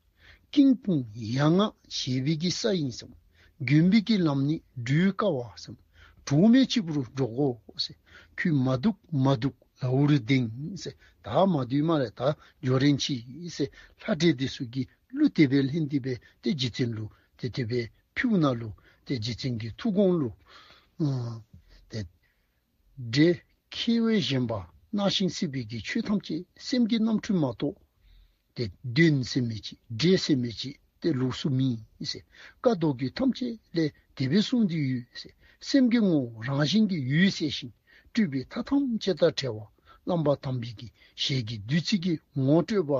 ཀིང་ཕུང་ཡ་ང་བྱེད་པའི་གི་ས་ཨིན་ཟེར་མས། དགོན་པའི་གི་ལམ་ནི་བགྲོད་དཀའ་བ་ཟེར་མས། གྲོགས་མེད་གཅིག་པུར་འགྲོ་དགོ་ཟེར། ཁྱོད་མ་འདུག་མ་འདུག་ལ་འུར་ལྡིང་ཟེར། ད་མ་འདུག་སྨ་རེ། ད་འགྱོ་རན་ཆི་ཟེར། ལྷ་འདྲེ་འདི་ཚུ་གིས་གླུ་དེ་སྦེ་ལྷན་ཏེ་སྦེ་ཏེ་རྗེ་བཙུན་ལུ་ཏེ་དེ་སྦེ་ཕུལཝ་ན་ལུ་ཏེ་རྗེ་བཙུན་གྱི་ཐུགས་དགོངས་ལུ་ཨ་ཏེ་འདྲེ་ཁྱེར་བས་བཞེངས་པ་སྣང་ཞིང་སྲིད་པའི་གི་ཆོས་ཐམས་ཅད་སེམས་ཀྱི་རྣམ་འཕྲུལ་མ་གཏོགས་ཏེ་གདོན་ཟེར་མི་ཅིག་འདྲེ་ཟེར་མི་ཅིག་ཏེ་ལོགས་སུ་མེད་ཟེར། བཀའ་ཟློག་གི་ཐམས་ཅད་ལས་དེ་སྦེ་གསུངས་ཏེ་ཡོད་ཟེར། སེམས་ཀྱི་ངོ་བོ་རང་བཞིན་གྱིས་འོད་གསལ་ཞིང་སྤྲོས་པའི་མཐའ་ཐམས་ཅད་དང་བྲལ་བ་བླ་མ་དམ་པའི་གི་ཞལ་གྱི་བདུད་རྩི་གི་ངོ་སྤྲོད་པ་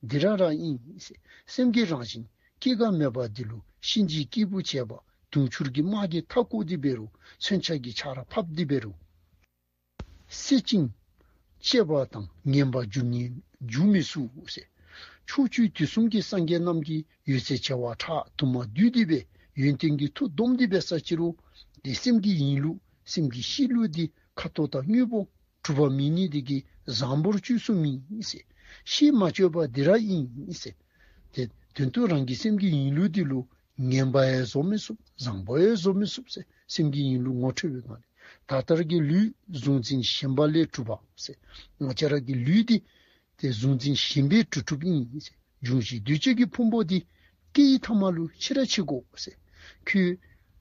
འདི་ར་ར་ཨིན་ཟེར། སེམས་ཀྱི་རང་བཞིན་སྐྱེ་འགག་མེད་པ་འདི་ལུ་གཤིན་རྗེའི་སྐྱེས་བུ་བྱས་པ་དུང་ཕྱུར་གྱི་དམག་གིས་མཐའ་བསྐོར་ཏེ་འབད་རུང་མཚོན་ཆ་གིས་ཆར་ཕབ་སྟེ་འབད་རུང་བསད་ཅིང་གཅད་པ་དང་ངན་པ་བསྒྱུར་ནི་བསྒྱུར་མི་ཚུགས་ཟེར། ཕྱོགས་བཅུ་དུས་གསུམ་གྱི་སངས་རྒྱས་རྣམས་ཀྱིས་འོད་ཟེར་བྱེ་བ་ཕྲག་དུ་མ་བསྡུས་ཏེ་སྦེ་ཡོན་ཏན་གྱི་མཐུ་བསྡོམས་ཏེ་སྦེ་ས་ཅི་རུང་ཏེ་སེམས་ཀྱི་ཡིན་ལུགས་སེམས་ཀྱི་གཤིས་ལུགས་འདི་ཁ་དོག་དང་དངོས་པོ་གྲུབ་པ་མེད་ནི་འདི་གིས་བཟང་པོར་བཅོས་སུ་མེད་ཟེར། གཤིས་མ་བཅོས་པ་འདི་ར་ཨིན་ཟེར། ཏེ་དོན་དུ་རང་གི་སེམས་ཀྱི་ཡིན་ལུགས་འདི་ལུ་ངན་པ་ཡང་བཟོ་མི་ཚུགས། བཟང་པོ་ཡང་བཟོ་མི་ཚུགས་ཟེར། སེམས་ཀྱི་ཡིན་ལུགས་ངོ་འཕྲོད་པའི་ངང་ལས། ད་ལྟར་གྱི་ལུས་གཟུང་འཛིན་ཞེན་པ་ལས་གྲུབ་པ་ཟེར། ང་བཅས་ར་གི་ལུས་འདི་ཏེ་གཟུང་འཛིན་ཞེན་པས་གྲུབ་གྲུབ་ཨིན་ཟེར། འབྱུང་བཞི་འདུས་བྱས་ཀྱི་ཕུང་པོ་འདི་སྐྱེ་བའི་ཐ་མ་ལུ་འཆི་ར་འཆི་དགོ་ཟེར། ཁྱོད་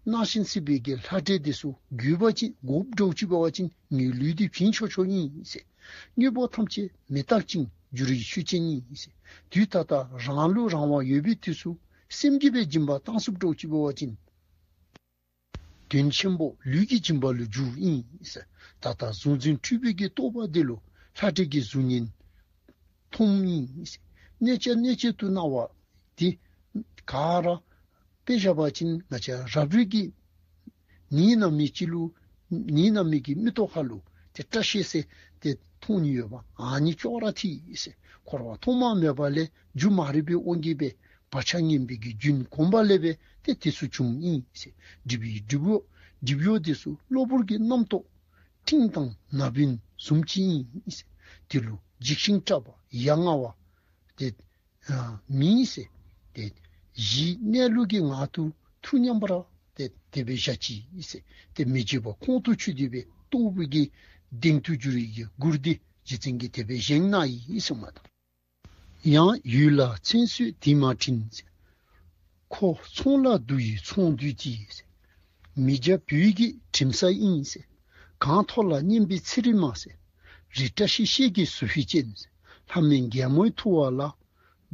སྣང་ཞིང་སྲིད་པའི་གི་ལྷ་འདྲེ་འདི་ཚུ་འགོ་བ་ཅིན་འགོ་འདྲོག་ཅིག་འབད་བ་ཅིན་ངེའི་ལུས་འདི་བྱིན་ཆོག་ཆོག་ཨིན་ཟེར། དངོས་པོ་ཐམས་ཅད་མི་རྟག་ཅིང་འགྱུར་བའི་ཆོས་ཅན་ཨིན་ཟེར། དུས་ད་ལྟ་རང་ལུ་རང་དབང་ཡོད་པའི་དུས་སུ་སེམས་ཀྱིས་སྦེ་སྦྱིན་པ་བཏང་ཚུགསཔ་འདྲོག་ཅིག་འབད་བ་ཅིན་དོན་ཆེན་པོ་ལུས་ཀྱི་སྦྱིན་པ་ལུ་འགྱུར་ཨིན་ཟེར། ད་ལྟ་གཟུང་འཛིན་འཁྲུལ་པའི་གི་རྟོག་པ་འདི་ལུ་ལྷ་འདྲེ་གི་གཟུགས་བརྙན་མཐོངམ་ཨིན་ཟེར། གནས་བཅས་གནས་བཅས་དུ་སྣང་བ་འདི་ག་ར་དཔེ་བཞག་པ་ཅིན་ང་བཅས་རབ་རིབ་ཀྱི་ནད་ན་མི་ཅིག་ལུ་ནད་ན་མི་གི་མིག་ཏོ་ཁ་ལུ་ཏེ་སྐྲ་ཤད་ཟེར་ཏེ་མཐོང་ནི་ཡོདཔ་ཨ་ནི་ཅོག་ར་འཐད་ཟེར། འཁོར་བ་ཐོག་མ་མེད་པ་ལས་རྒྱུ་མ་རིག་པའི་དབང་གིས་སྦེ་བག་ཆགས་ངན་པའི་གི་རྒྱུན་གོམས་པ་ལས་སྦེ་ཏེ་དེ་ཚུ་བྱུངམ་ཨིན་ཟེར། སྒྲིབ་པའི་སྒྲིབ་གཡོགས་སྒྲིབ་གཡོགས་དེ་ཚུ་གློ་བུར་གྱི་རྣམ་རྟོག་སྤྲིན་དང་ན་བུན་བཟུམ་ཅིག་ཨིན་ཟེར། དེ་ལུ་འཇིགས་ཤིང་སྐྲག་པ་ཡ་ང་བ་ཏེ་ཨ་མེད་ཟེར། ཏེ་གཞི་གནས་ལུགས་ཀྱི་ངང་དུ་ཐུགས་མཉམ་པར་ཏེ་དེ་སྦེ་བཞག་ཅི་ཟེར། ཏེ་མི་འཇིགས་པ་ཁོང་དུ་ཆུད་དེ་སྦེ་རྟོགས་པའི་གི་གདེང་དུ་འགྱུར་བའི་གི་མགུར་འདི་རྗེ་བཙུན་གྱིས་དེ་སྦེ་བཞེངས་གནང་ཡི་གསུངམ་མས་ད། ཡང་ཡུལ་ལ་མཚན་གསོལ་དེ་མ་དྲན་ཟེར། ཁོ་ཚོང་ལ་འདུ་ཡི་ཚོང་འདུས་ཏེ་ཟེར། མི་བརྒྱ་བོད་ཀྱི་གྲིམ་ས་ཨིན་ཟེར། གངས་ཐོག་ལ་སྙན་པའི་ཚེ་རིང་མ་ཟེར། རི་བཀྲ་ཤིས་ཤེལ་གྱི་ཟུར་ཕུད་ཅན་ཟེར། ལྷ་མིན་རྒྱལ་མོའི་ཐུ་བ་ལ།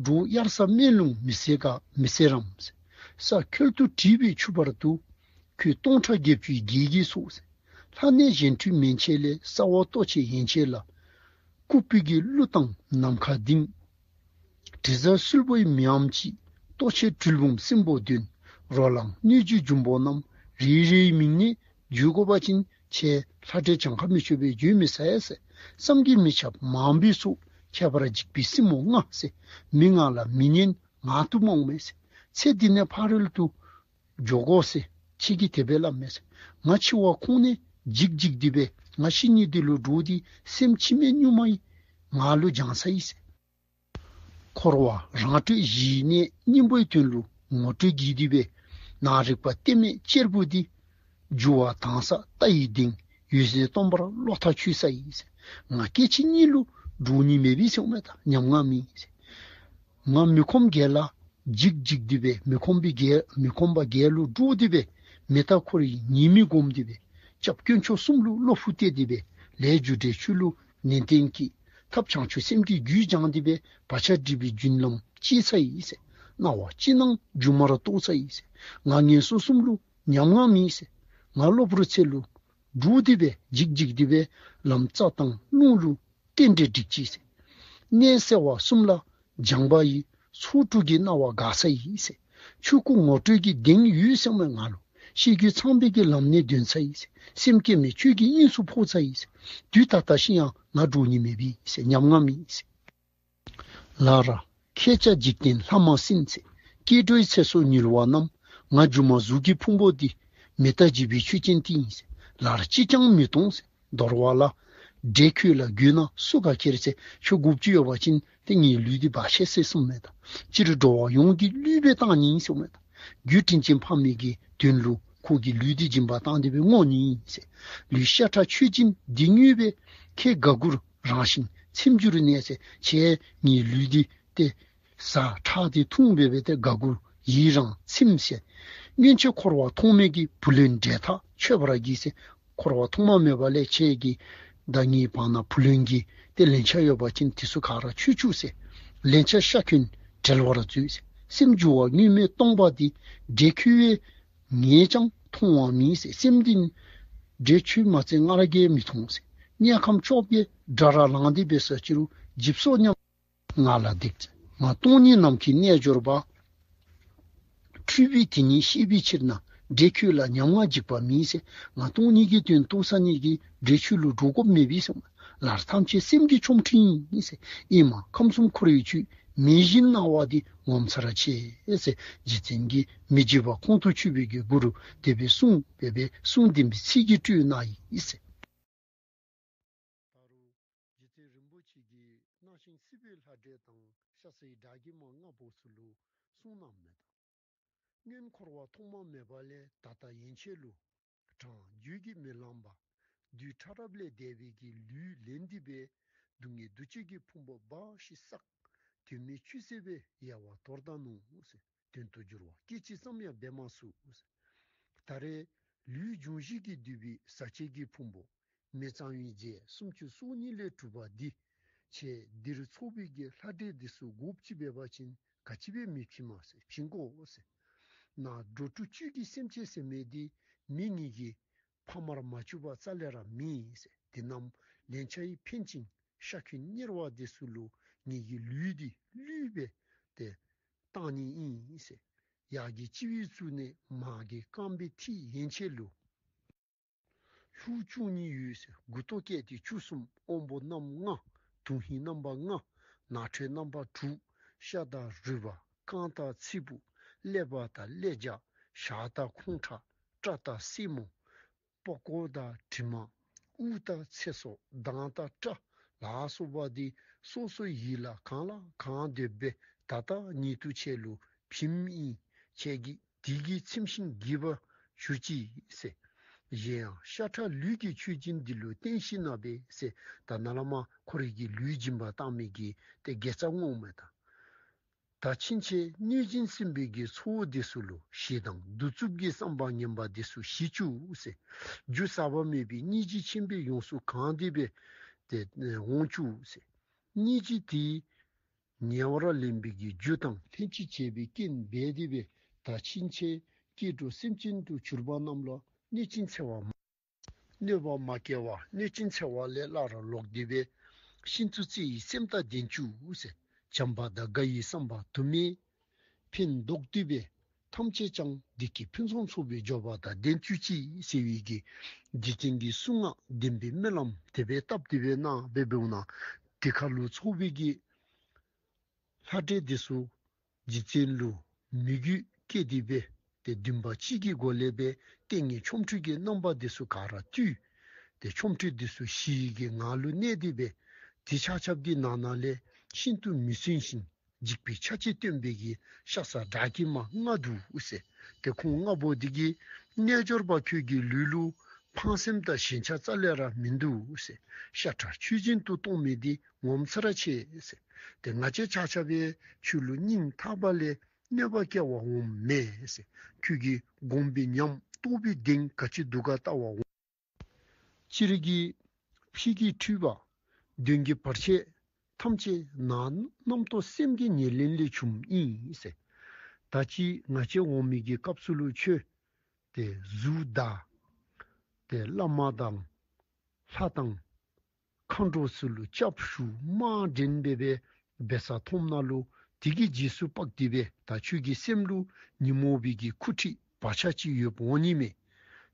འབྲོག་དབྱར་ས་སྨན་ལུང་མི་ཟེར་ག་མི་ཟེར་རམ་ཟེར། ས་ཁོལ་དུ་བྲིས་པའི་ཆུ་བར་དུ། ཁོས་སྟོང་ཕྲག་བརྒྱད་ཅུའི་རྒྱལ་གྱིས་སོ་ཟེར། ལྷ་གནས་གཞན་འཕྲུལ་མན་ཆད་ལས། ས་འོག་ལྟོ་ཆས་ཡན་ཆད་ལ། ལྐུགས་པའི་གི་གླུ་དང་ནམ་མཁའ་ལྡིང་། དྲི་ཟ་སུལ་བའི་མིའམ་ཅི། ལྟོ་ཆས་གྲུལ་བུམ་སྲིན་པོ་གདོན། རོ་ལངས་སྣོད་བཅུད་འབྱུང་པོ་རྣམས། རེ་རེའི་མིང་ནས་བརྗོད་དགོ་པ་ཅིན། ཁྱེད་ལྷ་འདྲེ་གྱངས་ཁ་མི་ཆོད་པས་བརྗོད་མི་ཚར་ཟེར། བསམ་གྱིས་མི་ཁྱབ་མང་པོའི་ཚོགས། ཁྱད་པར་འཇིགས་པའི་སྲིན་མོ་ལྔ་ཟེར། མི་ང་ལ་མི་ཉན་ང་དུ་མ་འོང་མས་ཟེར། ཚེ་འདི་ནས་ཕ་རོལ་ཏུ་འགྱོ་དགོ་ཟེར། ཁྱེད་ཀྱིས་དེ་སྦེ་སླབ་མས་ཟེར། ང་འཆི་བ་ཁོང་ནས་འཇིགས་འཇིགས་ཏེ་སྦེ་ང་ཤི་ནི་འདི་ལུ་འདྲོག་སྟེ་སེམས་འཆི་མེད་གཉུག་མ་ཡིས་ང་ལུ་སྦྱང་ཚར་ཡི་ཟེར། འཁོར་བ་རང་གྲོལ་གཞི་གནས་སྙིང་པོའི་དོན་ལུ་ངོ་སྤྲོད་བགྱིས་ཏེ་སྦེ་ནང་རིག་པ་གཏད་མེད་གཅེར་བུ་འདི་འགྱུར་བ་དྭངས་གསལ་ལྟ་ཡི་གདེང་འོད་གསལ་སྟོང་པར་བློ་ཐག་ཆོད་ཚར་ཡི་ཟེར། ང་སྐྱེ་འཆི་གཉིས་ལུ་འདྲོག་ནི་མེད་པས་ཟེར་མས་ད། ཉམ་ང་མེད་ཟེར། ང་མི་ཁོམ་བརྒྱད་ལ་འཇིགས་འཇིགས་ཏེ་སྦེ་མི་ཁོམ་པའི་བརྒྱད་མི་ཁོམ་པ་བརྒྱད་ལུ་འདྲོག་སྟེ་སྦེ་མི་རྟག་འཁོར་བའི་ཉེས་དམིགས་བསྒོམས་ཏེ་སྦེ་སྐྱབས་དཀོན་མཆོག་གསུམ་ལུ་བློ་ཕུགས་གཏད་དེ་སྦེ་ལས་རྒྱུ་འབྲས་ཆོས་ལུགས་ནན་ཏན་བསྐྱེད། ཐབས་བྱང་ཆུབ་སེམས་ཀྱི་རྒྱུད་སྦྱངས་ཏེ་སྦེ་བག་ཆགས་སྒྲིབ་པའི་རྒྱུན་ལམ་བཅད་ཚར་ཡི་ཟེར། སྣང་བ་ཅི་སྣང་སྒྱུ་མར་རྟོགས་ཚར་ཡི་ཟེར། ང་ངན་སོང་གསུམ་ལུ་ཉམ་ང་མེད་ཟེར། ང་གློ་བུར་ཚེ་ལུ་འདྲོག་སྟེ་སྦེ་འཇིགས་འཇིགས་ཏེ་སྦེ་ལམ་རྩ་དང་རླུང་ལུ་རྟེན་འབྲེལ་སྒྲིག་ཅི་ཟེར། གནས་གསལ་བ་གསུམ་ལ་སྦྱངས་པ་ཡིས། ཚོགས་དྲུག་གི་སྣང་བ་འགགས་ཚར་ཡི་ཟེར། ཆོས་སྐུ་ངོ་སྤྲོད་ཀྱི་གདེང་ཡོད་ཟེར་མས་ང་ལུ། ཤེས་རྒྱུད་ཚངས་པའི་གི་ལམ་སྣེ་འདོན་ཚར་ཡི་ཟེར། སེམས་སྐྱེ་མེད་ཆོས་ཀྱི་དབྱིངས་སུ་འཕོ་ཚར་ཡི་ཟེར། དུས་ད་ལྟ་ཤི་ཡང་ང་འདྲོག་ནི་མེད་པས་ཟེར། ཉམ་ང་མེད་ཟེར། ལར་ཁྱེད་ཅག་འཇིག་རྟེན་ལྷ་མ་སྲིན་ཟེར། སྐྱེ་འགྲོའི་ཚེ་སྲོག་ཉུལ་བ་རྣམས། ང་སྒྱུ་མ་གཟུགས་ཀྱི་ཕུང་པོ་འདི། མི་རྟག་འཇིག་པའི་ཆོས་ཅན་ཏེ་ཨིན་ཟེར། ལར་ཅིས་ཀྱང་མི་གཏོང་ཟེར། དོ་རུང་ལ་འདྲེ་ཁྱོད་ལ་རྒོལ་ན་སུ་ག་ཁྱེར་ཟེར། ཁྱོད་དགོཔ་ཅིག་ཡོད་པ་ཅིན་ཏེ་ངེའི་ལུས་འདི་འབག་ཤིག་ཟེར་གསུངམ་མས་ད། སྤྱིར་འགྲོ་བ་ཡོངས་ཀྱི་ལུས་སྦེ་བཏང་ནི་ཨིན་གསུངམ་མས་ད། རྒྱུ་དྲིན་ཅན་ཕ་མའི་གི་དོན་ལུ་ཁོ་གི་ལུས་འདི་སྦྱིན་པ་བཏང་སྟེ་སྦེ་བསྔོ་ནི་ཨིན་ཟེར། ལུས་ཤ་ཁྲག་མཆོད་སྦྱིན་འདི་དངོས་སྦེ་ཁྱེད་དགའ་མགུར་རང་བཞིན་ཚིམ་གྱུར་ནས་ཟེར། ཁྱེད་ངེའི་ལུས་འདི་ཏེ་ཟ་ཁྲག་འདི་འཐུང་སྦེ་སྦེ་ཏེ་དགའ་མགུར་ཡི་རང་ཚིམ་ཟེར། སྔོན་ཆད་འཁོར་བ་ཐོག་མེད་ཀྱི་བུ་ལོན་འབྲས་ཐག་ཆོད་པར་བགྱི་ཟེར། འཁོར་བ་ཐོག་མ་མེད་པ་ལས་ཁྱེད་ཀྱིས་ད་ངེའི་བར་ན་བུ་ལོན་གྱི་ཏེ་ལན་ཆགས་ཡོད་པ་ཅིན་དེ་ཚུ་ག་ར་ཆོད་བཅུག་ཟེར། ལན་ཆགས་ཤ་འཁོན་བྲལ་བར་མཛོད་ཟེར། སེམས་འགྱུར་བ་མྱོང་མེད་སྟོང་པ་འདི། འདྲེ་ཁྱོད་ངས་ཀྱང་མཐོང་བ་མེད་ཟེར། སེམས་འདི་འདྲེ་ཁྱོད་མ་ཚད་ང་ར་གིས་མི་མཐོང་ཟེར། དམྱལ་ཁམས་བཅོ་བརྒྱད་དགྲ་ར་ལངས་ཏེ་འབད་ས་ཅི་རུང་འཇིགས་སོ་སྙམ། ང་ལ་སྡིགས་ཟེར། ང་སྟོང་ཉིད་ནམ་མཁའི་རྣལ་འབྱོར་པ། འཁྲུལ་པའི་དེ་ཉིད་ཤེས་པའི་ཕྱིར་ན། འདྲེ་ཁྱོད་ལ་ཉམ་ང་འཇིགས་པ་མེད་ཟེར། ང་སྟོང་ཉིད་ཀྱི་དོན་རྟོགས་ས་ནི་གི་འདྲེ་ཁྱོད་ལུ་འདྲོག་དགོཔ་མེད་པས་ཟེར། ལར་ཐམས་ཅད་སེམས་ཀྱི་ཆོ་འཕྲུལ་ཨིན་ཟེར། ཨེ་མ་ཁམས་གསུམ་འཁོར་བའི་ཆོས། མེད་བཞིན་སྣང་བ་འདི་ངོ་མཚར་ཆེ་ཟེར། རྗེ་བཙུན་གྱིས་མི་འཇིགས་པ་ཁོང་དུ་ཆུད་པའི་གི་མགུར་དེ་སྦེ་གསུངས་སྦེ་སྦེ་གསུང་ལྡན་པའི་ཚིག་གིས་སྤྲོས་གནང་ཡི་ཟེར། ད་རུང་རྗེ་བཙུན་རིན་པོ་ཆེ་གིས་སྣང་ཞིང་སྲིད་པའི་ལྷ་འདྲེ་དང་ཤ་ཟའི་དགྲ་བགེགས་མ་ལྔ་པོ་ཚུ་ལུ་གསུངས་གནངམ་མས་ད། སྔོན་འཁོར་བ་ཐོག་མ་མེད་པ་ལས་ད་ལྟ་ཡན་ཆད་ལུ། གྲངས་བརྗོད་ཀྱིས་མི་ལངས་པ། རྡུལ་ཕྲ་རབ་ལས་འདས་པའི་གི་ལུས་ལེན་ཏེ་སྦེ། སྡུག་བསྔལ་འདུ་བྱེད་ཀྱི་ཕུང་པོ་འབའ་ཞིག་བསགས། དོན་མེད་ཆུད་ཟོས་པའི་དབྱེ་བ་དོར་ད་ནུག་ཟེར། དོན་དུ་འགྱུར་བ་སྐད་ཅིག་ཙམ་ཡང་འབད་མ་ཚུགས་ཟེར། ད་རེས་ལུས་འབྱུང་བཞི་གིས་བསྡུས་པའི་ཟག་བཅས་ཀྱི་ཕུང་པོ། མི་གཙང་བའི་རྫས་སུམ་ཅུ་སོ་གཉིས་ལས་གྲུབ་པ་འདི། ཁྱེད་འདིར་ཚོགས་པའི་གི་ལྷ་འདྲེ་འདི་ཚུ་དགོཔ་ཅིག་འབད་བ་ཅིན་ག་ཅི་སྦེ་མི་བྱིན་མས་ཟེར། བྱིན་དགོ་ཟེར། ནཱ་འགྲོ་དྲུག་བཅུད་ཀྱི་སེམས་ཅན་ཟེར་མི་འདི་མི་ངེ་གི་ཕ་མར་མ་གྱུར་པ་རྩ་ལས་ར་མེད་ཟེར། དེ་རྣམས་ལན་ཆགས་ཀྱིས་འཕེན་ཅིང་ཤ་འཁོན་གཉེར་བ་འདི་ཚུ་ལུ་ངེ་གི་ལུས་འདི་གླུད་སྦེ་ཏེ་བཏང་ནི་ཨིན་ཟེར། ཡར་གྱི་ལྕི་བའི་གཙུག་ནས་མར་གྱི་རྐང་པའི་མཐིལ་ཡན་ཆད་ལུ། ལྷུ་བཅུ་གཉིས་ཡོད་ཟེར། མགུ་ཏོ་བཀལ་ཏེ་བཅུ་གསུམ། དབང་པོ་རྣམས་ལྔ། དོན་ཧིང་རྣམ་པ་ལྔ། ནང་ཁྲོལ་རྣམ་པ་དྲུག། ཤ་དང་རུས་པ། རྐང་དང་ཚིལ་བུ། ཀླད་པ་དང་ཀླད་རྒྱ། ཞགས་དང་ཁོང་ཁྲག། སྐྲ་དང་སེན་མོ། པགས་ཀོ་དང་གྲིབ་མ། དབུགས་དང་ཚེ་སྲོག། མདངས་དང་སྐྲ་ལ་སོགས་པ་འདི་སོ་སོའི་ཡིད་ལ་གང་ལ་གང་འདོད་སྦེ་ད་ལྟ་ཉིད་དུ་ཁྱེད་ལུ་བྱིནམ་ཨིན། ཁྱེད་ཀྱིས་དེ་གིས་ཚིམ་ཞིང་དགྱེས་པར་གྱུར་ཅིག་ཟེར། གཞན་ཡང་ཤ་ཁྲག་ལུས་ཀྱི་མཆོད་སྦྱིན་འདི་ལུ་བརྟེན་ཤིག་ན་འབད་ཟེར། ད་ནཱ་ལས་མར་ཁོ་རའི་གི་ལུས་སྦྱིན་པ་བཏང་མི་གི་ཏེ་དགེ་རྩ་བསྔོཝ་མས་ད། ད་ཕྱིན་ཆད་གནོད་སྦྱིན་སྲིན་པོའི་གི་ཚོགས་འདི་ཚུ་ལུ་ཞེ་སྡང་གདུག་རྩུབ་ཀྱི་བསམ་པ་ངན་པ་འདི་ཚུ་ཞི་བཅུག་ཟེར། རྒྱུ་ཟག་པ་མེད་པའི་སྙིང་རྗེ་ཆེན་པོས་ཡོངས་སུ་གང་སྟེ་སྦེ་ཏེ་འོང་བཅུག་ཟེར། སྙིང་རྗེ་དེས་ཉེ་བར་ལེན་པའི་གི་རྒྱུ་དང་ལྷན་ཅིག་བྱེད་པའི་རྐྱེན་འབད་དེ་སྦེ་ད་ཕྱིན་ཆད་སྐྱེ་འགྲོ་སེམས་ཅན་དུ་གྱུར་པ་རྣམས་ལ་གནོད་སྦྱིན་འཚེ་བ་མ་གནོད་པ་མ་སྐྱེ་བར་གནོད་སྦྱིན་འཚེ་བ་ལས་སླར་ལོག་སྟེ་སྦེ་ཤིན་ཏུ་བརྩེ་བའི་སེམས་དང་ལྡན་བཅུག་ཟེར། བྱམས་པ་དང་དགའ་བའི་བསམ་པ་དུ་མས་ཕན་འདོགས་ཏེ་སྦེ་ ཐམས་ཅད་ཀྱང་བདེ་སྐྱིད་ཕུན་སུམ་ཚོགས་པའི་འབྱོར་པ་དང་ལྡན་ཚུགས་ཅིག་ཟེར་བའི་གི་རྗེ་བཙུན་གྱི་གསུང་ངག་བདེན་པའི་སྨོན་ལམ་དེ་སྦེ་བཏབ་སྟེ་སྦེ་གནང་སྦེ་འབདཝ་ད་དེ་ཁར་ལུ་ཚོགས་པའི་གི་ལྷ་འདྲེ་འདི་ཚུ་རྗེ་བཙུན་ལུ་མོས་གུས་བསྐྱེད་དེ་སྦེ་ཏེ་འདུན་པ་གཅིག་གི་སྒོ་ལས་སྦེ་ཏིང་ངེ་ཆོ་འཕྲུལ་གྱི་རྣམ་པ་འདི་ཚུ་ག་ར་བཏུལ། ཏེ་ཆོ་འཕྲུལ་འདི་ཚུ་ཞི་བའི་གི་ངང་ལུ་གནས་ཏེ་སྦེ་དེ་ཆ་ཁྱབ་ཀྱི་ནང་ན་ལས་ཤིན་ཏུ་མི་སྲུན་ཞིང་འཇིགས་པའི་ཆ་བྱད་སྟོན་པའི་གི་ཤ་ཟ་དགྲ་བགེགས་མ་ལྔ་འདུག་ཟེར། ཏེ་ཁོང་ལྔ་པོ་འདི་གིས་རྣལ་འབྱོར་པ་ཁྱོད་ཀྱི་ལུས་ལུ་ཕངས་སེམས་དང་ཞེན་ཆགས་རྩ་ལས་ར་མིན་འདུག་ཟེར། ཤ་ཁྲག་ཆོས་བཞིན་དུ་གཏོང་མི་འདི་ངོ་མཚར་ཆེ་ཟེར། ཏེ་ང་བཅས་ཆ་ཁྱབ་སྦེ་ཁྱོད་ལུ་སྙིང་ཐག་པ་ལས་གནོད་པ་བསྐྱལ་བར་འོངམ་མེན་ཟེར། ཁྱོད་ཀྱི་སྒོམ་པའི་ཉམས་རྟོགས་པའི་གདེང་ག་ཅི་འདུག་ག་བལྟ་བར་འོང་། སྤྱིར་གྱིས་ཕྱི་གི་འཁྲུལ་པ་གདོན་གྱི་བར་ཆད་ཐམས་ཅད་ནང་རྣམ་རྟོག་སེམས་ཀྱི་ཉེར་ལེན་ལས་བྱུངམ་ཨིན་ཟེར། ད་ཅི་ང་བཅས་འོང་མི་གི་སྐབས་སུ་ལུ་ཁྱོད་ཏེ་གཟུགས་བདག་ཏེ་བླ་མ་དང་ལྷ་དང་མཁའ་འགྲོ་ཚུ་ལུ་སྐྱབས་ཞུ་དམག་འདྲེན་འབད་སྦེ་འབད་ས་མཐོངམ་ན་ལུ་དེ་གི་རྗེས་སུ་དཔག་སྟེ་སྦེ་ད་ཁྱོད་ཀྱི་སེམས་ལུ་ཉོན་མོངས་པའི་གི་ཁུ་འཁྲིག་བག་ཆགས་ཅིག་ཡོདཔ་འོང་ནི་མས།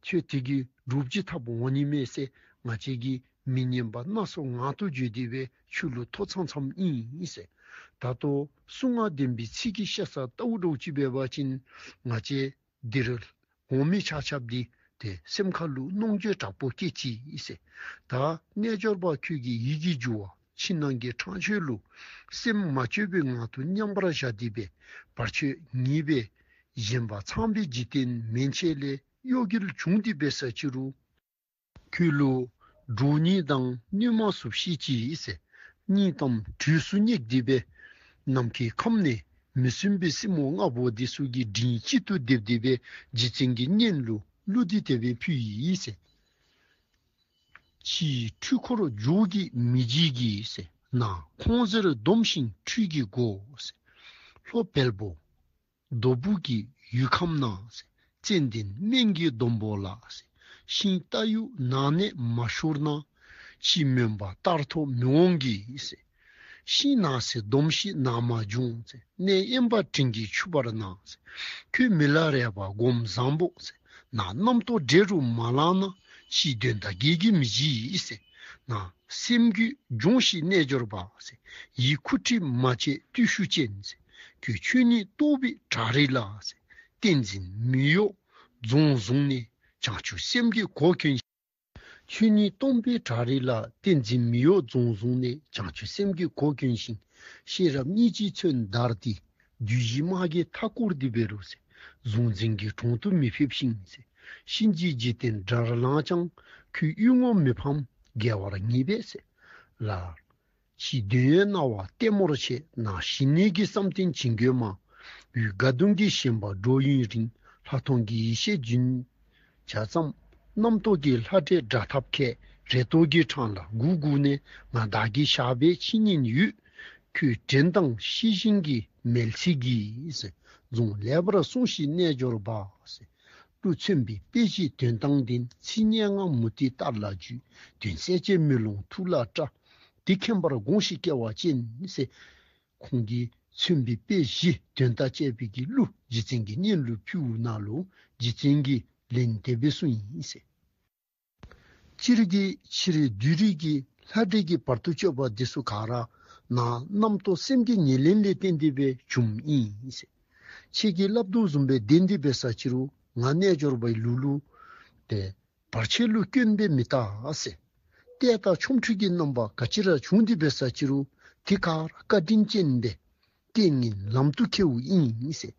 ཁྱོད་དེ་གི་སྒྲུབ་བྱེད་ཐབས་འོང་ནི་མས་ཟེར་ང་བཅས་ཀྱིས་མི་སྙན་པ་སྣ་ཚོགས་ངག་ཏུ་བརྗོད་དེ་སྦེ་ཁྱོད་ལུ་ཐོ་འཚམས་འཚམསམ་ཨིན་ཟེར། ད་ལྟོ་གསུང་ངག་བདེན་པའི་ཚིག་གི་ཤ་ཟ་ལྟ་བུ་འདྲཝ་ཅིག་འབད་བ་ཅིན་ང་བཅས་འདིར་འོང་མི་ཆ་ཁྱབ་འདི་ཏེ་སེམས་ཁ་ལུ་གནོང་འགྱོད་དྲག་པོ་སྐྱེ་ཅི་ཟེར། ད་རྣལ་འབྱོར་པ་ཁྱོད་ཀྱི་ཡིད་ཀྱི་རྒྱུ་བ་ཕྱི་ནང་གི་འཕྲང་ཆོས་ལུ་སེམས་མ་བཅོས་པའི་ངང་དུ་མཉམ་པར་བཞག་སྟེ་སྦེ་བར་ཆད་ཉེས་པའི་ཞེན་པ་ཚངས་པའི་འཇིག་རྟེན་མན་ཆད་ལས་གཡོ་འགུལ་བྱུང་སྟེ་འབད་ས་ཅི་རུང་ཁྱོད་ལུ་གྲོགས་ཉིད་དང་གནོད་མ་ཚུགས་ཤེས་ཅི་ཟེར། གཉིད་དང་དྲོས་སུ་བསྙེགས་ཏེ་སྦེ་ནམ་མཁའི་ཁམས་ནས་མི་སྲུན་པའི་སྲིན་མོ་ལྔ་པོ་འདི་ཚུ་གི་མགྲིན་དཀྱིལ་དུ་སྡེབས་ཏེ་སྦེ་རྗེ་བཙུན་གྱི་སྙན་ལུ་གླུ་འདི་དེ་སྦེ་ཕུལ་ཡི་ཟེར། ཕྱིའི་འཁྲུལ་འཁོར་འཇོག་གིས་མི་འཇིགས་ཀྱི་ཟེར། ནང་ཁོང་གཟེར་སྡོམ་ཞིང་འཁྲུལ་གྱིས་གོ་ཟེར། ལྷོ་བལ་པོ་རྡོ་སྦུག་གི་ཡུལ་ཁམས་ན་ཟེར། ཙན་དན་སྨན་གྱི་སྡོང་པོ་ལ་ཟེར། ཤིང་རྟ་ཡུག་ནགས་ནས་མ་ཤོར་ན། ཕྱིའི་མུན་པ་བཏར་ཐོ་མི་འོང་གི་ཟེར། ཤིང་ནགས་ཚལ་སྡོམ་ཞིང་ནགས་མ་འབྱུང་ཟེར། གནས་དབེན་པ་སྤྲིན་གྱིས་ཆུ་བར་སྣང་ཟེར། ཁྱོད་མི་ལ་རས་པ་སྒོམ་བཟང་པོ་ཟེར། ནང་རྣམ་རྟོག་འདྲེ་རུ་མ་ལངས་ན། ཕྱིའི་གདོན་དག་བགེགས་ཀྱིས་མི་འཇིགས་ཟེར། ནང་སེམས་རྒྱུད་སྦྱོངས་ཤིག་རྣལ་འབྱོར་པ་ཟེར། ཡིད་ཁུ་འཁྲིག་མ་བྱེད་བརྟུལ་ཞུགས་ཅན་ཟེར། ཁྱོད་ཆོས་ཉིད་རྟོགས་པའི་བྲག་རི་ལ་ཟེར། བསྟན་འཛིན་མི་གཡོ་རྫོང་བཟུང་ནས། བྱང་ཆུབ་སེམས་ཀྱི་གོ་གྱོན་ཞིང་། ཆོས་ཉིད་སྟོང་པའི་བྲག་རི་ལ། བསྟན་འཛིན་མི་གཡོ་རྫོང་བཟུང་ནས། བྱང་ཆུབ་སེམས་ཀྱི་གོ་གྱོན་ཞིང་། ཤེས་རབ་གཉིས་ཀྱི་མཚོན་བདར་ཏེ། བདུད་བཞིའི་དམག་གིས་མཐའ་བསྐོར་ཏེ་འབད་རུང་ཟེར། གཟུང་འཛིན་གྱི་གྲོང་དུ་མི་ཕེབས་ཤིང་ཟེར། གཤིན་རྗེའི་འཇིག་རྟེན་དགྲར་ལངས་ཀྱང་། ཁྱོད་གཡུལ་ངོར་མི་ཕམ་རྒྱལ་བར་ངེས་པས་ཟེར། ལར་ཕྱིའི་གདོན་ཡོད་སྣང་བ་ལྟད་མོར་བྱེད། ནང་ཞི་གནས་ཀྱི་བསམ་གཏན་བྱིང་རྒོད་མ། འོད་དགའ་གདུང་གི་ཞེན་པ་འགྲོ་ཡུན་རིང་། ལྷག་མཐོང་གི་ཡེ་ཤེས་རྒྱུན་ཆགས་ཙམ། རྣམ་རྟོག་གི་ལྷ་འདྲེ་དགྲ་ཐབས་མཁས། རེ་དོགས་ཀྱི་འཕྲང་ལ་མགུ་སྒུར་ནས། ང་བདག་གི་ཞགས་པས་ཕྱི་ཉིན་ཡོད། ཁྱོད་བྲན་དང་ཤི་ཞིང་གི་མལ་ཚིག་གིས་ཟེར། རྫོང་ལེགས་པར་བསྲུང་ཞིག་རྣལ་འབྱོར་པ་ཟེར། གླུ་མཚོན་པའི་དཔེ་བཞི་དོན་དང་ལྡན། ཚིག་སྙན་ངག་མུ་ཏིག་ལྟར་ལ་བརྗོད། དོན་གསལ་བྱེད་མེ་ལོང་ཐུགས་ལ་བཀྲ། དེ་མཁྱེན་པར་དགོངས་ཤིག་སྐལ་བ་ཅན་ཟེར། ཁོང་གིས་མཚོན་པའི་དཔེ་བཞི་དོན་དང་བཅས་པའི་གི་གླུ་རྗེ་བཙུན་གྱི་སྙན་ལུ་ཕུལཝ་ནང་ལུ་རྗེ་བཙུན་གྱིས་ལན་དེ་སྦེ་གསུངས་ཡི་ཟེར། སྤྱིར་གྱིས་ཕྱི་རོལ་བདུད་རིགས་ཀྱི་ལྷ་འདྲེ་གི་བར་དུ་གཅོད་པ་འདི་ཚུ་ག་ར་ནང་རྣམ་རྟོག་སེམས་ཀྱི་ཉེར་ལེན་ལས་བརྟེན་ཏེ་སྦེ་བྱུངམ་ཨིན་ཟེར། ཁྱེད་ཀྱིས་སླབ་དོ་བཟུམ་སྦེ་བདེན་ཏེ་འབད་ས་ཅི་རུང་ང་རྣལ་འབྱོར་པའི་ལུགས་ལུ་ཏེ་བར་ཆད་ལུ་སྐྱོན་སྦེ་མི་བལྟ་ཟེར། ལྟས་དང་ཆོ་འཕྲུལ་གྱི་རྣམ་པ་ག་ཅི་ར་བྱུང་སྟེ་འབད་ས་ཅི་རུང་དེ་ག་ར་བཀའ་དྲིན་ཅན་སྦེ་རྐྱེན་ངན་ལམ་དུ་ཁྱེརཝ་ཨིན་ཟེར།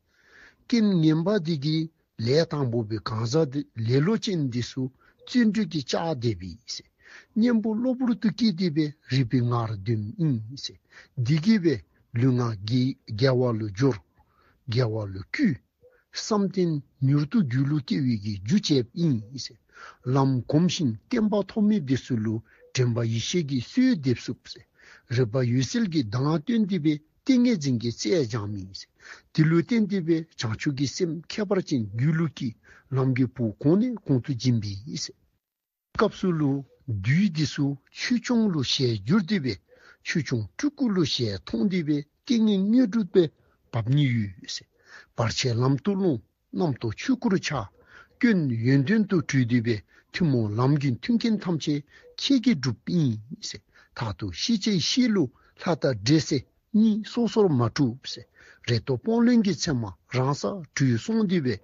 རྐྱེན་ངན་པ་འདི་གིས་ལས་དང་པོ་པའི་གང་ཟག་འདི་ལེ་ལོ་ཅན་འདི་ཚུ་བརྩོན་འགྲུས་ཀྱིས་བཅག་སྡོདཔ་ཨིན་ཟེར། གཉེན་པོ་གློ་བུར་དུ་སྐྱེས་ཏེ་སྦེ་རིག་པའི་ངར་ལྡནམ་ཨིན་ཟེར། འདི་གིས་སྦེ་ལུས་ངག་དགེ་དགེ་བ་ལུ་སྦྱོར། དགེ་བ་ལུ་བསྐུལ། བསམ་གཏན་མྱུར་དུ་རྒྱུད་ལུ་སྐྱེ་བའི་གི་རྒྱུ་བྱེདཔ་ཨིན་ཟེར། ལམ་གོམས་ཤིང་བསྟན་པ་ཐོབ་མི་འདི་ཚུ་ལུ་དྲན་པ་ཡེ་ཤེས་ཀྱི་གསོལ་འདེབས་ཚུགས་ཟེར། རིག་པ་འོད་གསལ་གྱི་མདངས་སྟོན་ཏེ་སྦེ་ཏིང་ངེ་འཛིན་གྱི་རྩལ་སྦྱངམ་ཨིན་ཟེར། དེ་ལུ་བརྟེན་ཏེ་སྦེ་བྱང་ཆུབ་ཀྱི་སེམས་ཁྱད་པར་ཅན་རྒྱུད་ལུ་སྐྱེས། ལམ་གྱི་བུ་གོང་ནས་གོང་དུ་འབྱིན་པའི་ཨིན་ཟེར། སྐབས་སུ་ལུ་བདུད་འདི་ཚུ་ཆོས་སྐྱོང་ལུ་ཞལ་བསྒྱུར་ཏེ་སྦེ་ཆོས་སྐྱོང་སྤྲུལ་སྐུ་ལུ་ཞལ་མཐོང་སྟེ་སྦེ་རྐྱེན་ངན་དངོས་གྲུབ་སྦེ་བབ་ནི་ཡོད་ཟེར། བར་ཆད་ལམ་དུ་སློང་ རྣམ་རྟོག་ཆོས་སྐུར་འཆར། སྐྱོན་ཡོན་ཏན་དུ་གྲོལ་ཏེ་སྦེ་ཐུན་མོང་ལམ་གྱི་མཐུན་རྐྱེན་ཐམས་ཅད་ཁྱེད་ཀྱིས་སྒྲུབ་ཨིན་ཟེར། མཐར་ཐུག་ཤེས་བྱའི་ཤེལ་ལུ་ལྷ་དང་འདྲེ་ཟེར་གཉིས་སོ་སོར་མ་གྲུབ་ཟེར། རེ་དོགས་སྤོང་ལེན་གྱི་མཚན་མ་རང་སར་གྲོལ་སོང་སྟེ་སྦེ་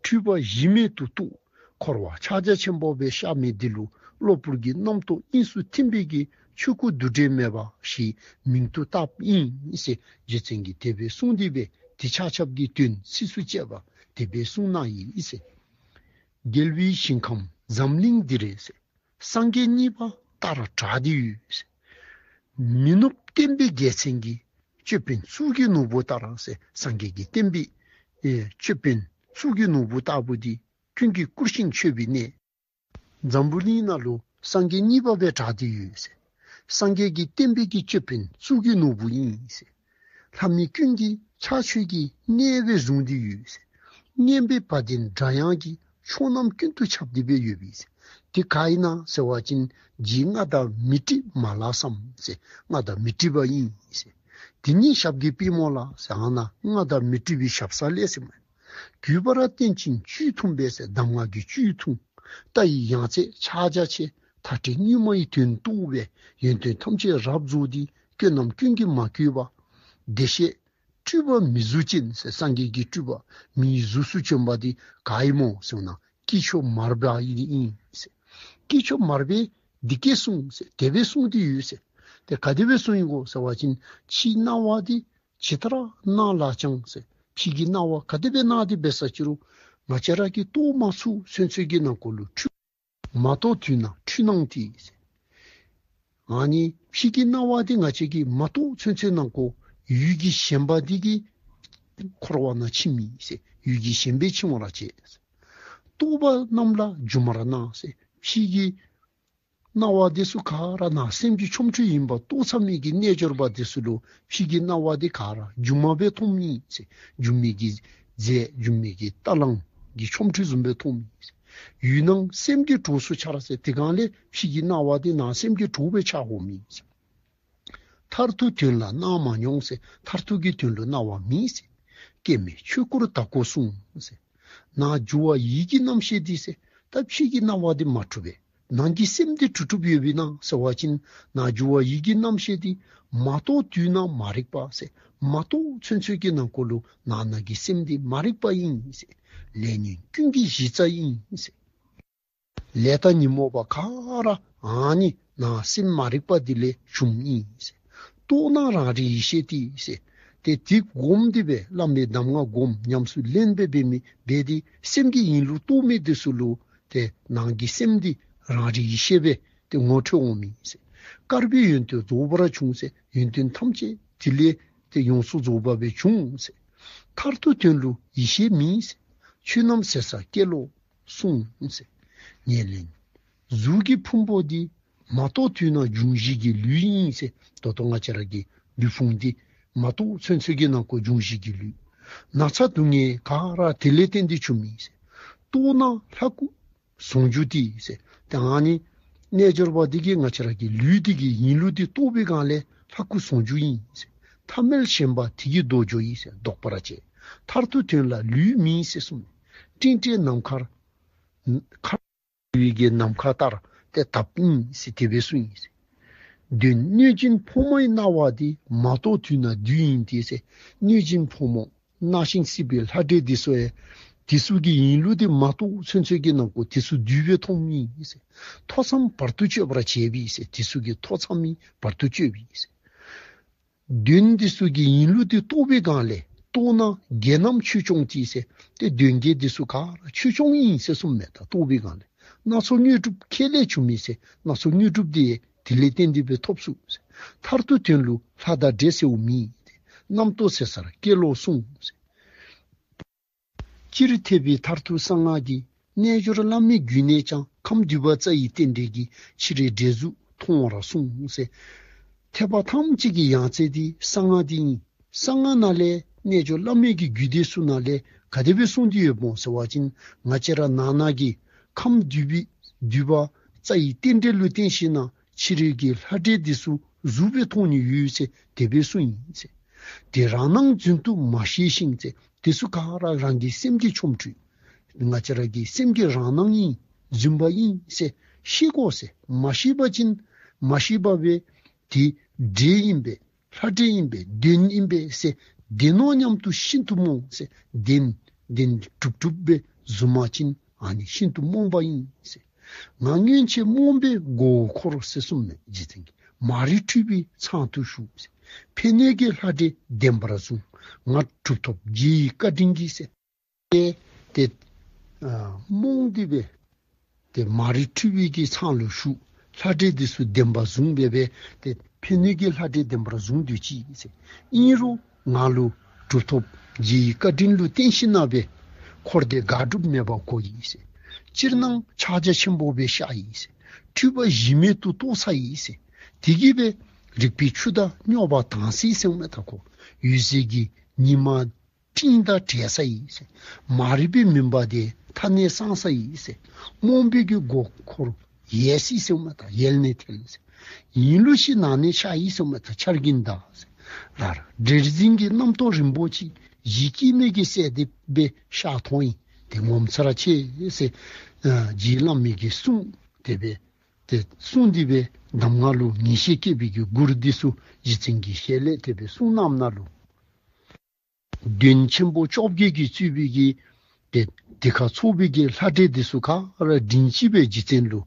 འཁྲུལ་པ་གཞི་མེད་དུ་རྟོགས། འཁོར་བ་ཕྱག་རྒྱ་ཆེན་པོ་སྦེ་ཤར་མི་འདི་ལུ་གློ་བུར་གྱི་རྣམ་རྟོག་དབྱིངས་སུ་ཐིམ་པའི་གི་ཆོས་སྐུ་འདུ་འབྲལ་མེད་པ་ཞེས་མིང་དུ་བཏགས་ཨིན་ཟེར། རྗེ་བཙུན་གྱིས་དེ་སྦེ་གསུངས་ཏེ་སྦེ་དེ་ཆ་ཁྱབ་ཀྱི་དོན་ཚིགས་སུ་བཅད་པ་དེ་སྦེ་གསུངས་གནང་ཡི་ཟེར། རྒྱལ་བའི་ཞིང་ཁམས་འཛམ་གླིང་འདི་རེད་ཟེར། སངས་རྒྱས་གཉིས་པ་ལྟར་གྲགས་ཏེ་ཡོད་ཟེར། མི་ནུབ་བསྟན་པའི་རྒྱལ་མཚན་གྱི་ཅོད་པན་གཙུག་གི་ནོར་བུ་ལྟར་ཟེར། སངས་རྒྱས་ཀྱི་བསྟན་པའི་ཨེ་ཅོད་པན་གཙུག་གི་ནོར་བུ་ལྟ་བུ་འདི་ཀུན་གྱིས་བཀུར་ཞིང་མཆོད་པའི་གནས། འཛམ་བུ་གླིང་ནང་ལུ་སངས་རྒྱས་གཉིས་པ་སྦེ་གྲགས་ཏེ་ཡོད་ཟེར། སངས་རྒྱས་ཀྱི་བསྟན་པའི་གི་ཅོད་པན་གཙུག་གི་ནོར་བུ་ཨིན་ཟེར། ལྷ་མི་ཀུན་གྱི་ཕྱག་མཆོད་ཀྱི་གནས་སྦེ་བཟུང་སྟེ་ཡོད་ཟེར། སྙན་པའི་བ་དན་སྒྲ་དབྱངས་ཀྱིས་ཕྱོགས་རྣམས་ཀུན་ཏུ་ཁྱབ་སྟེ་སྦེ་ཡོད་པས་ཟེར། དེ་ག་ཨིན་ན་ཟེར་བ་ཅིན་རྗེ་མངའ་བདག་མཻ་ཏྲི་མ་ལ་བསམ་ཟེར་མངའ་བདག་མཻ་ཏྲི་པ་ཨིན་ཟེར། དེ་ཉིད་ཞབས་ཀྱི་པདྨོ་ལ་ཟེར་ཨ་ནཱ་མངའ་བདག་མཻ་ཏྲི་པའི་ཞབས་ས་ལས་ཟེར་མས། གུས་པར་བསྟེན་ཅིང་བཅུད་འཐུང་བས་ཟེར་གདམས་ངག་གི་བཅུད་འཐུང་། ལྟ་བའི་ཡང་རྩེ་ཕྱག་རྒྱ་ཆེ། མཐའ་བྲལ་གཉུག་མ་ཡི་དོན་རྟོགས་པས། ཡོན་ཏན་ཐམས་ཅད་རབ་རྫོགས་ཏེ། སྐྱོན་རྣམས་ཀུན་གྱིས་མ་གོས་པ། བདེ་གཤེགས་སྤྲུལ་པ་མི་གཟུགས་ཅན་ཟེར་སངས་རྒྱས་ཀྱི་སྤྲུལ་པ་མིའི་གཟུགས་སུ་བྱོན་པ་འདི་ག་ཨིན་མོ་ཟེར་ན་དཀྱིལ་ཆོག་མར་པ་ཨིན་ཟེར། དཀྱིལ་ཆོག་མར་པས་འདི་སྐད་གསུངས་ཟེར། དེ་སྦེ་གསུངས་ཏེ་ཡོད་ཟེར། དེ་ག་དེ་སྦེ་གསུངས་ཡི་གོ་ཟེར་བ་ཅིན་ཕྱིའི་སྣང་བ་འདི་ཇི་ལྟར་སྣང་ལགས་ཀྱང་ཟེར། ཕྱི་གི་སྣང་བ་ག་དེ་སྦེ་སྣང་སྟེ་འབད་ས་ཅི་རུང་ང་བཅས་ར་གིས་རྟོགས་མ་ཚུགས་ཚུན་ཚོད་ཀྱི་ནང་འཁོད་ལུ་འཁྲུལ། མ་རྟོགས་དུས་ན་འཁྲུལ་སྣང་སྟེ་ཟེར། ཨ་ནི་ཕྱི་གི་སྣང་བ་འདི་ང་བཅས་ཀྱིས་མ་རྟོགས་ཚུན་ཚོད་ནང་འཁོད་ཡུལ་གྱི་ཞེན་པ་འདི་གིས་འཁོར་བ་ནང་ཁྱིམ་མི་ཟེར། ཡུལ་གྱི་ཞེན་པས་འཆིང་བར་བྱེད་ཟེར། རྟོག་པ་རྣམས་ལ་སྒྱུ་མར་སྣང་ཟེར། ཕྱི་གི་སྣང་བ་འདི་ཚུ་ག་ར་ནང་སེམས་ཀྱི་ཆོ་འཕྲུལ་ཨིན་པ་རྟོགས་ཚར་མི་གི་རྣལ་འབྱོར་པ་འདི་ཚུ་ལུ་ཕྱི་གི་སྣང་བ་འདི་ག་ར་སྒྱུ་མ་སྦེ་མཐོངམ་ཨིན་ཟེར། སྒྱུ་མའི་གི་རྫས་སྒྱུ་མའི་གི་རྟ་གླང་གི་ཆོ་འཕྲུལ་བཟུམ་སྦེ་མཐོངམ་ཨིན་ཟེར། ཡུལ་སྣང་སེམས་ཀྱི་གྲོགས་སུ་འཆར་ཟེར། དེ་གང་ལས་ཕྱི་གི་སྣང་བ་འདི་ནང་སེམས་ཀྱི་གྲོགས་སྦེ་འཆར་འོངམ་ཨིན་ཟེར། མཐར་ཐུག་དོན་ལ་སྣང་མ་མྱོང་ཟེར། མཐར་ཐུག་གི་དོན་ལུ་སྣང་བ་མེད་ཟེར། སྐྱེ་མེད་ཆོས་སྐུར་བདག་གོ་གསུངས་ཟེར། ནང་འགྱུ་བ་ཡིད་ཀྱི་རྣམ་ཤེས་འདི་ཟེར། ད་ཕྱི་གི་སྣང་བ་འདི་མ་གྲུབ་པས། ནང་གི་སེམས་འདི་གྲུབ་གྲུབ་ཡོད་པས་ན་ཟེར་བ་ཅིན་ནང་འགྱུ་བ་ཡིད་ཀྱི་རྣམ་ཤེས་འདི་མ་རྟོགས་དུས་ན་མ་རིག་པ་ཟེར། མ་རྟོགས་ཚུན་ཚོད་ཀྱི་ནང་འཁོད་ལུ་ནང་ན་གི་སེམས་འདི་མ་རིག་པ་ཨིན་ཟེར། ལས་ཉོན་ཀུན་གྱི་གཞི་རྩ་ཨིན་ཟེར། ལས་དང་ཉོན་མོངས་པ་ག་ར་ཨ་ནི་ནང་སེམས་མ་རིག་པ་འདི་ལས་བྱུངམ་ཨིན་ཟེར། རྟོགས་ན་རང་རིག་ཡེ་ཤེས་ཏེ་ཟེར། ཏེ་འདི་སྒོམ་སྟེ་སྦེ་བླ་མའི་གདམས་ངག་སྒོམ་ཉམས་སུ་ལེན་སྦེ་འབད་མི་འབད་དེ་སེམས་ཀྱི་ཡིན་ལུགས་རྟོགས་མི་འདི་ཚུ་ལུ་ཏེ་ནང་གི་སེམས་འདི་རང་རིག་ཡེ་ཤེས་སྦེ་ཏེ་ངོ་འཕྲོད་འོང་མི་ཟེར། དཀར་པོའི་ཡོན་ཏན་རྫོགས་པར་འབྱུང་ཟེར། ཡོན་ཏན་ཐམས་ཅད་དེ་ལས་ཏེ་ཡོངས་སུ་རྫོགས་པ་སྦེ་འབྱུང་ཟེར། མཐར་ཐུག་དོན་ལུ་ཡེ་ཤེས་མེད་ཟེར། ཆོས་རྣམས་ཟད་ས་སྐྱེ་བློ་གསུངས་ཟེར། ཉེར་ལེན། གཟུགས་ཀྱི་ཕུང་པོ་འདི་མ་རྟོགས་དུས་ན་འབྱུང་བཞི་གི་ལུས་ཨིན་ཟེར། ད་ལྟོ་ང་བཅས་ར་གི་ལུས་ཕུང་འདི་མ་རྟོགས་ཚུན་ཚོད་ཀྱི་ནང་འཁོད་འབྱུང་བཞི་གི་ལུས། ན་ཚ་སྡུག་བསྔལ་ག་ར་དེ་ལས་བརྟེན་ཏེ་བྱུངམ་ཨིན་ཟེར། རྟོགས་ན་ལྷ་སྐུ་ཟུང་འཇུག་སྟེ་ཟེར། ཏེ་ཨ་ནི་རྣལ་འབྱོར་པ་འདི་གིས་ང་བཅས་ར་གི་ལུས་འདི་གི་ཡིན་ལུགས་འདི་རྟོགས་པའི་སྒང་ལས་ལྷ་སྐུ་ཟུང་འཇུག་ཨིན་ཟེར། ཐ་མལ་ཞེན་པ་དེ་གི་རྡོ་སྦྱོར་ཨིན་ཟེར། བཟློག་པར་བྱེད། མཐར་ཐུག་དོན་ལ་ལུས་མེད་ཟེར་གསུངས། སྤྲིན་བྲལ་ནམ་མཁར་མཁའ་ལུས་ཀྱི་ནམ་མཁའ་ལྟར་ཏེ་དག་ཨིན་ཟེར་དེ་སྦེ་གསུངས་ཡི་ཟེར། གདོན་གནོད་སྦྱིན་ཕོ་མོའི་སྣང་བ་འདི་མ་རྟོགས་དུས་ན་བདུད་ཡིན་ཏེ་ཟེར། གནོད་སྦྱིན་ཕོ་མོ་སྣང་ཞིང་སྲིད་པའི་ལྷ་འདྲེ་འདི་ཚུ་ཡང་དེ་ཚུ་གི་ཡིན་ལུགས་འདི་མ་རྟོགས་ཚུན་ཚོད་ཀྱི་ནང་འཁོད་དེ་ཚུ་བདུད་སྦེ་མཐོངམ་ཨིན་ཟེར། ཐོ་འཚམས་བར་དུ་གཅོད་པར་བྱེད་པས་ཟེར། དེ་ཚུ་གི་ཐོ་འཚམས་མི་བར་དུ་གཅོད་པས་ཟེར། གདོན་འདི་ཚུ་གི་ཡིན་ལུགས་འདི་རྟོགས་པའི་སྒང་ལས་རྟོགས་ན་བགེགས་རྣམས་ཆོས་སྐྱོང་སྟེ་ཟེར། ཏེ་གདོན་བགེགས་འདི་ཚུ་ག་ར་ཆོས་སྐྱོང་ཨིན་ཟེར་གསུངམ་མས། ད་རྟོགས་པའི་སྒང་ལས་སྣ་ཚོགས་དངོས་གྲུབ་ཁྱེད་ལས་བྱུང་མི་ཟེར། སྣ་ཚོགས་དངོས་གྲུབ་འདི་དེ་ལས་བརྟེན་ཏེ་སྦེ་ཐོབ་ཚུགས་ཟེར། མཐར་ཐུག་དོན་ལུ་ལྷ་དང་འདྲེ་ཟེརཝ་མེད། རྣམ་རྟོག་ཟད་སར་སྐྱེ་བློ་གསུངས་ཟེར། སྤྱིར་ཐེག་པའི་མཐར་ཐུག་གསང་སྔགས་འདི། རྣལ་འབྱོར་བླ་མེད་རྒྱུད་ནས་ཀྱང་། ཁམས་འདུས་པ་རྩ་ཡི་རྟེན་འབྲེལ་གྱི། ཕྱི་རོལ་འབྲས་གཟུགས་མཐོང་བར་གསུངས་ཟེར། ཐེག་པ་ཐམས་ཅད་ཀྱི་ཡང་རྩེ་འདི་གསང་སྔགས་འདི་ཨིན། གསང་སྔགས་ནང་ལས་རྣལ་འབྱོར་བླ་མེད་ཀྱི་རྒྱུད་སྡེ་ཚུ་ནང་ལས་ག་དེ་སྦེ་གསུངས་ཏེ་ཡོདཔ་སྨོ་ཟེར་བ་ཅིན་ང་བཅས་ར་ནང་ན་གི་ཁམས་འདུས་པའི་འདུས་པ་རྩ་ཡི་རྟེན་འབྲེལ་ལུ་བརྟེན་ཞིནམ་ཕྱི་རོལ་གྱི་ལྷ་འདྲེ་འདི་ཚུ་གཟུགས་སྦེ་མཐོང་ནི་ཡོད་ཟེར་དེ་སྦེ་གསུངས་ཡི་ཟེར། དེ་རང་སྣང་རྫུན་དུ་མ་ཤེས་ཤིང་ཟེར། དེ་ཚུ་ག་ར་རང་གི་སེམས་ཀྱི་ཆོ་འཕྲུལ། ང་བཅས་ར་གི་སེམས་ཀྱི་རང་སྣང་ཨིན། རྫུན་པ་ཨིན་ཟེར་ཤེས་དགོ་ཟེར། མ་ཤེས་པ་ཅིན་མ་ཤེས་པ་སྦེ་དེ་འདྲེ་ཨིན་པས། ལྷ་འདྲེ་ཨིན་པས། གདོན་ཨིན་པས་ཟེར། བདེན་ནོ་སྙམ་དུ་ཤིན་ཏུ་རྨོངས་ཟེར། བདེན་བདེན་གྲུབ་གྲུབ་སྦེ་བཟུང་པ་ཅིན་ཨ་ནི་ཤིན་ཏུ་རྨོངས་པ་ཨིན་ཟེར། ང་སྔོན་ཆད་རྨོངས་པའི་མགོ་བོ་འཁོར་ཟེར་གསུངས་མས། རྗེ་བཙུན་གྱིས་མ་རིག་འཁྲུལ་པའི་ཚང་དུ་ཞུགས་ཟེར། ཕན་གནོད་ཀྱི་ལྷ་འདྲེ་བདེན་པར་བཟུང་། ང་གྲུབ་ཐོབ་རྗེ་ཡི་བཀའ་དྲིན་གྱིས་ཟེར། ཏེ་ཏེ་ཨ་རྨོངས་ཏེ་སྦེ་ཏེ་མ་རིག་འཁྲུལ་པའི་གི་ཚང་ལུ་ཞུགས། ལྷ་འདྲེ་འདི་ཚུ་བདེན་པ་བཟུང་སྦེ་སྦེ་ཏེ་ཕན་གནོད་ཀྱི་ལྷ་འདྲེ་བདེན་པར་བཟུང་སྡོད་ཅི་ཟེར། ཨིན་རུང་ང་ལུ་གྲུབ་ཐོབ་རྗེ་ཡི་བཀའ་དྲིན་ལུ་བརྟེན་ཞིནམ་ལས་འཁོར་འདས་དགག་སྒྲུབ་མེད་པར་གོ་ཡི་ཟེར། ཅིར་སྣང་ཕྱག་རྒྱ་ཆེན་པོ་སྦེ་ཤར་ཡི་ཟེར། འཁྲུལ་པ་གཞི་མེད་དུ་རྟོགས་ཚར་ཡི་ཟེར། དེ་གིས་སྦེ་རིག་པའི་ཆུ་དང་རྙོག་པ་དྭངས་སི་ཟེརཝ་མས། ད་ཁོ་འོད་ཟེར་གྱི་ཉི་མ་སྤྲིན་དང་བྲལ་ཚར་ཡི་ཟེར། མ་རིག་པའི་མུན་པ་དེ་མཐའ་ནས་སངས་ཚར་ཡི་ཟེར། རྨོངས་པའི་གི་མགོ་འཁོར་ཡལ་སི་ཟེརཝ་མས། ད་ཡལ་ནས་ཐལ་ཟེར། ཡིད་ལུ་ཤེས་ནང་ནས་ཤར་ཡི་ཟེརཝ་མས། ད་ཆར་གྱིན་འདའ་ཟེར། ར་ར་འདྲེར་འཛིན་གྱི་རྣམ་རྟོག་རིན་པོ་ཆེ་གཞི་སྐྱེ་མེད་ཀྱི་སྲས་དེ་སྦེ་ཤར་མཐོང་ཡི། དེ་ངོ་མཚར་ཆེ་ཟེར། ཨ་རྗེ་བླ་མའི་གི་གསུང་དེ་སྦེ་ཏེ་གསུངས་ཏེ་སྦེ་གདམས་ངག་ལུ་ངེས་ཤེས་སྐྱེས་པའི་གི་མགུར་འདི་ཚུ་རྗེ་བཙུན་གྱི་ཞལ་ལས་དེ་སྦེ་གསུངས་གནངམ་ད་ལུ། གདོན་ཆེན་པོ་བཅོ་བརྒྱད་ཀྱིས་གཙོས་པའི་གི་ཏེ་དེ་ཁར་ཚོགས་པའི་གི་ལྷ་འདྲེ་འདི་ཚུ་ག་ར་མགྲིན་གཅིག་སྦེ་རྗེ་བཙུན་ལུ་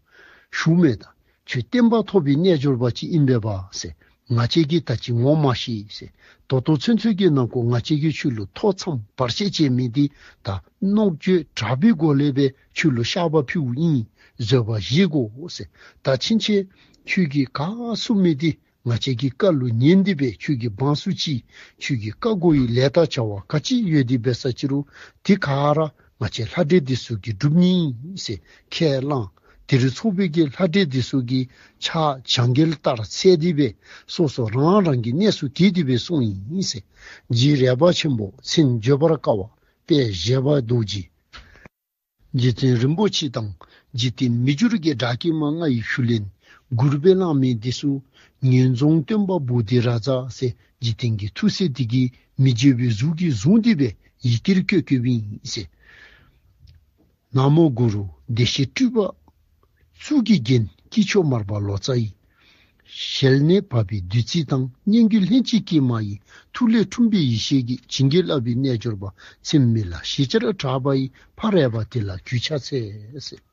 ཞུཝ་མས། ད་ཁྱོད་བསྟན་པ་ཐོབ་པའི་རྣལ་འབྱོར་པ་ཅིག་ཨིན་པས་པ་ཟེར། ང་བཅས་ཀྱིས་ད་ཅི་ངོ་མ་ཤེས་ཟེར། ད་ལྟོ་ཚུན་ཚོད་ཀྱི་ནང་འཁོད་ང་བཅས་ཀྱིས་ཁྱོད་ལུ་ཐོ་འཚམས་བར་ཆད་བྱས་མི་འདི་ད་མནོག་བརྗོད་དྲག་པོའི་སྒོ་ལས་སྦེ་ཁྱོད་ལུ་བཤགས་པ་ཕུལཝ་ཨིན། བཟོད་པ་བཞེས་དགོ་ཟེར། ད་ཕྱིན་ཆད་ཁྱོད་ཀྱིས་ག་གསུང་མི་འདི་ང་བཅས་ཀྱི་བཀའ་ལུ་ཉན་ཏེ་སྦེ་ཁྱོད་ཀྱི་འབངས་སུ་ཅིག་ཁྱོད་ཀྱི་བཀའ་བསྒོ་བའི་ལས་དང་བྱ་བ་ག་ཅི་ཡོད་དེ་འབད་ས་ཅི་རུང་དེ་ག་ར་ང་བཅས་ལྷ་འདྲེ་འདི་ཚུ་གིས་སྒྲུབ་ནི་ཨིན་ཟེར་ཁས་བླངས། དེར་ཚོགས་པའི་གི་ལྷ་འདྲེ་འདི་ཚུ་གིས་ཕྱག་བྱང་གི་ལྟར་འཚལ་ཏེ་སྦེ་སོ་སོ་རང་རང་གི་གནས་སུ་གྱེས་ཏེ་སྦེ་སོང་ཡི་ཟེར། རྗེ་རས་པ་ཆེན་པོ་མཚན་བརྗོད་པར་དཀའ་བ་དཔལ་བཞད་པ་རྡོ་རྗེ། རྗེ་བཙུན་རིན་པོ་ཆེ་དང་འཇིག་རྟེན་མི་འགྱུར་གྱི་གྲགས་ཀྱི་མ་ལྔ་ཡི་ཞུ་ལན་མགུར་སྦེ་བླངས་མི་འདི་ཚུ་ངན་རྫོང་སྟོན་པ་བོ་དྷི་རཱ་ཛ་ཟེར་འཇིག་རྟེན་གྱི་ཐུགས་སྲས་འདི་གིས་མི་བརྗེད་པའི་གཟུགས་ཀྱིས་བཟུང་སྟེ་སྦེ་ཡི་གེར་བཀོད་བཀོདཔ་ཨིན་ཟེར། ན་མོ་གུ་རུ་བདེ་གཤེགས་སྤྲུལ་པ་གཙུག་གི་རྒྱན། སྐྱེས་མཆོག་མར་པ་ལོ་ཙཱ་ཡི་ཞལ་ནས་བབས་པའི་བདུད་རྩི་དང་། སྙན་བརྒྱུད་ལྷན་ཅིག་སྐྱེས་མ་ཡི་ཐུགས་ལས་འཁྲུངས་པའི་ཡེ་ཤེས་ཀྱིས། བྱིན་གྱིས་བརླབས་པའི་རྣལ་འབྱོར་པ་ཚིམ་མེད་ལ། ཞེས་བྱར་གྲགས་པ་ཡི་ཕ་རས་པ་དེ་ལ་གུས་ཕྱག་འཚལ་ཟེར།